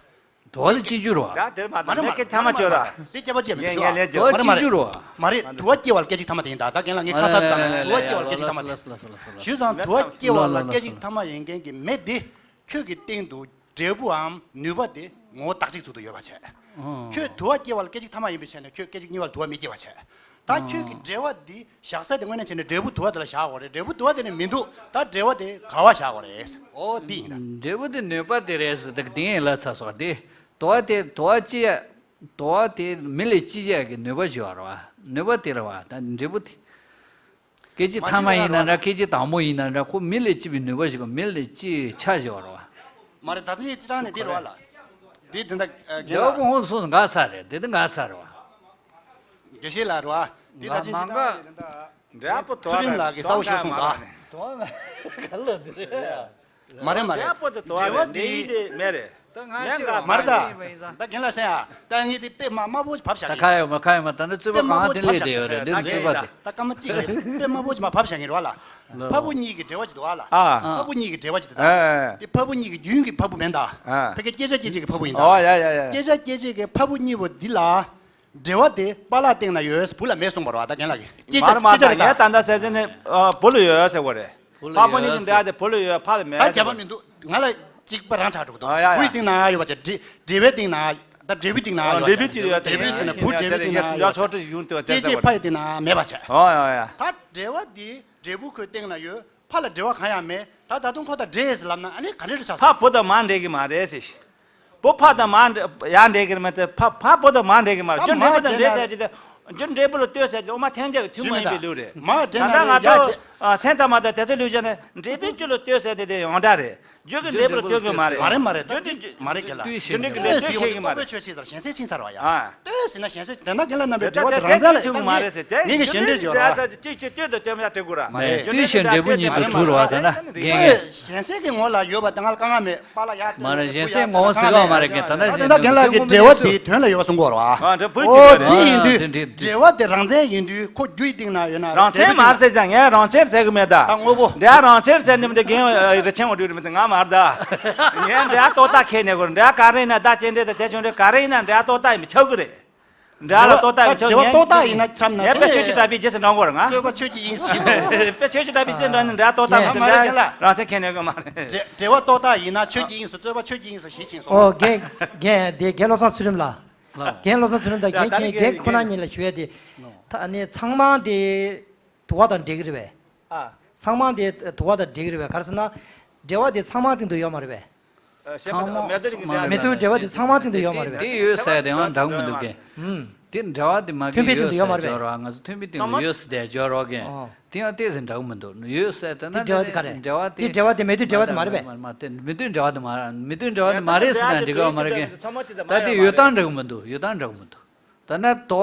དུ་བ་ལ་གཅིག་གྱུར་རེད་བ། ད་དེར་མ་མ་རེད་མ་རེད་སྐད་ཐ་མ་མ་རེད་གཅོད་ར། མ་རེད། དེ་སྐྱེ་བ་སྐྱེ་མི་ངས་འདུག་ངས་ལན་ཤོག་དུ་བ་མ་རེད་མ་གཅིག་རེད། གྱུར་རེད་བ། མ་རེད་དུ་བ་སྐྱེ་བ་ལ་སྐད་ཅིག་ཐ་མ་དེ་ཡིན་ད་ད་རྒན་ལགས་ངས་ཁ་གསལ་བཏང་ན་དུ་བ་སྐྱེ་བ་ལ་སྐད་ཅིག་ཐ་མ་དེ་ཡིན་ད། ཞུས་ཙང་དུ་བ་སྐྱེ་བ་ལ་སྐད་ཅིག་ཐ་མ་ཡིན་མཁན་གྱི་མེ་དེ་ཁྱོད་ཀྱི་སྟེང་དུ་འབྲས་བུའམ་ནུས་པ་དེ་ངོ་བོ་བདག་གཅིག་ཚུལ་དུ་ཡོད་པ་བྱས། ཁྱོད་དུ་བ་སྐྱེ་བ་ལ་སྐད་ཅིག་ཐ་མ་ཡིན་པའི་ཆ་ནས་ཁྱོད་སྐད་ཅིག་གཉིས་པ་ལ་དུ་བ་མི་སྐྱེ་བ་བྱས། ད་ཁྱོད་ཀྱི་འབྲེལ་བ་འདི་བཞག་ས་དེ་དངོས་གནས་བྱས་ནས་འབྲས་བུ་དུ་བ་དེ་ལ་བཞག་དགོས་རེད། འབྲས་བུ་དུ་བ་དེ་ནི་མི་འདུག་ད་འབྲེལ་བ་དེ་ག་བ་བཞག་དགོས་རེད། ཨོ་འདི་ཡིན་ད། འབྲས་བུ་དེ་ནུས་པ་དེ་རེད་ཟེར་དེ་དེ་ཡིན་ལ་ཚ་སོགས་དེ། དུ་བ་དེ་དུ་བ་སྐྱེ་ཡ། དུ་བ་དེ་མེ་ལས་སྐྱེ་ཡ་གི་ནུས་པ་ཞིག་ཡོད་རེད་བ། ནུས་པ་དེ་རེད་བ། ད་འབྲས་བུ་དེ། སྐད་ཅིག་ཐ་མ་ཡིན་ན་འདྲ་སྐད་ཅིག་དང་པོ་ཡིན་ན་འདྲ་ཁོ་མེ་ལས་སྐྱེ་བའི་ནུས་པ་ཞིག་གི་མེ་ལས་སྐྱེ་ཆ་ཞིག་ཡོད་རེད་བ། མ་རེད་ད་ཚོ་ངས་སྤྱི་བཏང་ནས་འདི་རེད་བ་ལ། འདི་དེ་འདྲ་རྒན་ལགས། ཁོང་སོང་འགག་ཚར་རེད་དེ་དེ་འགག་ཚར་རེད་བ། དགེ་བཤེས་ལགས་རེད་བ། འདི་ད་ཅི་སྤྱི་བཏང་ནས་འདི་འདྲ། འབྲས་བུ་དོར་ཚུལ་ཁྲིམས་ལགས་ཀྱིས་གསལ་པོ་ཞིག་གསུངས་སོང་ཨ། དོར་བ་ག་ལ་འདི་རེད། མ་རེད་མ་རེད། འབྲས་བུ་དེ་དོར་བ་འདི་ཡིན་དེ་མེད་རེད། ད་ང་ཤི་བ་མ་རེད་ད། ད་རྒན་ལགས་སེང་ཨ། ད་ངས་དེ་དཔེ་དམའ་དམའ་པོ་ཞིག་བབས་བཞག་ད་གི་ཁ་ཡོད་མ་ཁ་ཡོད་མ་ད་ནི་རྩོད་པ་གང་དེ་ལས་དེ་ཡོད་རེད་འདི་ནི་རྩོད་པ་དེ། ད་སྐར་མ་གཅིག་རེད་དཔེ་དམའ་པོ་ཞིག་མ་བབས་བཞག་གི་རེད་བ་ལ། ཕ་བུ་གཉིས་ཀྱི་འབྲེལ་བ་ཅིག་འདུག་བ་ལ། ཨ། ཕ་བུ་གཉིས་ཀྱི་འབྲེལ་བ་ཅིག་འདུག་ད། ཨ། དེ་ཕ་བུ་གཉིས་ཀྱི་རྒྱུན་གྱི་ཕ་བུ་མིན་ད། ཨ། ཕ་གི་སྐྱེ་བྱ་སྐྱེད་བྱེད་ཀྱི་ཕ་བུ་ཡིན་ད། ཨོ་ཡ་ཡ་ཡ་ཡ། སྐྱེ་བྱ་སྐྱེད་བྱེད་ཀྱི་ཕ་བུ་གཉིས་པོ་འདི་ལ། འབྲེལ་བ་དེ་པཱ་ལགས་སྟེང་ན་ཡོད་བུ་ལ་མེད་གསུངས་པ་རེད་བ་ད་རྒན་ལགས་ཀྱིས། སྐད་ཆ་མར་མ་སྐད་ཆ་ད་རེད་ངས་ད། ད་ལྟ་ཟེར་ཟེར་ནས་ཨ་བུ་ལ་ཡོད་ཟེར་བ་རེད། བུ་ལ་ཕ་བུ་གཉིས་ཡོད་ཀྱི་འབྲེལ་བ་དེ་བུ་ལ་ཡོད་ཕ་ལ་མེད་ད་ཟེར་རྒྱབ་བ་བ་རེད། མི་འདུག་ང་ལ་གཅིག་པ་རང་ཆགས་འགྲོ་གི་འདུག་ཨ་ཡ་ཡ། བུའི་སྟེང་ན་ཡོད་པ་བྱས་འབྲེལ་འབྲེལ་བའི་སྟེང་ན་ད་འབྲས་བུའི་སྟེང་ན་ཨ་ཡོད་པ་འབྲས་བུའི་བྱས་སྟེང་ཡོད་འབྲས་བུའི་སྟེང་ན་བུ་འབྲས་བུའི་སྟེང་ན་ཡོད་པ་བྱས། སྐྱེ་མཆེད་ཕ་ཡི་སྟེང་ན་མེད་པ་བྱས། ཨ་ཡ་ཡ། ད་འབྲེལ་བ་འདི་འབྲས་བུ་ཁོའི་སྟེང་ན་ཡོད། ཕ་ལ་འབྲེལ་བ་གང་ཡང་མེད། ད་ད་དུང་ཁོ་དང་འདྲེས་ལབ་ན་ཨ་ནི་ག་འདྲ་རེ་ཆགས་སོང་། ཕ་བུ་དང་མ་འདྲེས་ཀྱི་མ་རེད་ཟེར། བུ་ཕ་དང་མ་འདྲེས་ཡང་འདྲེས་ཀྱི་མ་རེད། ཕ་ཕ་བུ་དང་མ་འདྲེས་ཀྱི་མ་རེད། ད་རྒྱུ་མ་འབྲེལ་བུ་དང་འདྲེས་འདྲེས་ཟེར་གྱི་དེ། རྒྱུ་འབྲེལ་བུ་ལ་ལྟོས་ཟེར་གྱི་ཨོ་མ་ཐན་རྒྱ་གི་ཐུན་མོང་ཡིན་པའི་ལུགས་རེད། མ་འདྲེས་ད་ལྟ་ན་ང་ཡ་ཚོ་འདྲེས། སེམས་ཙམ་མ་དང་དེ་ཚོ་ལུགས་བྱས་ནས་འབྲེལ་བུའི་རྒྱུ་ལ་ལྟོས་ཟེར་དེ་དེ་ཡོངས་གྲགས་རེད། རྒྱུ་གི་འབྲས་བུ་ལ་ལྟོས་དགོས་མ་རེད། མ་རེད་མ་རེད། རྒྱུ་འདི་རྒྱུ་འདི་མ་རེད་རྒན་ལགས། རྒྱུ་འབྲས་ཀྱི་ལས་ལྟོས་ཁེལ་གྱི་མ་རེད། ལྟོས་ཟེར་ན་ཞེན་སེམས་ཕྱིན་ཚར་བ་ཡ། ཨ། ལྟོས་ཟེར་ན་ཞེན་སེམས་དེ་ན་རྒན་ལགས་རྣམ་པའི་འབྲེལ་བ་དེ་རང་བཙན་ལ་ཐུག་མ་རེད་ཟེར་དེ་ངས་ཀྱི་ཞེན་འདོད་བརྗོད་ར། ཅིག་ཅིག་ལྟོས་དང་ལྟོས་མ་ཡ་འབྲེལ་དགོས་ར། མ་རེད། ལྟོས་ཞེན་འབྲས་བུ་གཉིས་དུ་གྲུབ་ར་བ་དེ་ན་རྒན་རྒན། ཞེན་སེམས་ཀྱི་ངོ་ལ་ཡོད་པ་དེ་ང་ལ་དཀའ་ངལ་མེད། པཱ་ལགས་ཡར་མ་རེད། ཞེན་སེམས་ངོ་བོ་ཟེར་གི་མ་རེད་རྒན། ད་ལྟ་ད་ལྟ་རྒན་ལགས་ཀྱི་འབྲེལ་བ་དེའི་དོན་ལ་ཡོད་པ་གསུང་གི་ཡོད་རེད་བ། ཨ་འདྲ་བུ་ཨོ་གཅིག་ཡོད་རེད། འདི་ཡིན་དུས་འདྲེས་འདྲེས་འདྲེས། འབྲེལ་བ་དེ་རང་བཙན་ཡིན་དུས་ཁོ་རྒྱུ་ཡི་སྟེང་ན་ཡོད་ན་རང་བཙན་མ་རེད་ཟེར་ཀྱང་ངས་རང་བཙན་ཟེར་གི་མེད་ད། ད་དངོས་པོ། འདྲེ་རང་བཙན་ཟེར་ནི་མི་འདུག་རྒན་རེ་ཆེན་པོ་འདུག་རེད་མི་འདུག་ང་མ་རེད་ད། ངས་འདྲེ་ཏོག་ཏག་ཁྱེར་ནས་གོ་འདྲེ་ག་རེ་ཡིན་ན་ད་སྐྱེ་འདྲེ་དང་དེ་བྱུང་འདྲེ་ག་རེ་ཡིན་ན་འདྲེ་ཏོག་ཏག་ཡིན་པ་ཆགས་གི་རེད། འབྲེལ་བ་ལ་རྟོག་བཏགས་ཡིན་ཆོག་འབྲེལ་བ་ངས་རྟོག་བཏགས་ཡིན་ན་འཁྱམས་ན་ངས་དཔེ་ཆོས་ཀྱི་གྲགས་པའི་རྗེས་སུ་འབྲང་དགོས་རེད་ང་། རྩོད་པ་ཆོས་ཀྱི་དབྱིངས་སུ་ཞིག་དགོས། དཔེ་ཆོས་ཀྱི་གྲགས་པའི་རྗེས་འབྲང་ནི་འབྲེལ་བ་རྟོག་བཏགས་མི་འདུག་ལ་རང་སེམས་མཁྱེན་ནས་དགོས་མ་རེད། འབྲེལ་འབྲེལ་བ་རྟོག་བཏགས་ཡིན་ན་ཆོས་ཀྱི་དབྱིངས་སུ་རྩོད་པ་ཆོས་ཀྱི་དབྱིངས་སུ་ཞིག་ཅིང་སོང་། ཨོ་རྒན་རྒན་དེ་རྒན་བློ་བཟང་ཚུལ་ཁྲིམས་ལགས། རྒན་བློ་བཟང་ཚུལ་ཁྲིམས་དང་རྒན་མཁྱེན་རྒན་ཁོ་ན་གཉིས་ལ་ཞུ་ཡ་དེ། ད་ནི་ཚང་མ་དེ་དུ་བ་དང་འབྲེལ་གི་རེད་པས། ཨ། ཚང་མ་དེ་དུ་བ་དང་འབྲེལ་གི་རེད་པས། ག་རེ་ཟེར་ན། འབྲེལ་བ་དེ་ཚང་མ་སྟེང་དུ་ཡོད་མ་རེད་པས། ཨ། ཚང་མ་མེ་ཏོག་གི་འབྲེལ་བ་མེ་ཏོག་འབྲེལ་བ་དེ་ཚང་མ་སྟེང་དུ་ཡོད་མ་རེད་པས། དེ་ཡོད་ཟེར་དེ་ཡང་འདྲ་གི་མི་འདུག་གས། ཨུམ། དེ་འབྲེལ་བ་དེ་མ་མཐུན་པའི་གི་སྟེང་དུ་ཡོད་ཡོད་མ་ཟེར་རེད་པས། སྦྱོར་བ་ང་ཚོ་མཐུན་པའི་སྟེང་དུ་ཡོད་ཟེར་དེ་སྦྱོར་བ་གས། ཨོ། དེ་ཡང་ཏོག་ཙམ་འདྲ་གི་མི་འདུག་ཡོད་ཟེར་དེ་ན་དེ་འབྲེལ་བ་དེ་ག་རེད། འབྲེལ་བ་དེ། དེ་འབྲེལ་བ་དེ་མེ་ཏོག་འབྲེལ་བ་དེ་མ་རེད་པས། མ་རེད་མ་རེད་མེ་ཏོག་འབྲེལ་བ་དེ་མ་རེད། མེ་ཏོག་འབྲེལ་བ་དེ་མ་རེད་ཟེར་ན་འགྲིག་གི་ཡོད་མ་རེད་གས། ད་དེ་ཡོད་སྟངས་འདྲ་གི་མི་འདུག་ཡོད་སྟངས་འདྲ་གི་མི་འདུག་ད་ན་དུ་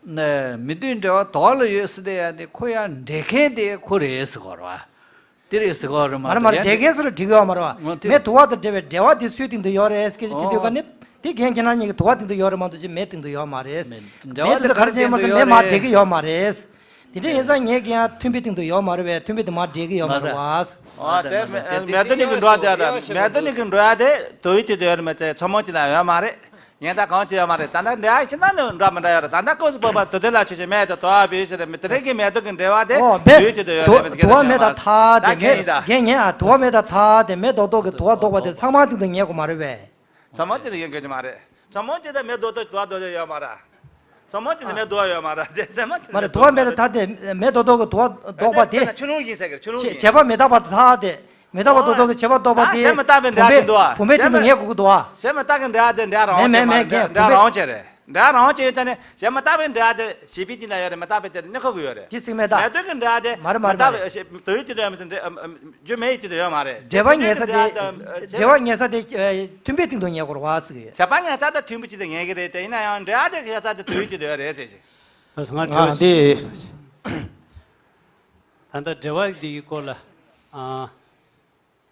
བ། མེ་ཏོག་འབྲེལ་བ་དུ་བ་ལ་ཡོད་ཟེར་དེ་ཡང་དེ་ཁོ་ཡང་འབྲེལ་མཁན་དེ་ཁོ་རེད་ཟེར་གོ་རེད་པ། དེ་རེད་ཟེར་གོ་རེད་མ་མ་རེད་མ་རེད། གཏོགས་འབྲེལ་མཁན་སུ་ལ་འགྲིག་གི་ཡོད་མ་རེད་པ། ངོ་དེ་མེ་དུ་བ་དང་འབྲེལ་བའི་འབྲེལ་བ་དེ་སུའི་སྟེང་དུ་ཡོད་རེད་སྐད་ཆ་དྲིས་དུས་ཀ་ནི། དེ་རྒན་ཁྱེད་རང་གཉིས་ཀྱིས་དུ་བ་སྟེང་དུ་ཡོད་རེད་མ་གཏོགས་ཅི་མེ་སྟེང་དུ་ཡོད་མ་རེད། མེ་འབྲེལ་བ་མེ་དེ་དེ་ག་རེ་ག་རེ་བྱས་ཡིན་མ་ཟེར་མེ་མ་འབྲེལ་གི་ཡོད་མ་རེད། དེ་འདྲ་ཡིན་ཙང་ངས་ཀྱང་མཐུན་པའི་སྟེང་དུ་ཡོད་མ་རེད་པས། མཐུན་པའི་དེ་མ་འབྲེལ་གི་ཡོད་མ་རེད་པ། ཨ་དེ་མེ་ཏོག་གཉིས་ཀྱི་འགྲོ་བ་དེ་ལ་མེ་ཏོག་གཉིས་ཀྱི་འགྲོ་བ་དེ་དུ་བའི་དེ་དུ་ཡོད་རེད་མ་ཚད་ཚོགས་མང་གཅིག་ལ་ཡོད་མ་རེད། ངས་ད་གང་བྱས་ཡོད་མ་རེད། ད་ལྟ་འབྲེལ་བ་ཕྱི་ནང་ནས་འདྲ་མི་འདྲ་ཡོད་རེད། ད་ལྟ་སྐབས་སུ་བབ་པ་དུ་ལྡན་ལ་ཆོས་ཅན། མེ་དང་དུ་བ་བོད་ཕྱིར་མེ་དེ་རིང་གི་མེ་ཏོག་གི་འབྲེལ་བ་དེ་ཨོ་བོད་ཡུལ་དེ་དུ་ཡོད་རེད། དུ་བ་མེ་དང་ཐ་དེ་མེ་རྒན་ངས་ཨ་དུ་བ་མེ་དང་ཐ་དེ་མེ་རྡོག་རྡོག་གི་དུ་བ་ལྡོག་པ་དེ་ཚང་མ་སྟེང་དུ་ངེས་དགོས་མ་རེད་པས། ཚང་མ་སྟེང་དུ་ངེས་དགོས་ཀྱི་མ་རེད། ཚང་མ་སྟེང་དུ་མེ་རྡོག་རྡོག་དུ་བ་རྡོག་རྡོག་ཡོད་མ་རེད། ཚང་མ་སྟེང་དུ་མེ་རྡོག་ཡོད་མ་རེད། དེ་ཚང་མ་སྟེང་དུ་མ་རེད། དུ་བ་མེ་དང་ཐ་དེ་མེ་རྡོག་རྡོག་གི་དུ་བ་ལྡོག་པ་དེ། ཆུ་ཀླུང་ཡིན་ཟེར་གི་ཆུ་ཀླུང་ཡིན། བྱེད་པ་མེ་རྟག་པ་ཐ་དེ། མེ་རྟག་པ་རྡོག་རྡོག་གི་བྱེད་པ་ལྡོག་པ་དེ། བྱེད་མི་རྟག་པའི་འབྲེལ་བ་དེ་འདུག་བ། བུམ་པའི་སྟེང་དུ་ངེས་དགོས་ཀྱི་འདུག་བ། བྱེད་མི་རྟག་གི་འབྲེལ་བ་དེ་འབྲེལ་རང་དབང་ཅན་མ་རེད། འབྲེལ་རང་དབང་ཅན་རེད། འབྲེལ་རང་དབང་ཅན་ཡོད་ཙང་ནས་བྱེད་མི་རྟག་པའི་འབྲེལ་བ་དེ་བྱེད་པའི་སྟེང་ན་ཡོད་རེད། མི་རྟག་པའི་དེ་གནས་ཁག་གི་ཡོད་རེད། དེ་ཟེར་མེད་ད། མེ་ཏོག་གི་འབྲེལ་བ་དེ་མ་རེད་མ་མི་རྟག་རེད། པའི་དུ་ཡི་དེ་དུ་ཡོད་མ་རེད། རྒྱུ་མེ་ཡི་དེ་དུ་ཡོད་མ་རེད། འབྲེལ་བ་ངེས་ས་དེ། འབྲེལ་བ་ངེས་ས་དེ་མཐུན་པའི་སྟེང་དུ་ངེས་དགོས་རེད་བ་ཟེར་གི་ཡོད། བྱེད་པ་ངེས་ས་དེ་མཐུན་པའི་སྟེང་དུ་ངེས་གི་རེད་དེ། ཡིན་ན་ཡང་འབྲེལ་བ་དེ་ངེས་ས་དེ་དུ་ཡི་དེ་དུ་ཡོད་རེད་ཟེར་གི། ང་དེ། ད་ལྟ་འབྲེལ་བ་འདི་གི་སྐོར་ལ། ཨ།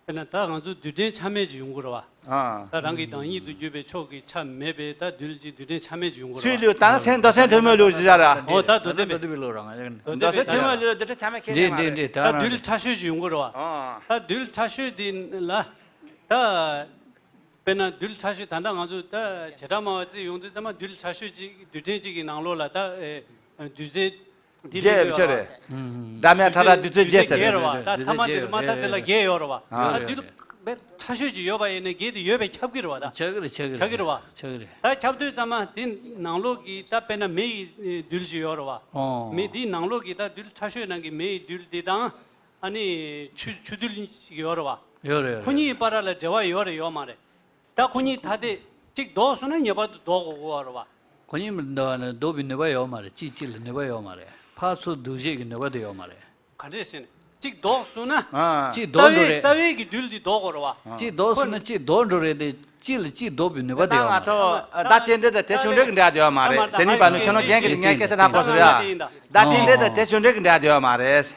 དཔེར་ན་ད་ང་ཚོ་རྡུལ་ཕྲན་ཆ་མེད་ཅིག་ཡོང་གི་རེད་བ། ཨ། ད་རང་གི་བདག་ཉིད་དུ་གྱུར་པའི་ཕྱོགས་ཀྱི་ཆ་མེད་པའི་ད་རྡུལ་གཅིག་རྡུལ་ཕྲན་ཆ་མེད་ཅིག་ཡོང་གི་རེད་བ། ཚུལ་ལུགས་ད་ལྟ་མདོ་སོན་ཐོན་མི་ལུགས་ཅི་ལ་ར། ཨོ་ད་མདོ་སྡེ་པའི། མདོ་སྡེ་པའི་ལུགས་ར་ང་ཡང་། མདོ་སྡེ་པའི་ཆ་ལ། ཚུལ་མི་ལུགས་རྡུལ་ཕྲན་ཆ་མེད་ཁས་འདི་ལེན་མ་འདི་རེད། འདི་ད་ད་རང་རྡུལ་ཕྲ་ཤོས་ཅིག་ཡོང་གི་རེད་བ། ཨ། ད་རྡུལ་ཕྲ་ཤོས་འདི་ལ། ད། དཔེར་ན་རྡུལ་ཕྲ་ཤོས་ད་ལྟ་ང་ཚོ་ད་བྱེ་བྲག་སྨྲ་བ་རྩིས་ཡོང་དུས་ཙམ་པ་རྡུལ་ཕྲ་ཤོས་ཅིག་རྡུལ་ཕྲན་ཅིག་གི་ནང་ལོགས་ལ་ད་ཨེ་རྡུལ་རྫས་འདི་བརྒྱད་མེད་ཀྱི་ཡོད་རེད་བ། རྡུལ་རྫས་བརྒྱད་ཟེར་རྡུལ་རྫས་བརྒྱད་རེད་བ། ད་ཐ་མ་དེ་རེད་མ་ད་དེ་ལ་བརྒྱད་ཡོད་རེད་བ། ཡོད་རེད། རྡུལ་དཔེ་ཕྲ་ཤོས་ཅིག་ཡོད་པ་ཡིན་ན་བརྒྱད་དེ་ཡོད་པས་ཁྱབ་ཀྱི་རེད་བ་ད། ཆགས་ཀྱི་རེད་ཆགས་ཀྱི་རེད། ཆགས་ཀྱི་རེད་བ། ཆགས་ཀྱི་རེད། ད་ཁྱབ་དུས་ཙམ་པ་དེ་ནང་ལོགས་ཀྱི་ད་དཔེར་ན་མེ་ཡི་རྡུལ་ཅིག་ཡོད་རེད་བ། ཨོ། མེ་དེའི་ནང་ལོགས་ཀྱི་ད་རྡུལ་ཕྲ་ཤོས་ནང་གི་མེ་ཡི་རྡུལ་དེ་དང་། ཨ་ནི་ཆུ་ཆུ་རྡུལ་ཞིག་ཡོད་རེད་བ། ཡོད་རེད་ཡོད་རེད། ཁོ་གཉིས་བར་ལ་འབྲེལ་བ་ཡོད་རེད་ཡོད་མ་རེད། ད་ཁོ་གཉིས་ཐ་དད་གཅིག་ལྡོག་སོང་ན་ངེས་པར་དུ་ལྡོག་དགོས་ཀྱི་ཡོད་རེད་བ། ཁོ་གཉིས་མི་འདུག་ནས་ལྡོག་པའི་ནུས་པ་ཡོད་མ་རེད། གཅིག་གཅིག་ལ་ནུས་པ་ཡོད་མ་རེད། ཕར་ཚུར་འདུ་ཤེས་ཀྱི་ནུས་པ་དེ་ཡོད་མ་རེད། ག་འདྲས་ཟེར་ནས་གཅིག་ལྡོག་སོང་ན། ཨ། གཅིག་ལྡོག་འགྲོ་རེད། རྩ་བའི་གི་རྡུལ་དེ་ལྡོག་དགོས་རེད་བ། གཅིག་ལྡོག་སོང་ན་གཅིག་ལྡོག་འགྲོ་རེད་དེ་གཅིག་ལ་གཅིག་ལྡོག་པའི་ནུས་པ་དེ་ཡོད་མ་རེད། ད་ང་ཚོ་བརྡ་སྐྱེལ་འདྲེན་དང་དེ་བྱུང་འདྲེན་གྱི་འབྲེལ་བ་དེ་ཡོད་མ་རེད། དེ་ནི་བར་ནི་ཁྱོད་རང་རྒན་གྱི་ངས་སྐད་ཆ་ནང་གོ་སོང་ཡ། བརྡ་སྐྱེལ་འདྲེན་དང་དེ་བྱུང་འདྲེན་གྱི་འབྲེལ་བ་དེ་ཡོད་མ་རེད།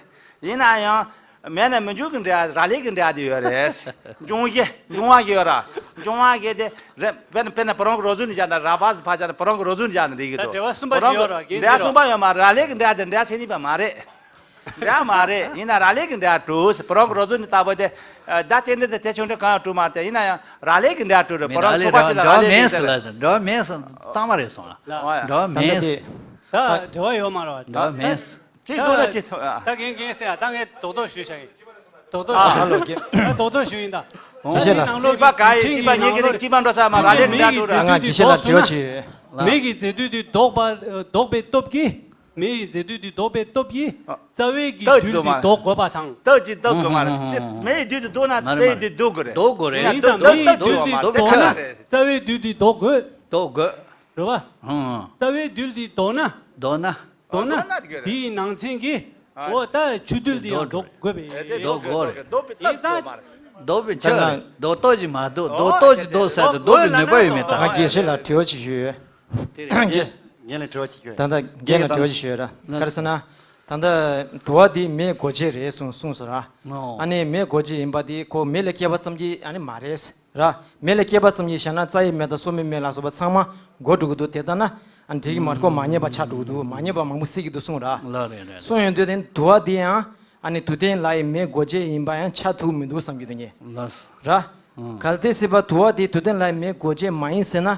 ཡིན་ན་ཡང་། མེད་ན་མི་འབྱུང་གི་འབྲེལ་བ་རག་ལས་ཀྱི་འབྲེལ་བ་དེ་ཡོད་རེད། འབྱུང་བཞི་འབྱུང་བ་ཞིག་ཡོད་ར། འབྱུང་བ་ཞིག་དེ་རེད། དཔེར་ན་དཔེར་ན་པ་རོང་གི་རོ་ཟུར་ནས་བཞག་ན་ར་བ་ཟི་ཕ་བཞག་ན་པ་རོང་གི་རོ་ཟུར་ནས་བཞག་ན་འགྲིག་གི་འདུག་འབྲེལ་བ་གསུམ་པ་ཞིག་ཡོད་ར། རྒན་པ་རོང་གི་འབྲེལ་བ་གསུམ་པ་ཡོད་མ་རག་ལས་ཀྱི་འབྲེལ་བ་དེ་འབྲེལ་བ་མཚན་ཉིད་པ་མ་རེད། འདྲ་མ་རེད། ཡིན་ན་རག་ལས་ཀྱི་འདྲ་གྲུ་པ་རོང་གི་རོ་ཟུར་ནི་ལྟ་བུ་དེ། བརྡ་སྐྱེལ་འདྲེན་དེ་དེ་བྱུང་འདྲེན་གང་ཡང་གྲུ་མ་རེད། ཡིན་ན་ཡང་རག་ལས་ཀྱི་འདྲ་གྲུ་རེད། མི་པ་རོང་རག་ལས་ཚོགས་པ་གཅིག་ལ་འདྲ་རག་ལས་མེད་ཀྱི་ཟེར་ལ་འདྲ་མེད་ཟེར་གཙང་མ་རེད་སོང་ལ། འདྲ་མེད། ད་འདྲ་བ་ཡོད་མ་རེད་བ། འདྲ་མེད། གཅིག་ཐུག་ན་གཅིག་ཐུག་ཨ། ད་རྒན་རྒན་ཟེར་ཡ་ད་ངས་རྡོག་རྡོག་ཞུས་བཞག་ཡིན། རྡོག་རྡོག་ཨ་ཞུས། ཧ་ལོ་རྒན། ད་རྡོག་རྡོག་ཞུས་ཡིན་ད། དེ་བྱས་ལ། གཅིག་པ་ག་ཡིན་གཅིག་པ་ཉིད་ཀྱི་རིགས་གཅིག་པ་འགྲོ་ས་མ་རག་ལས་ཀྱི་འདྲ་གྲུ་རེད། ང་དགེ་བཤེས་ལ་དྲི་བ་ཅིག་ཡོད། མེ་གི་རྫས་རྡུལ་དེ་ལྡོག་པ་ལྡོག་པའི་སྟོབས་ཀྱིས། མེ་ཡི་རྫས་རྡུལ་དེ་ལྡོག་པའི་སྟོབས་ཀྱིས། རྩ་བའི་གི་རྡུལ་དེ་ལྡོག་དགོས་པ་དང་། སྟོབས་ཀྱིས་ལྡོག་དགོས་མ་རེད། མེ་ཡི་རྫས་རྡུལ་ལྡོག་ན་རྩ་བའི་རྡུལ་ལྡོག་དགོས་རེད། ལྡོག་དགོས་རེད། ཡིན་ཙང་མེ་ཡི་རྫས་རྡུལ་དེ་ལྡོག་ན་རྩ་བའི་རྡུལ་དེ་ལྡོག་དགོས། ལྡོག་དགོས། རེད་བ། རྩ་བའི་རྡུལ་དེ་ལྡོག་ན། ལྡོག་ན། ལྡོག་ན། ལྡོག་ན་དེ་ག་རེད། དེའི་ནང་ཚན་གྱི། ཨ། འོ་ད་ཆུ་རྡུལ་དེ་ཡང་ལྡོག་དགོས་པས། ལྡོག་དགོས་རེད། ལྡོག་པའི་ཡིན་ཙང་། ལྡོག་པའི་ཆ་རེད། ལྡོག་ཏོ་ཅིག་མ་ལྡོག་ལྡོག་ཏོ་ཅིག་ལྡོག་ཟེར་དུས་ལྡོག་པའི་ནུས་པ་ཡོད་མེད་ད། ང་དགེ་བཤེས་ལ་དྲི་བ་ཅིག་ཞུ་ཡོད། དེ་རེད། རྒན་ལ་དྲི་བ་ཅིག་ཞུ་ཡོད། ད་ལྟ་རྒན་ལ་དྲི་བ་ཅིག་ཞུ་ཡོད་ར། ག་རེ་ཟེར་ན། ད་ལྟ་དུ་བ་འདི་མེའི་སྒོ་འབྱེད་རེད་གསུངས་གསུངས་སོང་ར། ཨ་ནི་མེའི་སྒོ་འབྱེད་ཡིན་པ་འདི་ཁོ་མེ་ལས་སྐྱེས་པ་ཙམ་གྱིས་ཨ་ནི་མ་རེད། ར། མེ་ལས་སྐྱེས་པ་ཙམ་གྱིས་བྱས་ན་རྩ་བའི་མེ་དང་སོ་མའི་མེ་ལ་སོགས་པ་ཚང་མ་འགོ་འགྲོ་གི་འདུག་དེ་ལྟ་ན་ཨ་འགྲིག་གི་མ་རེད། ཁོ་མ་ངེས་པ་ཆགས་འགྲོ་གི་འདུག་མ་ངེས་པ་མང་པོ་སྲིད་ཀྱི་འདུག་གསུངས་ར། ལགས་རེད་རེད། གསུངས་ཡོང་དུས་དེ་དུ་བ་འདི་ཡང་ཨ་ནི་དུ་ལྡན་ལ་ཡི་མེའི་སྒོ་འབྱེད་ཡིན་པ་ཡང་ཆགས་ཐུབ་མི་འདུག་བསམ་གྱི་འདུག་ངས། ལགས། ར། གལ་ཏེ་སྲིད་པ་དུ་བ་འདི་དུ་ལྡན་ལ་ཡི་མེའི་སྒོ་འབྱེད་མ་ཡིན་ཟེར་ན།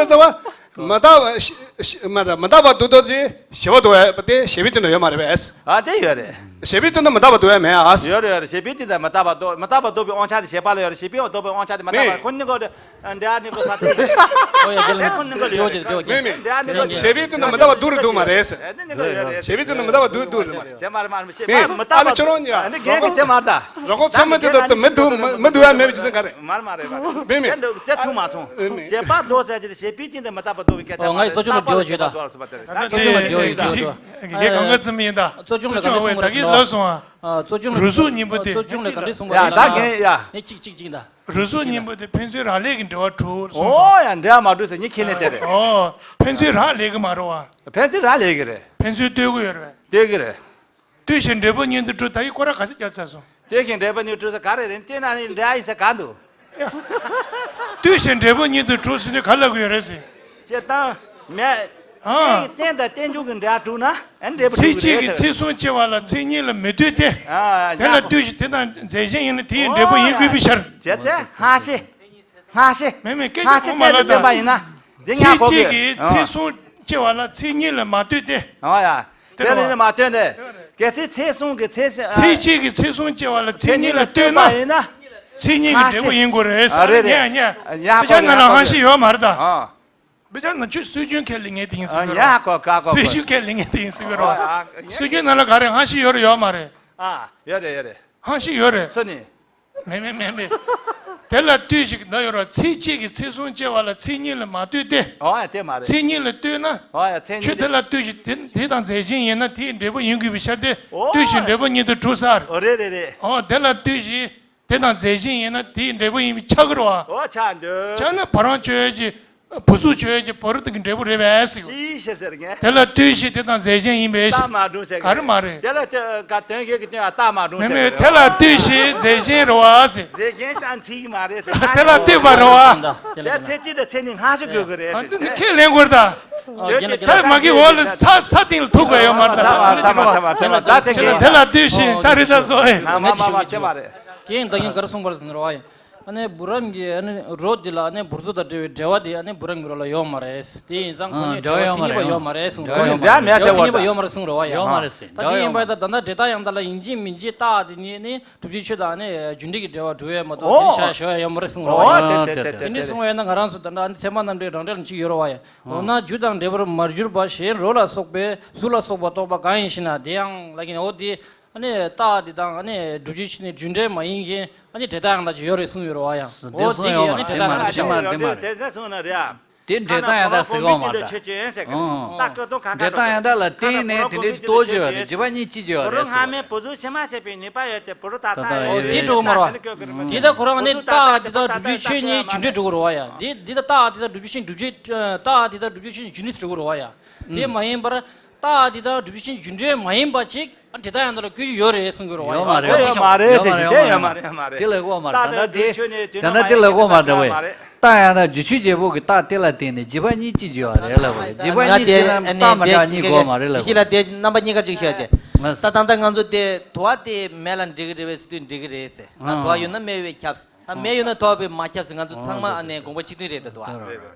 དེ་ཚོ་བ། མི་རྟག་པ་ཤེས་ཤེས་མ་རེད། མི་རྟག་པ་སྡུག་ཏོ་ཅི་ཞེས་པ་སྡུག་པ་དེ་བྱེད་པའི་སྟེང་དུ་ཡོད་མ་རེད་པས། ཨ་དེ་ཡོད་རེད། བྱེད་པའི་སྟེང་དུ་མི་རྟག་པ་སྡུག་པ་མེད་ཨ། ཡོད་རེད་ཡོད་རེད། བྱེད་པའི་སྟེང་དུ་མི་རྟག་པ་སྡུག་མི་རྟག་པ་སྡུག་པའི་དབང་ཆ་དེ་བྱེད་པ་ལ་ཡོད་རེད། བྱེད་པའི་སྡུག་པའི་དབང་ཆ་དེ་མི་རྟག་པ་མེད། ཁོ་གཉིས་ཀ་དེ་འདྲ་གཉིས་ཀ་ཕ་དེ། ཨོ་ཡ་དེ་ལ་ཁོ་གཉིས་ཀ་ལ་ཡོད་རེད། དེ་གཉིས་ཀ་ཡོད་རེད། མེད་མེད། འདྲ་གཉིས་ཀ་ལ་ཡོད་རེད། བྱེད་པའི་སྟེང་དུ་མི་རྟག་པ་སྡུག་རེད་འདུག་མ་རེད། དེ་གཉིས་ཀ་ལ་ཡོད་རེད། བྱེད་པའི་སྟེང་དུ་མི་རྟག་པ་སྡུག་རེད་འདུག་མ་རེད། དེ་མ་རེད་མ་རེད། བྱེད་པ་མི་རྟག་པ་ཨ་ནི་ཁྱོད་རང་ཉ་ཨ་ནི་རྒན་གྱིས་དེ་མ་རེད་ད། རོགས་ཚང་མ་དེ་ཚོ་མི་སྡུག་མི་སྡུག་ཡ་མེད་པའི་རྒྱུ་མཚན་ག་རེད། མ་རེད་མ་རེད་མ་རེད། མེད་མེད། དེ་འདྲ་དེ་ཚུགས་མ་སོང་། མེད་མེད། བྱེད་པ་སྡུག་ཟེར་གྱི་དེ་བྱེད་པའི་སྟེང་དུ་མི་རྟག་པ་སྡུག་པའི་སྐད་ཆ་ཨོ་ང་ཡི་གཙོ་ཆུང་ལ་འབྲེལ་བ་བྱོས་དང་། ད་ལྟ་གཙོ་ཆུང་ལ་འབྲེལ་བ་བྱོས་དང་། ངས་གང་ག་ཙམ་ཡིན་ད། གཙོ་ཆུང་ལ་ག་འདྲ་གསུང་དགོས་རེད། ད་གིན་ལབ་སོང་ཨ། གཙོ་ཆུང་ལ་རུ་གཟུགས་གཉིས་པོ་དེ་གཙོ་ཆུང་ལ་ག་འདྲ་གསུང་དགོས་རེད། ཡ་ད་གིན་ཡ། ངས་གཅིག་གཅིག་གཅིག་ད། རུ་གཟུགས་གཉིས་པོ་དེ་ཕན་ཚུན་རག་ལས་ཀྱི་འབྲེལ་བ་གྲུབ་སོང་། ཨོ་ཡ་འབྲེལ་བ་མ་གྲུབ་ཟེར་ངས་ཁས་ལེན་བྱས་རེད། ཨོ། ཕན་ཚུན་རག་ལས་ཀྱི་མ་རེད་བ། ཕན་ཚུན་རག་ལས་ཀྱི་རེད། ཕན་ཚུན་ལྟོས་གི་ཡོད་རེད། ལྟོས་གི་རེད། ལྟོས་ཤིག་འབྲས་བུ་གཉིས་དུ་གྲུབ། ད་ཡིག་སྐོར་ར་ག་ཚོད་རྒྱབ་ཚར་སོང་། ལྟོས་ཤིག་འབྲས་བུ་གཉིས་གྲུབ་ཟེར་ག་རེ་རེད། ལྟོས་ན་ནི་འབྲས་ཡིན་ཟེར་ག་འདུག་ལྟོས་ཤིག་འབྲས་བུ་གཉིས་དུ་གྲུབ་ཟེར་དུས་ག་ལབ་གི་ཡོད་རེད་ཟེར། སྤྱིར་བཏང་མེད། ཨ། རྟེན་རྟེན་དང་རྟེན་འབྱུང་གི་འབྲས་བུ་གྲུབ་ན་ཨ་ནི་འབྲས་བུ་ཚེ་གཅིག་གི་གྲུབ་ཀྱི་རེད་ཟེར། ཚེ་གསུམ་སྐྱེ་བ་ལ་ཚེ་གཉིས་ལ་མི་ལྟོས་ཏེ། ཨ་དེ་ལ་ཡག་པོ། ལྟོས་ཤིག་དེ་དང་རྫས་གཞན་ཡིན་ན་དེ་ཡི་འབྲས་བུ་ཡིན་དགོས་པའི་ཕྱིར། བྱས་ཚེ་སྔ་ཕྱི། སྔ་ཕྱི། མེད་མེད་སྐད་ཆ་སྔ་ཕྱི་གོང་མ་ལ་གཏན་ལ་ད། བསྟན་པ་ཡིན་ན། འདི་ཚེ་ཉག་གོ་གཅིག་གི་གི་ཚེ་ཨ། གསུམ་སྐྱེ་བ་ལ་ཚེ་གཉིས་ལ་མ་ལྟོས་ཏེ། ཨ་ཡ། དེ་དེ་ལ་རེད་བ། ནི་མ་ལྟོས་ཏེ། གལ་སྲིད་ཚེ་གསུམ་གི་ཚེ་ཚེ་ཨ། ཚེ་གཅིག་གི་ཚེ་གསུམ་སྐྱེ་བ་ལ་ཚེ་གཉིས་ལ་ལྟོས་ན། ཚེ་གཉིས་ལ་ལྟོས་པ་ཡིན་ན། ཚེ་གཉིས་ཀྱི་སྔ་འབྲས་བུ་ཕྱི་ཡིན་དགོས་རེད་ཟེར། ཨ་རེད་རེད། ཉག་ཉག་ཡག་པོ་ཡག་པོ་ཡག་པོ། སྔ་ཕྱི་ཡོད་མ་རེད་ད། ཨ། བི་ཅག་ན་ཆུ་སྲོལ་རྒྱུན་ཁས་ལེན་མཁན་དེ་ཡིན་ཟེར་གི་རེད། ཡ་ཀོ་ཀ་ཀོ་ཀོ། སྲོལ་རྒྱུན་ཁས་ལེན་མཁན་དེ་ཡིན་ཟེར་གི་རེད། ཨོ་ཡ། སྲོལ་རྒྱུན་ནང་ལ་ག་རེ་སྔ་ཕྱི་ཡོད་རེད་ཡོད་མ་རེད། ཨ་ཡོད་རེད་ཡོད་རེད། སྔ་ཕྱི་ཡོད་རེད། སུ་ནི། མེད་མེད་མེད་མེད། དེ་ལ་ལྟོས་ཤིག་ན་ཡོད་ར་ཚེ་གཅིག་གི་ཚེ་གསུམ་སྐྱེ་བ་ལ་ཚེ་གཉིས་ལ་མ་ལྟོས་ཏེ། ཨོ་ཡ་དེ་མ་རེད། ཚེ་གཉིས་ལ་ལྟོས་ན། ཨོ་ཡ་ཚེ་གཉིས་ཆོས་དེ་ལ་ལྟོས་ཤིག་དེ་དེ་དང་རྫས་གཞན་ཡིན་ན་དེའི་འབྲས་བུ་ཡིན་དགོས་པའི་ཕྱིར་ཏེ། ཨོ། ལྟོས་ཤིག་འབྲས་བུ་གཉིས་དུ་གྲུབ་ཟེར། ཨོ་རེད་རེད་རེད། ཨོ་དེ་ལ་ལྟོས་ཤིག་དེ་དང་རྫས་གཞན་ཡིན་ན་དེའི་འབྲས་བུ་ཡིན་པས་ཁྱབ་ཀྱི་རེད་བ། ཨོ་ཁྱབ་འདོད། ཁྱབ་ན་བ་རང་ཆོས་ཀྱི། བུ་གཟུགས་ཆོས་ཀྱི་བ་རུ་དང་གི་འབྲས་བུ་རེད་པས་ཟེར་གྱི་ཡོད། ཅི་ཟེར་ཟེར་གྱི། དེ་ལ་ལྟོས་ཤིག་དེ་དང་རྫས་གཞན་ཡིན་པས་ཟེར། རྟགས་མ་གྲུབ་ཟེར་གྱི། ག་རེ་མ་རེད། དེ་ལ་ལྟོས་ཀ་དོན་གྱི་གི་དོན་ལ་རྟགས་མ་གྲུབ་མེད་ཟེར་མེད་གྱི། དེ་ལ་ལྟོས་ཤིག་རྫས་གཞན་རེད་པ་ཟེར། རྫས་གཞན་ཙམ་ཚིག་མ་རེད་ཟེར། དེ་ལ་ལྟོས་པ་རེད་པ། དེ་ཚེ་གཅིག་དང་ཚེ་གཉིས་སྔ་ཕྱི་དགོས་གི་རེད་ཟེར། ཁས་ལེན་དགོས་ད། ད་མ་གི་འོག་ལ་ས་ས་སྟེང་ལ་ཐུག་པ་ཡོད་མ་རེད་ད། ཚ་མ་ཚ་མ་ཚ་མ་ད་དེ་གས། དེ་ལ་ལྟོས་ཤིག་ད་རེད་ད་བཟོ་ཨེ། མ་མ་མ་ཚེ་མ་རེད། རྒན་ད་གིན་ག་རེ་གསུངས་པ་རེད་ཟེར་བ་ཡིན། ཨ་ནི་བུ་རམ་གྱི་ཨ་ནི་རོ་འདི་ལ་ཨ་ནི་བུར་རྫོགས་དང་འབྲེལ་བའི་འབྲེལ་བ་དེ་ཨ་ནི་བུ་རམ་གྱི་རོ་ལ་ཡོད་མ་རེད། དེ་ཡིན་ཙང་ཁོ་ཨ་ནི་འབྲེལ་བ་འབྲེལ་བ་ཡོད་མ་མཚན་ཉིད་པ་རེད། ཡོད་མ་རེད་གསུངས་རོ། འབྲེལ་བ་མེད་ཟེར་བ་མཚན་ཉིད་པ་ཡོད་མ་རེད་གསུངས་རོ་བ་ཡ། ཡོད་མ་རེད་ཟེར། ད་འབྲེལ་དེ་ཡིན་པ་ད་ད་ལྟ་འབྲས་རྟགས་ཡང་དག་ལ་ཡིན་གཅིག་མིན་གཅིག་རྟགས་དེ་ཉིད་ནི་བསྒྲུབ་བྱའི་ཆོས་དང་ཨ་ནི་རྒྱུ་འབྲས་ཀྱི་འབྲེལ་བ་གྲུབ་ཡས་མ་གཏོགས་ཨོ། དེ་བྱ་ཞོ་ཡ་ཡོད་མ་རེད་གསུངས་རོ་བ་ཡ། ཨོ་དེ་དེ་དེ་དེ་དེ་འདྲ་གསུངས་བས་ན་ང་རང་ཚོ་ད་ལྟ་ཨ་ནི་ཚད་མ་རྣམ་འགྲེལ་རང་འགྲེལ་ལ་གཅིག་ཡོད་རོ་བ་ཡ། འོ་ན་རྒྱུ་དང་འབྲས་བུར་མར་གྱུར་པ་གཞན་རོ་ལ་སོགས་པའི་གཟུགས་ལ་སོགས་པ་རྟོགས་པ་གང་ཡིན་ཞེ་ན། དེ་ཡང་ལ་གིན་འོ་དེ། ཨ་ནི་རྟགས་འདི་དང་ཨ་ནི་བསྒྲུབ་བྱའི་ཆོས་ནི་རྒྱུ་འབྲས་མ་ཡིན་མཁན་ཨ་ནི་འབྲས་རྟགས་ཡང་དག་ཅིག་ཡོད་རེད་གསུངས་ཡོད་རེད་བ་ཡ། འོ་དེ་གི་ཨ་ནི་འབྲས་རྟགས་ཡང་དག་ཅིག་ཡོད་རེད། དེ་འདྲ་གསུངས་ན་རེད་ཨ། དེ་འབྲས་རྟགས་ཡང་དག་ཟེར་གི་ཡོད་མ་རེད། ཨང་། འབྲས་རྟགས་ཡང་དག་ལ་བརྟེན་ནས་དེ་འདྲའི་རྟོགས་བརྗོད་ཡོད་རེད། བྱེད་པ་གཉིས་ཅི་བརྗོད་ཡོད་རེད་ཟེར་བ་རེད། དེ་འགྲོ་གི་མ་རེད་བ། དེ་ད་ཁོ་རང་ཨ་ནི་རྟགས་འདི་དང་བསྒྲུབ་བྱའི་ཆོས་གཉིས་རྒྱུ་འབྲས་འགྲོ་གི་རེད་བ་ཡ། དེ་འདི་ད་རྟགས་འདི་དང་བསྒྲུབ་བྱའི་ཆོས་བསྒྲུབ་བྱའི་རྟགས་འདི་དང་བསྒྲུབ་བྱའི་ཆོས་རྒྱུ་ནི་འགྲོ་གི་རེད་བ་ཡ། དེ་མ་ཡིན་པར། རྟགས་འདི་དང་བསྒྲུབ་བྱའི་ཆོས་རྒྱུ་འབྲས་མ་ཡིན་པ་ཅིག་ཨ་འབྲས་རྟགས་ཡང་དག་ལ་བཀོད་རྒྱུ་ཡོད་རེད་གསུང་གི་རེད་བ་ཡ། ཡོད་མ་རེད། ཡོད་མ་རེད་ཟེར་གྱི། དེ་ཡོད་མ་རེད། དེ་ལ་གོ་མ་རེད། ད་ལྟ་དེ་ད་ལྟ་དེ་ལ་གོ་མ་རེད་བས། རྟགས་ཡང་དག་རྒྱུ་ཆོས་བྱེད་པོ་གི་རྟགས་དེ་ལ་བརྟེན་ནས་བྱེད་པ་གཉིས་ཅི་བརྗོད་པ་རེད་ལབ་པ་རེད། བྱེད་པ་གཉིས་ཅི་ལབ་རྟགས་མ་འདྲ་གཉིས་གོ་མ་རེད་ལབ་པ་རེད། ལ་དེ་རྣམ་པ་གཉིས་ཀ་ཅིག་ཤོད་ཅེ། ད་ད་ལྟ་ང་ཚོ་དེ་དུ་བ་དེ་མེ་ལ་འགྲིག་གི་རེད་བས་ཟེར་དུས་འགྲིག་གི་རེད་ཟེར། ད་དུ་བ་ཡོད་ན་མེ་བས་ཁྱབ་ཟེར། ད་མེ་ཡོད་ན་དུ་བ་བས་མ་ཁྱབ་ཟེར། ང་ཚོ་ཚང་མ་ཨ་ནི་དགོངས་པ་གཅིག་མཐུན་རེད་ད་དུ་བ།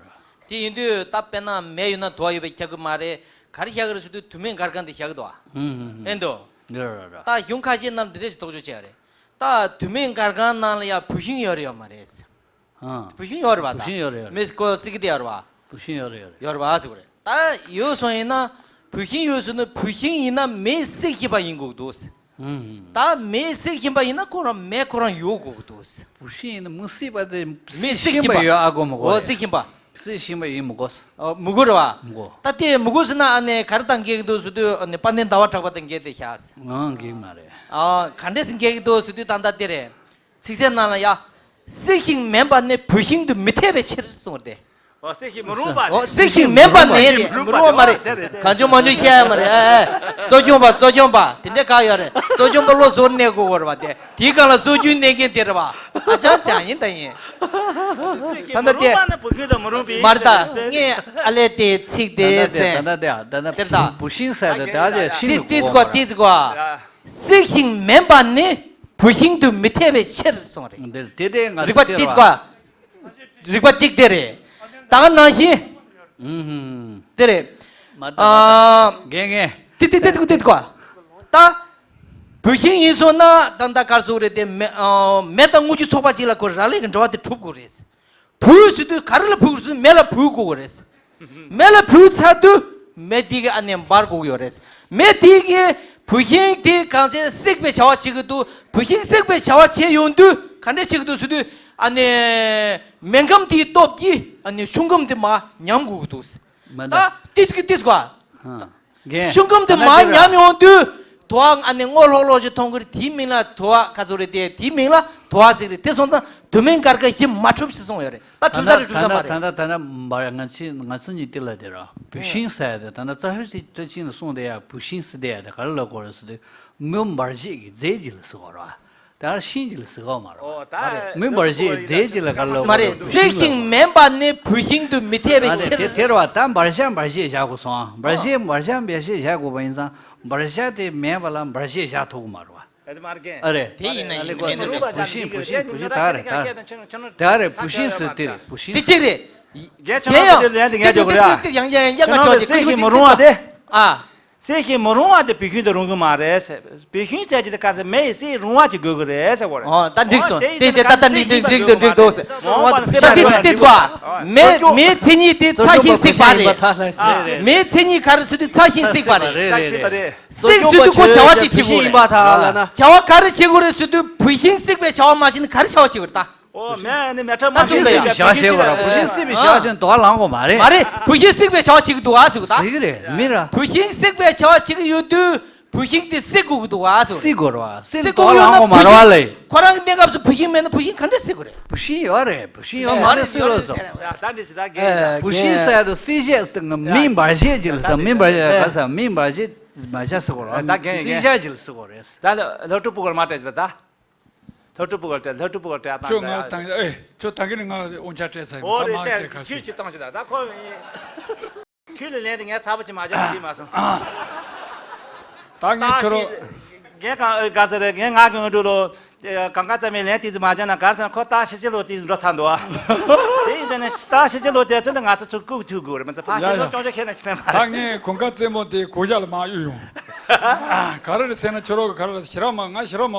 དེ་ཡིན་དུས་ད་དཔེར་ན་མེ་ཡོད་ན་དུ་བ་ཡོད་པས་ཁྱབ་གི་མ་རེད། ག་རེ་བཞག་གི་རེད་ཟེར་དུས་དུ་མའི་འགལ་རྐྱང་དེ་བཞག་གི་འདུག་ཨ། ཨེ་འདུག་ད་གཞུང་ཁ་ཤས་ནང་འདི་འདྲ་ཞིག་དོགས་གཅོད་བྱས་པ་རེད། ད་དུ་མའི་འགལ་རྐྱང་ནང་ལ་ཡང་བུད་ཤིང་ཡོད་རེད་ཡོད་མ་རེད་ཟེར། བུད་ཤིང་ཡོད་རེད་བ། ད་བུད་ཤིང་ཡོད་རེད་ཡོད་རེད། མི་ཀོ་ཙི་གི་དེ་ཡོད་རེད་བ། བུད་ཤིང་ཡོད་རེད་ཡོད་རེད། ཡོད་རེད་བ་ཟེར་གི་རེད། ད་ཡོད་སོང་ཡིན་ན་བུད་ཤིང་ཡོད་སོང་ན་བུད་ཤིང་ཡིན་ན་མེས་བསྲེགས་བཞིན་པ་ཡིན་དགོས་ཀྱི་འདུག་ཟེར། ད་མེས་བསྲེགས་བཞིན་པ་ཡིན་ན་ཁོ་རང་མེ་ཁོ་རང་ཡོད་དགོས་ཀྱི་འདུག་ཟེར། བུད་ཤིང་ཡིན་ན་མི་བསྲེགས་པ་དེ་མེས་བསྲེགས་བཞིན་པ་ཡོད་ཨ་དགོས་མི་དགོས། འོ་བསྲེགས་བཞིན་པ། བསྲེགས་བཞིན་པ་ཡིན་མི་དགོས། འོ་མི་དགོས་རེད་བ། མི་དགོས། ད་དེ་མི་དགོས་ཟེར་ན་ཨ་ནི་ག་རེ་བཏང་གི་འདུག་ཟེར་དུས་ཨ་ནི་དཔལ་ལྡན་ཟླ་བ་གྲགས་པ་དང་འགལ་ཏེ་བཞག་ཟེར། ཨང་འགལ་མ་རེད། ཨ་ག་འདྲས་སེ་འགལ་གྱི་འདུག་ཟེར་དུས་ད་ལྟ་དེ་རེད། ཚིག་གསལ་ནང་ལ་ཡ། བསྲེགས་ཤིང་མིན་པ་ནི་བུད་ཤིང་དུ་མི་འཐད་པའི་ཕྱིར་གསུངས་ཏེ། འོ་བསྲེགས་ཤིང་མི་རུང་བ་རེད། འོ་བསྲེགས་ཤིང་མིན་པ་ནི་རེད། མི་རུང་བ་མ་རེད། གང་བྱུང་མང་བྱུང་བཤད་ཡ་མ་རེད། ཨ་ཨ། གཙོ་སྐྱོང་པ་གཙོ་སྐྱོང་པ་དེ་འདྲས་ག་ཡོད་རེད། གཙོ་སྐྱོང་པ་བློ་གཟུར་གནས་དགོས་པ་རེད་བ་དེ། དེའི་སྒང་ལ་སྲོལ་རྒྱུན་གནས་མཁན་དེ་རེད་བ། ཨ་ཅག་ཅག་ཡིན་ད་ཡིན། ད་ལྟ་དེ། མ་རེད་ད། ངས་ཨ་ལས་དེ་ཚིག་དེ་ཟེར། ད་ལྟ་དེ་ད་ལྟ་དེ་ད་ལྟ་དེ་ད། བུ་ཤིང་ཟེར་དེ་ད་ལྟ་ཤིང་དེ་གོ་དེ་གོ། བསྲེགས་ཤིང་མིན་པ་ནི་བུད་ཤིང་དུ་མི་འཐད་པའི་ཕྱིར་གསུངས་རེད། འདིར་དེ་དེ་ང་རིག་པ་ཚོ་དེ་ག་རིག་པ་གཅིག་དེ་རེད། ད་ག་ནང་བཞིན། ཨུམ། དེ་རེད། མ་ད་ཨ། མ་ད་རྒན་རྒན། དེ་དེ་དེ་དེ་དེ་ག་ད། བུད་ཤིང་ཡིན་སོང་ན་ད་ད་གར་སོང་རེད་དེ་མེ་ཨ་མེ་དང་རྔུལ་ཆུ་ཚོགས་པ་གཅིག་ལ་ཁོ་རག་ལས་ཀྱི་འབྲེལ་བ་དེ་གྲུབ་དགོས་རེད། བུ་ཟེར་དུས་ག་རེ་ལ་བུ་དགོས་ཟེར་དུས་མེ་ལ་བུ་དགོས་རེད། མེ་ལ་བུ་ཚར་དུས་མེ་དེ་གི་ཨ་ནི་འབར་དགོས་ཡོད་རེད། མེ་དེ་གི་བུད་ཤིང་དེ་གང་ཆེ་བསྲེག་པའི་བྱ་བ་བྱེད་ཀྱི་འདུག་བུད་ཤིང་བསྲེག་པའི་བྱ་བ་བྱེད་ཡོང་དུས་ག་འདྲས་བྱེད་ཀྱི་འདུག་ཟེར་དུས་ཨ་ནི་མེ་ཁམས་དེའི་སྟོབས་ཀྱིས་ཨ་ནི་ཆུ་ཁམས་དེ་མར་ཉམས་དགོས་ཀྱི་འདུག་ཟེར། མ་ད་ད་ཏིས་ཀི་ཏིས་ཀ་ཨ། རྒན། ཆུ་ཁམས་དེ་མར་ཉམས་ཡོང་དུས་དུ་བ་ཨ་ནི་སྔོ་ལྷོག་ལྷོག་ཅིག་མཐོང་གི་རེད། དེའི་མིང་ལ་དུ་བ་ག་ཚོད་རེད་དེ། དེའི་མིང་ལ་དུ་བ་ཟེར་གི་རེད། དེ་སོང་ཙང་དུ་མིན་སྐར་ཁ་བཞི་མ་གྲུབ་ཞེས་གསུངས་ཡོད་རེད། ད་གྲུབ་ས་རེད་གྲུབ་ས་མ་རེད། ད་ད་ད་ད་འབར་ང་ཚོ་ང་ཚོ་གཉིས་དེ་ལ་དེ་ར་བུད་ཤིང་ཟེར་དེ་ད་ད་རྩ་ཧེ་ཅི་ཏྲ་ཅི་ནས་གསུངས་དེ་ཡ་བུད་ཤིང་ཟེར་དེ་ཡ་དེ་ག་རེ་ལབ་དགོས་རེད་ཟེར་དུས་མེ་འབར་བྱེད་ཀྱི་རྫས་ཅིག་ལ་ཟེར་དགོས་ར། དེ་ཤིང་ཅིག་ལ་ཟེར་གི་ཡོད་མ་རེད། ཨོ་ད་མེ་འབར་བྱེད་རྫས་ཅིག་ལ་ག་ལབ་མ་རེད། བུད་ཤིང་ལ། བསྲེགས་ཤིང་མིན་པ་ནི་བུད་ཤིང་དུ་མི་འཐད་པའི་ཕྱིར། དེ་དེ་རེད་བ། ད་འབར་བྱ་འབར་བྱེད་བཞག་དགོས་སོང་ཨ། འབར་བྱེད་འབར་བྱ་འབར་བྱེད་བཞག་དགོས་པ་ཡིན་ཙང་འབར་བྱ་དེ་མེད་པ་ལ་འབར་བྱེད་བཞག་ཐུབ་ཀྱི་མ་རེད་བ། ཨ་རེད། དེ་ཡིན་ན་ཡིན་མིན་ནི་མེད་པ། བུད་ཤིང་བུད་ཤིང་བུད་ཤིང་ད་རེད་ད། ད་རེད་བུད་ཤིང་ཟེར་དེ་རེད་བུད་ཤིང་། དེ་གཅིག་རེད། རྒན་ཁྱོད་རང་ཡང་དེ་ལན་དེ་ངས་རྒྱག་དགོས་རེད་ཨ། ཡང་ཡང་ཡང་ཁྱོད་རང་ཅོག་ཅིག་བསྲེགས་ཤིང་མི་རུང་བ་དེ། ཨ། བསྲེགས་ཤིང་མི་རུང་བ་དེ་བུད་ཤིང་དུ་རུང་གི་མ་རེད་ཟེར། བུད་ཤིང་ཟེར་གྱི་དེ་ག་ཚོད་མེ་ཡིས་བསྲེགས་རུང་བ་ཅིག་དགོས་ཀྱི་རེད་ཟེར་བ་རེད། ཨོ་ད་འགྲིག་སོང་། དེ་དེ་ད་ད་འགྲིག་འགྲིག་འགྲིག་འདུག་འགྲིག་འདུག་ཟེར། ད་དེ་དེ་དེ་གོ། མེ་མེའི་མཚན་ཉིད་དེ་ཚ་ཞིང་བསྲེགས་པ་རེད། མེའི་མཚན་ཉིད་ག་རེ་ཟེར་དུས་ཚ་ཞིང་བསྲེགས་པ་རེད། བསྲེགས་ཟེར་དུས་ཁོ་བྱ་བ་ཅིག་བྱེད་དགོས་རེད། བྱ་བ་ག་རེ་བྱེད་དགོས་རེད་ཟེར་དུས་བུད་ཤིང་བསྲེགས་པའི་བྱ་བ་མ་བྱས་ན་ག་རེ་བྱ་བ་བྱེད་དགོས་རེད་ད། ཨོ་མེ་ནི་མེ་ཁྲ་མ་ད་ཞིག་གསུངས་ལ་ཡ། བྱ་བྱེད་པ་ར་བུད་ཤིང་བསྲེགས་པའི་བྱ་བ་བྱེད་དོ་ལང་གོ་མ་རེད། མ་རེད། བུད་ཤིང་བསྲེགས་པའི་བྱ་བ་བྱེད་ཀྱི་འདུག་ཨ་ཟེར་གི་ད། ཟེར་གི་རེད་མི་ར། བུད་ཤིང་བསྲེགས་པའི་བྱ་བ་བྱེད་ཀྱི་ཡོད་དུས་ བུད་ཤིང་དེ་བསད་དགོས་ཀྱི་འདུག་བ་ཟེར། བསད་དགོས་རེད་བ། བསད་བསད་དགོས་དགོས་ཡོད་ན་ལ་ངོ་མ་རེད་བ་ལེ། ཁོ་རང་གི་གནས་སྐབས་སུ་བུད་ཤིང་མེད་ན་བུད་ཤིང་ག་འདྲ་བསད་དགོས་རེད། བུད་ཤིང་ཡོད་རེད། བུད་ཤིང་ཡོད་མ་རེད་ཟེར་ལོ་ཟེར། ཡ་ད་འདི་ཞིག་ད་རྒན་ཡིན་ད། བུད་ཤིང་ཟེར་ཡ་དེ་བསད་བཞག་ཟེར་ང་མི་འབར་བཞག་ཅིག་ལ་ཟེར། མི་འབར་བཞག་ག་ཟེར། མི་འབར་བཞག་མ་བཞག་ཟེར་དགོས་རེད། ད་རྒན་ཡིན་བསད་རྒན། བཞག་ཅིག་ལ་ཟེར་དགོས་རེད། ད་ལྷ་ཕྲུག་སྤུ་གུར་མ་སྤྲད་ཅིག་ད། ལྷ་ཕྲུག་སྤུ་གུར་སྤྲད། ལྷ་ཕྲུག་སྤུ་གུར་སྤྲད་ད། ཁྱོད་ང་ད། དང་ཨེ་ཁྱོད་ད་གིན་ང་དབང་ཆ་སྤྲད་ཚར་ཡིན། ཨོ་ད་རེད། མ་དེ་སྤྲད་ག་ཁྱོད་ཅི་བཏང་ཞིག་ད། ད་ཁོ་ཁྱོད་ལ་ལན་དེ་ངས་ཚ་པོ་ཅིག་མ་བྱས་ན་འགྲིག་མ་སོང་། ད་ངས་ཁྱོད་རོ། རྒན་གང་ཨེ་ག་ཚོད་རེད། རྒན་ང་གི་འོས་འགྲོ་ལོ། གང་ག་ཙམ་མའི་ལན་དེ་ཚོ་མ་བྱས་ན་ག་ཚོད་ཁོ་ད་ཕྱི་ཕྱི་ལོ་དེ་འགྲོ་ཚར་འདུག་ཨ། དེ་ཡིན་ཙང་ནས་ད་ཕྱི་ཕྱི་ལོ་དེ་ཚོ་ལ་ང་ཚོ་ཚུར་སྐུག་ཐུག་དགོས་རེད། མ་ཚད་ཕ་ཕྱི་ལོ་ཡ་ཡ། སྐྱོང་ཆ་ཁྱེད་ན་ཅི་ཕན་པ་ད་རེད། ངས་གོང་དཀར་རྩེ་མོ་དེ་གོ་ཞག་ལ་མ་གཡུག་ཡོང་། ཨ་ག་རེ་རེད་ཟེར་ན་ཁྱོད་རོ་ག་རེ་རེད། ཞི་ར་མ་ང་ཞི་ར་མ་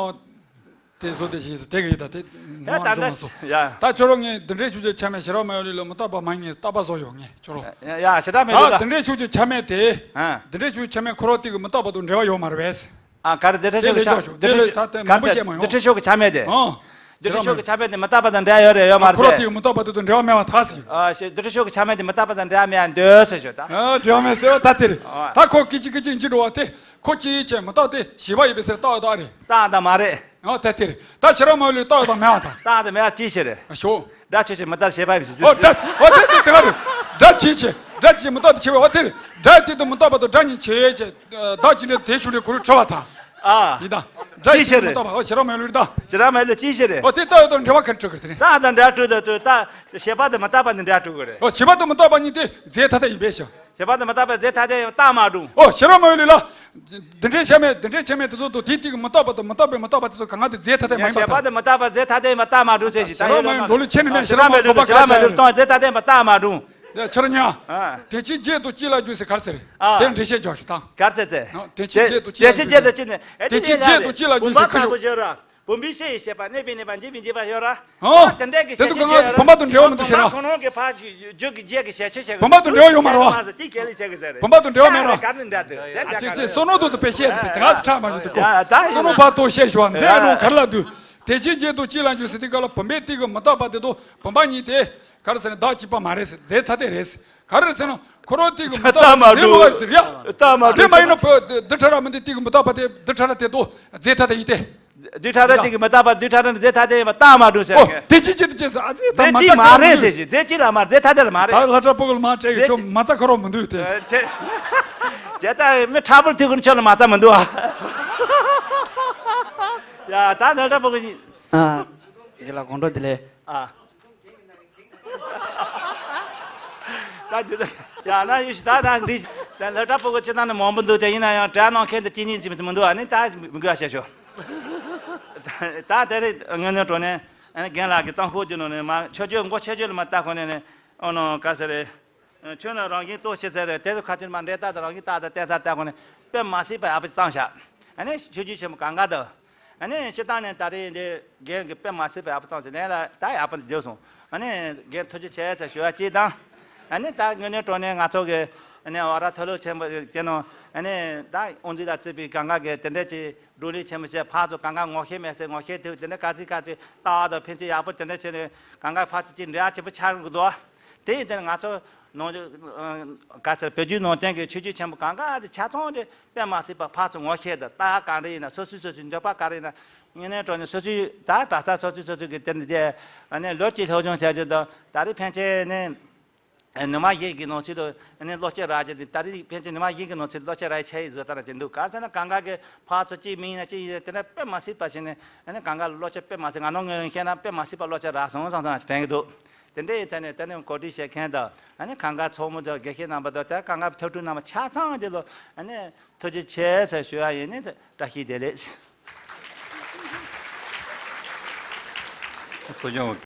དེ་བཟོ་དེ་ཞིག་དེ་གི་ཡིན་ད་དེ་ཡ་ད་ནང་ལ་ད་འགྲོ་མ་སོང་། ཡ། ད་ཁྱོད་རོ་ངས་འདི་འདྲའི་ཤུགས་ཀྱི་ཆ་མེད་ཞི་ར་མ་ཡོད་ལི་ལ་མི་རྟག་པ་མ་ཡིན་ངས་རྟག་པ་བཟོ་ཡོང་ངས་ཁྱོད་རོ། ཡ་ཞི་ར་མ་ཡོད་ད་ལ། འདི་འདྲའི་ཤུགས་ཀྱི་ཆ་མེད་དེ། ཨ། འདི་འདྲའི་ཤུགས་ཀྱི་ཆ་མེད་ཁོ་རོ་དེ་གི་མི་རྟག་པ་དང་འབྲེལ་བ་ཡོད་མ་རེད་པས། ཨ་ག་རེ་འདི་འདྲའི་ཤུགས་ཀྱི་ཆ་དེ་ལས་ཀྱང་དེ་ལས་ད་དེ་མང་པོ་བཤད་མ་ཡོང་། འདི་འདྲའི་ཤུགས་ཀྱི་ཆ་མེད་དེ། ཨ། འདི་འདྲའི་ཤུགས་ཀྱི་ཆ་མེད་དེ་མི་རྟག་པ་དང་འབྲེལ་བ་ཡོད་རེད་ཡོད་མ་རེད། ཁོ་རོ་དེ་གི་མི་རྟག་པ་དེ་དང་འབྲེལ་བ་མེད་པ་ཐག་ཟིན། ཨ་ཞེ་འདི་འདྲའི་ཤུགས་ཀྱི་ཆ་མེད་དེ་མི་རྟག་པ་དང་འབྲེལ་བ་མེད་ཡ་འདོད་ཟེར་ཞོ་ད། ཨ་འབྲེལ་བ་མེད་ཟེར་བ་ད་དེ་རེད། ཨ། ད་ཁོ་སྐད་ཅིག་སྐད་ཅིག་འཇིག་འགྲོ་བ་དེ། ཁོ་ཅི་ཡིན་ཅེས་མི་རྟག་དེ་ཞི་བ་ཡིན་པའི་ཟེར་རྟག་དག་རེད། རྟག་དང་མ་རེད། ཨོ་དེ་དེ་རེད། ད་ཤི་ར་མ་ལུས་རྟག་དང་མེད་པ་དང་། རྟག་དང་མེད་པ་ཅི་ཞིག་རེད། ཨ་ཞོ། སྒྲ་ཆོས་ཅན་མི་རྟག་ཞེས་པ་ཡིན་ཞེས། ཨོ་སྒྲ་ཨོ་དེ་དེ་དེ་ག་རེད། སྒྲ་ཆོས་ཅན་སྒྲ་ཆོས་མི་རྟག་ཏུ་ཆེ་བས་ཨོ་དེ་རེད། སྒྲ་དེ་དང་མི་རྟག་པ་དང་སྒྲ་གཉིས་ཆོས་ཅན། བདག་ཅི་འདྲ་དེ་ཤུགས་ལས་ཁོ་རུ་འཁྲུལ་བ་དང་། ཨ། ཡིན་ད། སྒྲ་ཅི་ཞིག་ཅན་མི་རྟག་པ་ཨོ་ཤི་ར་མ་ལུས་རྟག་ཤི་ར་མ་ལུས་ཅི་ཞིག་རེད། ཨོ་དེ་རྟག་ཡོད་དང་འབྲེལ་བ་ག་འཁྲུལ་གི་དེ་རེད། རྟག་དང་འབྲེལ་འཁྲུལ་དང་དུ་རྟག་ཞེས་པ་དང་མི་རྟག་པ་ནི་འབྲེལ་འཁྲུལ་གི་རེད། ཨོ་ཞེས་པ་དང་མི་རྟག་པ་གཉིས་དེ་རྫས་ཐ་དད་ཡིན་པས་ཤོ། ཞེས་པ་དང་མི་རྟག་པའི་རྫས་ཐ་དད་ཡིན་པ་རྟགས་མ་གྲུང་། ཨོ་ཤི་ར་མ་ཡོད་ལི་ལ། འདི་འདྲའི་ཆ་མེད་འདི་འདྲའི་ཆ་མེད་དེ་ཚོ་དང་དེའི་སྟེང་གི་མི་རྟག་པ་དང་མི་རྟག་པའི་མི་རྟག་པ་དེ་ཚོ་གང་ག་དེ་རྫས་ཐ་དད་མ་ཡིན་པ་ཞེས་པ་དང་མི་རྟག་པའི་རྫས་ཐ་དད་ཡིན་པ་རྟགས་མ་གྲུང་ཟེར་ཞིག་ད་ཤི་ར་ཡོད་མ་ལོ་ཡོད་ན། འགྲོ་ལུགས་ཆེ་ནི་མེད་ཤི་ར་མ་ཡོད་ལུགས་ཤི་ར་མ་ཡོད་ལུགས་སྟོང་རྫས་ཐ་དད་ཡིན་པ་རྟགས་མ་གྲུང་། དེ་ཁྱེད་རང་ཉག་ཨ། དེ་ཕྱིའི་རྒྱན་དུ་ཅི་ལ་འཇུག་ཟེར་ག་རེ་ཟེར། ཨ། དེར་འགྲེལ་བཤད་རྒྱག་ཞུ་དང་། ག་རེ་ཟེར་ཟེར། དེ་ཕྱིའི་རྒྱན་དུ་ཅི་ལ་འཇུག་ཟེར་ཁ་ཤོག་དེ་ཕྱིའི་རྒྱན་དུ་ཅི་ལ་འཇུག་ཟེར་ཁ་ཤོག་བུམ་པའི་ཤེས་ཡི་ཤེས་པ་གནས་པའི་གནས་པ་འཇིག་པའི་འཇིག་པ་ཤོད་ར། ཨོ། དེ་འདྲའི་གི་དེ་ཚོ་གང་ང་བུམ་པ་དང་འབྲེལ་བ་མི་འདུག་ཟེར་ར། ཁོང་རང་གི་ཕ་རྒྱུད་ཀྱི་རྗེས་ཀྱི་ཞལ་ཆེ་ཞལ་གི་བུམ་པ་དང་འབྲེལ་བ་ཡོད་མ་རེད་བ། ཅི་སྐད་ལ་བྱེད་གི་ཟེར་རེད། བུམ་པ་དང་འབྲེལ་བ་མེད་ར། ག་རེ་འདྲ་འདུག་དེ་འདྲ་ཨ་ཅེ་ཅེ་བསོད་ནམས་དུ་དུ་དཔེ་བཤད་དེ་དེ་ག་ཚོད་ཁྲག་མ་བཞུ་དུ་གོ་ཡ་ད་བསོད་ནམས་བར་དོ་བཤད་ཞུ་བ་མཛད་ཨ་རུང་ག་རེ་ལ་འདུག་དེ་ཕྱིའི་རྒྱན་དུ་ཅི་ལ་འཇུག་ཟེར་དེ་ག་ལ་བུམ་པའི་སྟེང་གི་མི་རྟག་པ་དེ་དང་བུམ་པ་གཉིས་དེ་ག་རེ་ཟེར་ན་བདག་གཅིག་པ་མ་རེད་ཟེར་རྫས་ཐ་དད་རེད་ཟེར་ག་རེ་ཟེར་ན་ཁོ་རང་སྟེང་གི་མི་རྟག་པ་རྫས་མ་ག་རེ་ཟེར་ཡ། རྟགས་མ་གྲུང་། དེ་མ་ཡིན་ན་བུ་འདི་ཕྲ་ར་མི་འདི་སྟེང་གི་མི་རྟག་པ་དེ་འདི་ཕྲ་ར་དེ་དང་རྫས་ཐ་དད་ཡིན་ཏེ། རྡུལ་ཕྲ་རབ་གཅིག་གི་མི་རྟག་པ་རྡུལ་ཕྲ་རབ་ནི་རྫས་ཐ་དད་ཡིན་པ་རྟགས་མ་གྲུང་ཟེར་ཨོ། མཁན། དེ་ཅི་ཅི་དེ་ཅི་ཟེར་ཨ་ཙི་རྫས་གཅིག་མ་རེད་ཟེར་ཞིག་རྫས་གཅིག་ལ་མ་རེད་རྫས་ཐ་དད་ལ་མ་རེད། ད་ལྷ་བྲག་ཕུག་ལ་མ་སྤྲད་ཡོད་རྫས་ཁྱོད་མ་རྩ་ཁ་རོག་མི་འདུག་དེ། ཨ་ཆེ། རྒྱ་ཚ་མི་ཁྲ་བུར་ཐུག་གི་ཁྱོད་ལ་མ་རྩ་མི་འདུག་ཨ། ཡ་ད་ལྷ་བྲག་ཕུག་གི། ཨ། རྒན་ལགས་དགོང་དྲོ་བདེ་ལེགས། ཨ། ད་རྒྱུ་ད་ཡ་ན་ཡུ་ཤི་ད་ད་འདི་ད་ལྷ་བྲག་ཕུག་གི་ཅི་ད་ནི་མང་པོ་འདུག་དེ་ཡིན་ན་ཡང་དྲ་ནང་ཁྱེད་དུ་ཅི་ཉིད་ཅི་མི་འདུག་ཨ་ནི་ད་མི་དགོས་ཨ་བཤད་ཤོག་ད་དེ་རེད་ངོས་ནས་འགྲོ་ནས་ཨ་ནི་རྒན་ལགས་ཀྱི་གཙང་ཤོག་རྒྱུ་ནང་ནས་མ་ཆོས་རྒྱུད་མགོ་ཆེ་རྒྱུད་ལ་མ་ལྟ་ཁོ་ནས་ནས་ཨོ་ནོ་ག་ཟེར་རེད། ཁྱོད་ལ་རང་བཞིན་རྟོགས་ཤེས་ཟེར་རེད་དེ་ཚོ་ཁ་ཐུན་མ་འདྲེ་ལྟ་དང་རང་བཞིན་རྟག་དང་བསྟན་ས་ལྟ་ཁོ་ནས་དཔེ་མ་སྲིད་པ་ཡག་པོ་བཙང་ཤག་ཨ་ནི་ཆོས་རྒྱུད་ཆེན་མོ་གང་ག་དང་། ཨ་ནི་སྤྱིར་བཏང་ནས་ད་རེས་འདི་རྒན་གྱི་དཔེ་མ་སྲིད་པའི་ཡག་པོ་བཙལ་ཟིན་ལན་ལ་ད་ཡག་པོ་འདི་བརྗོད་སོང་། ཨ་ནི་རྒན་ཐུགས་རྗེ་ཆེ་ཟེར་ཞུ་བ་གཅིག་དང་། ཨ་ནི་ད་དངོས་གནས་དྲང་གནས་ང་ཚོ་གི་ཨ་ནི་ཝ་ར་མཐོ་སློབ་ཆེན་པོ་དེ་ནང་ཨ་ནི་ད་དབུ་འཛིན་ལ་བརྩིས་པའི་གང་ག་གི་དེ་འདྲ་ཅིག་བགྲོ་གླེང་ཆེན་པོ་བྱས་ཕར་ཚུར་གང་ག་ངོ་ཤེས་མེད་ཟེར་ངོ་ཤེས་ཐུབ་དེ་འདྲ་ག་ཚིག་ག་ཚིག་ལྟ་བ་དང་ཕན་ཚུན་ཡག་པོ་དེ་འདྲ་བྱས་ནས་གང་ག་ཕར་ཚུར་ཅིག་འབྲེལ་བ་ཆེན་པོ་ཆགས་ཀྱི་འདུག་དེ་ཡིན་ཙང་ང་ཚོ་ནང་ཆོས་ག་ཚོད་བོད་བརྒྱུད་ནང་བསྟན་གྱི་ཆོས་བརྒྱུད་ཆེན་པོ་གང་ག་དེ་ཆ་ཚང་དེ་དཔེ་མ་སྲིད་པ་ཕར་ཚུར་ངོ་ཤེས་དང་ལྟ་བ་ག་རེ་ཡིན་ན་སོ་སོའི་སོ་སོའི་འདོད་པ་ག་རེ་ཡིན་ན་དངོས་གནས་དྲང་གནས་སོ་སོའི་ད་གྲྭ་ས་སོ་སོའི་སོ་སོའི་གི་དེ་འདི་དེ་ཨ་ནི་ལོ་གཅིག་སློབ་སྦྱོང་བྱ་རྒྱུ་དང་ད་རེས་ཕན་ཆད་ནི་ནུ་མ་བཞི་གི་ནང་ཚུད་དུ་ཨ་ནི་སློབ་སྤྱི་རག་རྒྱུ་དེ་ད་རེས་ཕན་ཆད་ནུ་མ་བཞི་གི་ནང་ཚུད་སློབ་སྤྱི་རག་ཡའི་ཆ་ཡི་བཟོ་ལྟ་ར་ཅིག་འདུག་ག་ཟེར་ན་གང་ག་གི་ཕར་ཚུར་གཅིག་མིན་ན་གཅིག་ཡིན་དེ་འདྲ་དཔེ་མ་སྲིད་པ་ཞིག་ནི་ཨ་ནི་གང་ག་སློབ་སྤྱི་དཔེ་མ་སྲིད་ང་ནོར་ངོས་བཤད་ན་དཔེ་མ་སྲིད་པ་སློབ་སྤྱི་རག་སོང་བསམ་བསམ་དྲན་གི་འདུག་དེ་འདྲ་ཡིན་ཙང་ནས་དེ་ནས་གོ་སྒྲིག་བྱེད་མཁན་དང་ཨ་ནི་གང་ག་ཚོགས་མི་དང་དགེ་བཤེས་རྣམ་པ་དང་དེ་གང་ག་ཐུགས་སྤྲུལ་རྣམ་པ་ཆ་ཚང་དེ་ལ་ཨ་ནི་ཐུགས་རྗེ་ཆེ་ཟེར་ཞུ་ཡ་ཡིན་ནི་བཀྲ་ཤིས་བདེ་ལེགས། ཚོགས་ཆུང་